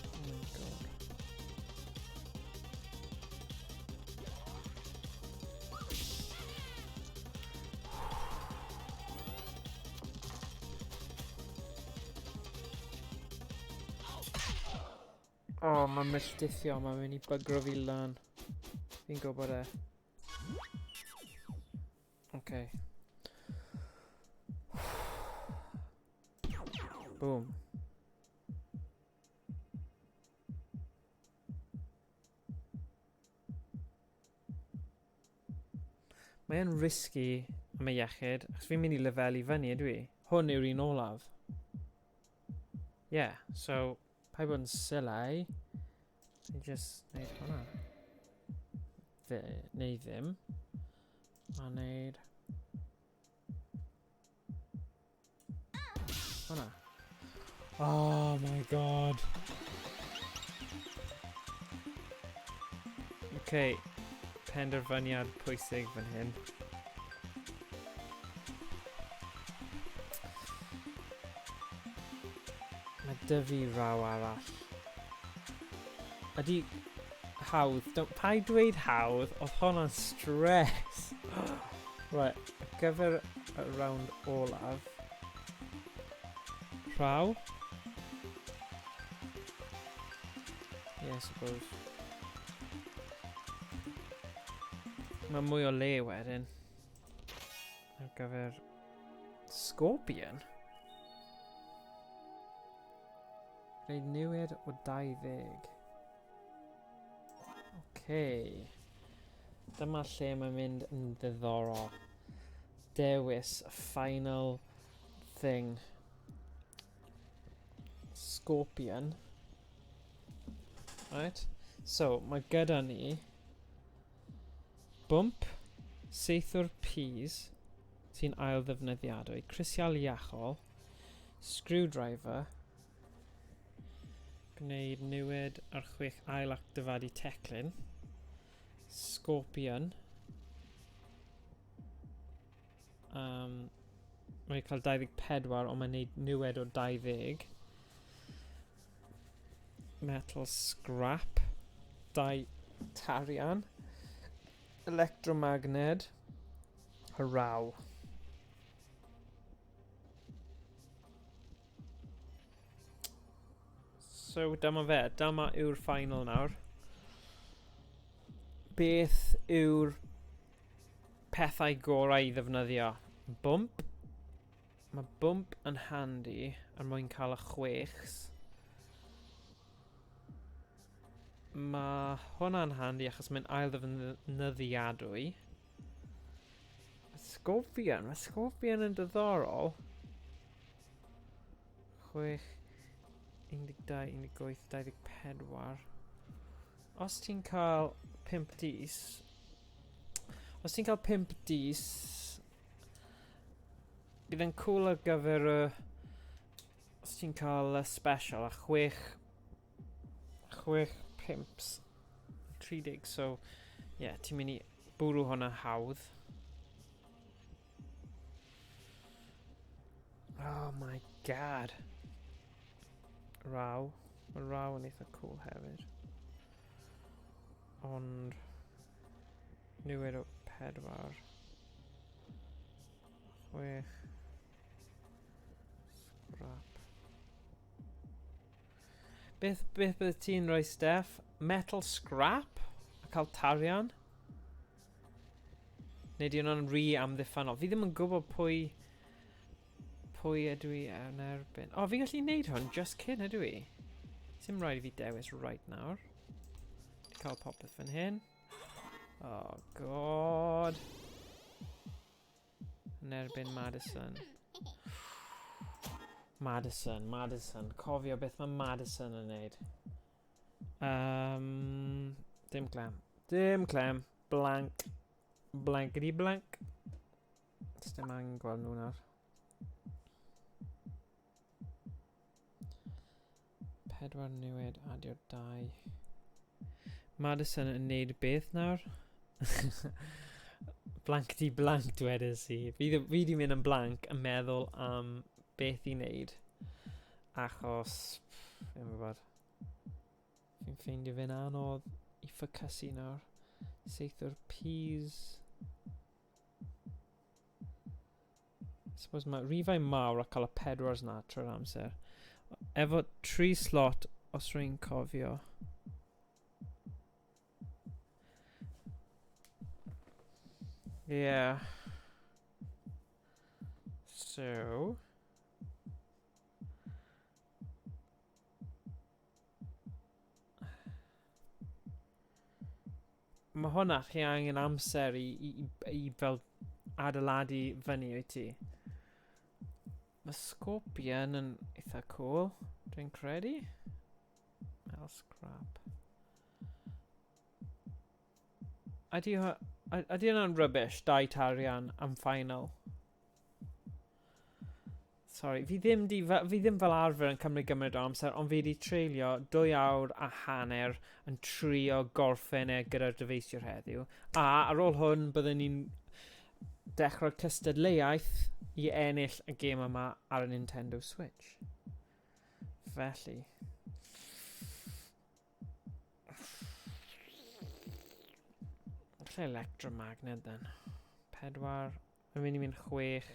Oh my god. O, oh, mae'n melltithio, mae'n mynd i bygro fi lan. Fi'n gwybod e. Okay. Boom. Mae e'n risky am y iechyd, achos fi'n mynd i lefelu fyny, ydw i? Hwn yw'r un olaf. Yeah, so, paid bod yn silly. Ni just wneud hwnna. Neu ddim. A wneud hwnna. Oh my god. Okay, penderfyniad pwysig fan hyn. Mae dy fi raw arall. Ydy hawdd. Don't, paid dweud hawdd, oedd hwnna'n stress. Right, ar gyfer y round olaf. Rhaw? Yeah, I suppose. Mae mwy o le wedyn. Ar gyfer Scorpion? Gwneud newid o 20. Okay. Dyma lle mae'n mynd yn ddiddorol. Dewis final thing. Scorpion. Right. So, mae gyda ni bwmp, saethwr peas sy'n ail ddefnyddiadwy, crisial iachol, screwdriver, gwneud niwed ar 6 ail actifadu teclyn, scorpion, Um, mae'n cael 24, ond mae'n neud niwed o 20. Metal scrap. 2 tarian. Electromagnet. Haraw. So dyma fe, dyma yw'r final nawr. Beth yw'r pethau gorau i ddefnyddio? Bwmp. Mae bwmp yn handi er mwyn cael y chwechs. Mae hwnna'n handi achos mae'n ail ddefnyddiadwy. Scorpion, mae Scorpion yn diddorol. 6, 12, 18, 24. Os ti'n cael 5 dis... Os ti'n cael 5 dis... Bydd yn cool ar gyfer y... Os ti'n cael y special a 6... 6 pimps 30, so... Ie, yeah, ti'n mynd i bwrw hwnna hawdd. Oh my god. Raw. Mae raw yn eitha cool hefyd. Ond... Newid o 4. 6. Scrap. Beth, beth bydde ti'n rhoi, Steph? Metal scrap? A cael tarian? Neu di hwnna'n rhy amddiffynol? Fi ddim yn gwybod pwy... Pwy ydw i yn erbyn. O, oh, fi'n gallu neud hwn just cyn ydw i? Sim rhaid i fi dewis right nawr. Cael popeth fan hyn. Oh, god. Yn erbyn Madison. Madison, Madison. Cofio beth mae Madison yn neud. Um, dim clem. Dim clem. Blank. Blankety blank. Dim angen gweld nhw nawr. 4 newid, adio 2. Madison yn neud beth nawr? Blankety blank dwedais i. Fi, fi di mynd yn blank yn meddwl am beth i wneud. Achos, fi'n gwybod. Fi'n ffeindio fe'n anodd i ffocysu nawr. Seithwr peas. I suppose mae rifau mawr a cael y pedwars na trwy'r amser. Efo tri slot, os rwy'n cofio. Yeah. So... Mae hwnna, chi angen amser i, i, i, i fel adeiladu fyny wyt ti. Mae Scorpion yn eitha cool, dwi'n credu. Metal scrap. Ydy, ydy hwnna'n rubbish, dau tarian am final? Sorry, fi ddim, di, fi ddim fel arfer yn cymryd gymaint o amser, ond fi wedi treulio dwy awr a hanner yn trio gorffen e gyda'r dyfeisiwr heddiw. A ar ôl hwn, byddwn ni'n dechrau cystadleuaeth i ennill y gêm yma ar y Nintendo Switch. Felly... Lle electromagnet then? Pedwar. Mae'n mynd i mynd chwech.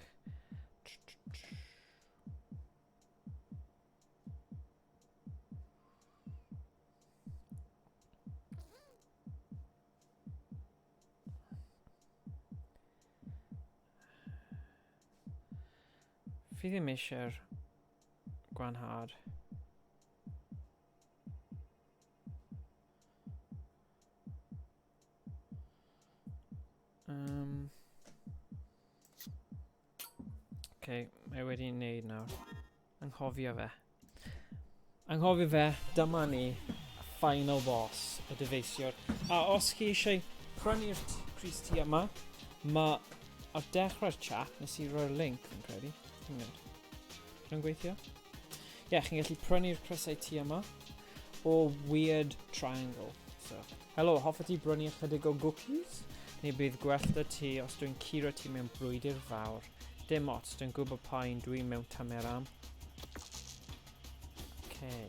Fi ddim eisiau'r gwanhad. Um, okay, mae wedi wneud nawr. Anghofio fe. Anghofio fe, dyma ni, final boss, y dyfeisiwr. A os chi eisiau prynu'r Cris T yma, mae ar dechrau'r chat, nes i roi'r link, fi'n credu. Fi'n mynd. Dwi'n gweithio? Ie, yeah, chi'n gallu prynu'r crysau T yma o Weird Triangle. So, helo, hoffet ti brynu ychydig o gwcis? Neu bydd gwell 'da ti os dwi'n curo ti mewn brwydr fawr. Dim ots, dwi'n gwybod pa un dwi mewn tymer am. Okay.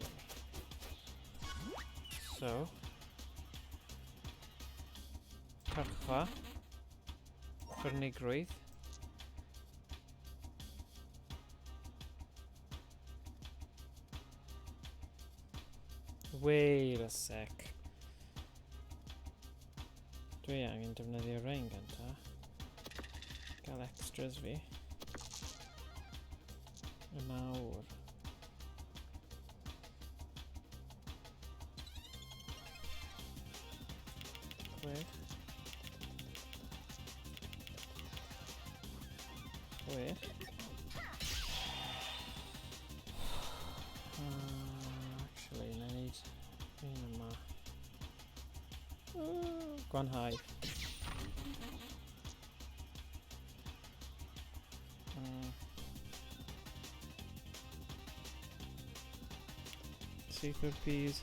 So. Cyrchfa. Ffyrnigrwydd. Wait a sec. Dwi angen defnyddio rhain gynta. Gael extras fi. Y nawr. Chwech. Chwech. Actually, na i wneud un yma. Gwanhau. Secret peas.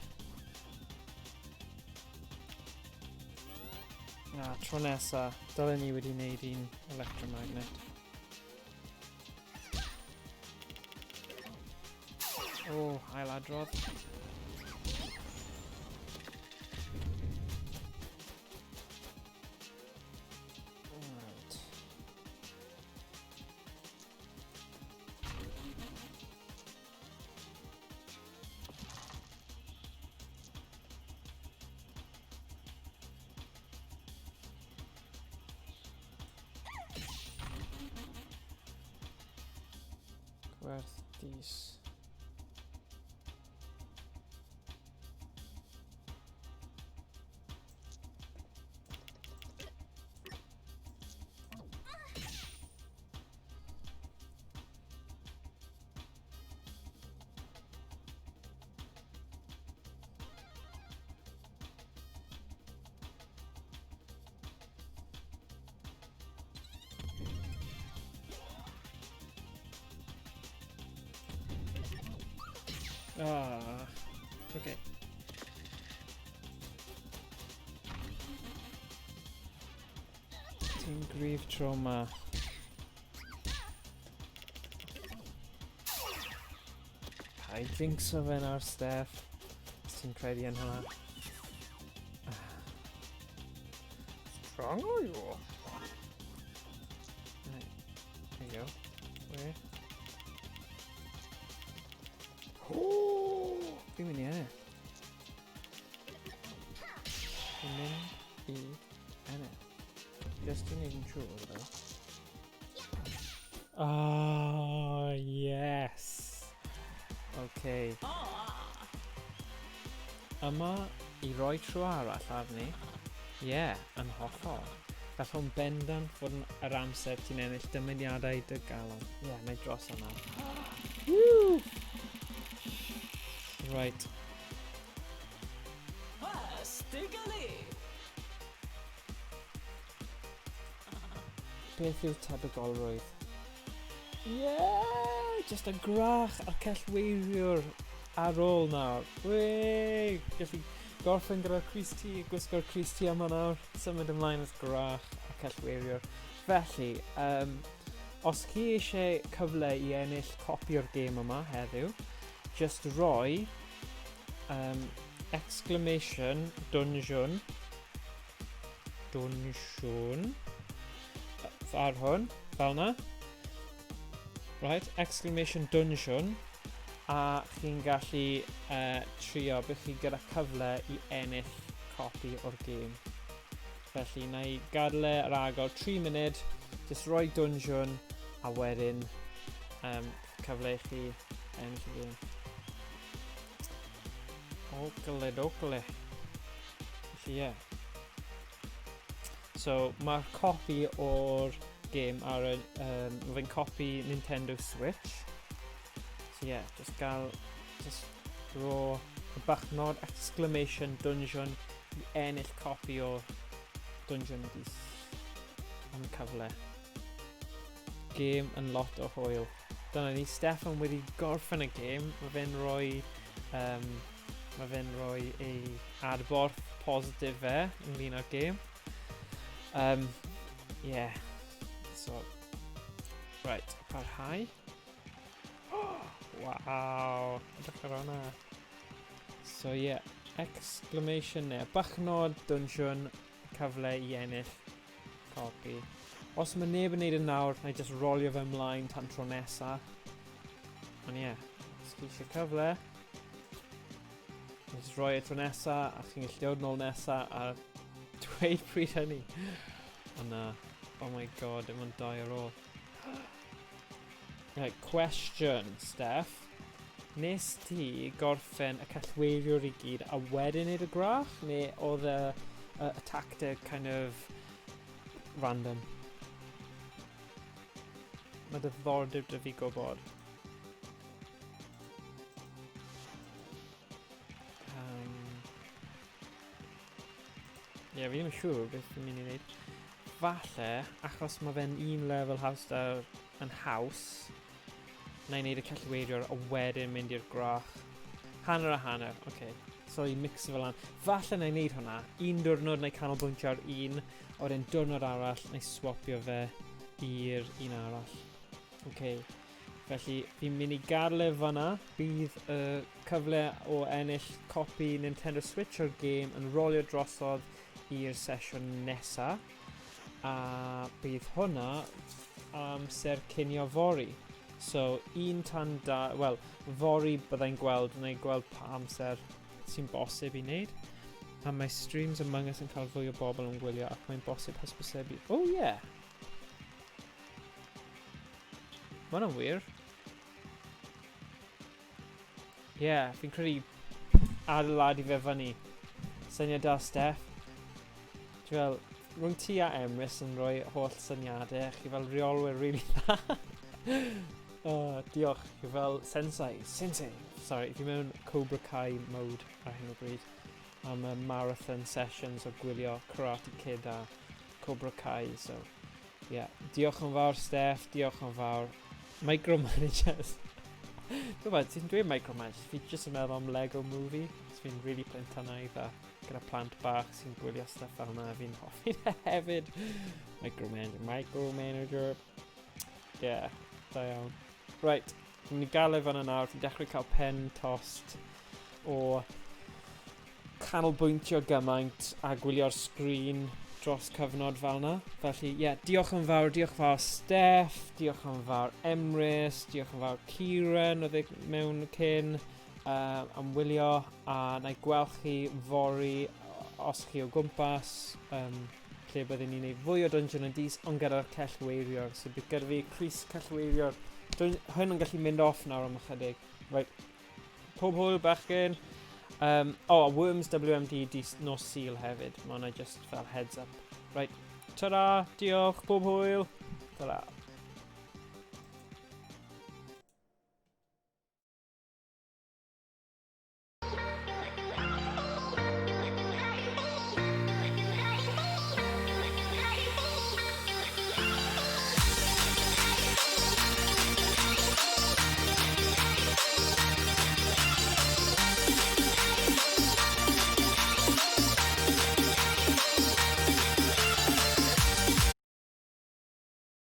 Na, tro nesa, dylen ni wedi wneud un electromagnet. O, oh, ailadrodd. Right. Gwerth dis. Ah, okay. Ti'n grif tro ma. Paid jinxo fe nawr, Steph. Os ti'n credu yn hwnna. Strong are you? Right. There you go. Where? Oh! Fi'n mynd i ennill. Fi'n mynd i ennill. Just i wneud yn siŵr, though. Ah, yes! Okay. Yma i roi tro arall arni. Ie, yeah, yn hollol. Gall hwn bendant fod yn yr amser ti'n ennill dymuniadau dy galon. Ie, yeah, mae dros yna. Woo! Right. Beth yw'r tebygolrwydd? Yeah! Just y grach a'r cellweiriwr ar ôl nawr. Wei! Gallu gorffen gyda'r crys T, gwisgo'r crys T yma nawr. Symud ymlaen wrth grach a cellweiriwr. Felly, um, os chi eisiau cyfle i ennill copi o'r gêm yma heddiw, just roi um, exclamation dungeon Dwnsiwn. Ar hwn, fel na. Right, exclamation dungeon. A chi'n gallu uh, trio bych chi gyda cyfle i ennill copi o'r gêm. Felly, na i gadael e ar agor 3 munud, jyst rhoi dungeon, a wedyn um, cyfle i chi ennill y gêm. Ogle dogle. Felly ie. Yeah. So mae'r copi o'r gêm ar y... Um, mae fe'n copi Nintendo Switch. So yeah, just gael... Just ro y bachnod exclamation dungeon i ennill copi o Dungeon Geese am y cyfle. Gêm yn lot o hwyl. Dyna ni, Steffan wedi gorffen y gêm. Mae fe'n rhoi um, Mae fe'n rhoi ei adborth positif fe ynglyn â'r gêm. Um, yeah. So, right, parhau. Waw, edrych ar hwnna. So yeah, exclamation neu bachnod dungeon cyfle i ennill copi. Os mae neb yn neud yn nawr, na i just rolio fe ymlaen tan tro nesa. Ond ie, yeah, os chi eisiau cyfle, na just roi e tro nesa, a chi'n gallu dod nôl nesa a dweud pryd hynny. Ond na, oh my god, dim ond dau ar ôl. Right, question, Steph. Nes ti gorffen y cellweiriwr i gyd a wedyn neud y gwrach? Neu oedd y, y, y tactic kind of random? Mae diddordeb dy fi gwybod. Um, Ie, yeah, fi ddim yn siŵr beth fi'n mynd i wneud. Falle, achos mae fe'n un lefel haws da'r yn haws, na i wneud y cellweiriwr a wedyn mynd i'r gwrach. Hanner a hanner, oce. Okay. So i mixo fel lan. Falle na i wneud hwnna. Un diwrnod na i canolbwyntio ar un, a wedyn diwrnod arall na i swapio fe i'r un arall. Oce. Okay. Felly, fi'n mynd i gadael e fanna. Bydd y cyfle o ennill copi Nintendo Switch o'r gêm yn rolio drosodd i'r sesiwn nesa. A bydd hwnna amser cinio fory. So, un tan da... Wel, fory byddai'n gweld, neu gweld pa amser sy'n bosib i wneud. A mae streams Among Us yn cael fwy o bobl yn gwylio ac mae'n bosib hysbysebu. Oh yeah! Mae hwnna'n wir. Ie, yeah, fi'n credu adeiladu fe fyny. Syniad da, Steph. Ti fel, rhwng ti a Emrys yn rhoi holl syniadau, chi fel reolwyr really dda. oh, diolch, chi fel sensei, sensei. Sorry, fi mewn Cobra Kai mode ar hyn o bryd. Am y marathon sessions o gwylio Karate Kid a Cobra Kai, so Ie, yeah. diolch yn fawr Steph, diolch yn fawr. Micromanagers. Dwi'n gwybod, ti'n dweud micromanagers, fi jyst yn meddwl am Lego Movie. Os fi'n really plentynaidd a gyda plant bach sy'n gwylio stuff fel yna, fi'n hoffi hefyd. Micromanager, micromanager. Yeah, da iawn. Right, fi'n mynd i gael e fan yna nawr, fi'n dechrau cael pen tost o canolbwyntio gymaint a gwylio'r sgrin dros cyfnod fel yna. Felly, ie, yeah, diolch yn fawr, diolch yn fawr Steph, diolch yn fawr Emrys, diolch yn fawr Kieran oedd e mewn cyn um, am wylio, a na i gweld chi fory os chi o gwmpas, um, lle byddwn ni'n gwneud fwy o Dungeon and Dice, ond gyda'r cellweiriwr. So bydd gyda fi Chris cellweiriwr. Hwn yn gallu mynd off nawr am ychydig. Right, Pob hwyl bachgen. Um, oh, a Worms WMD di nos Sul hefyd. Mae hwnna just fel heads up. Right, ta-ra, diolch, pob hwyl. Ta-ra.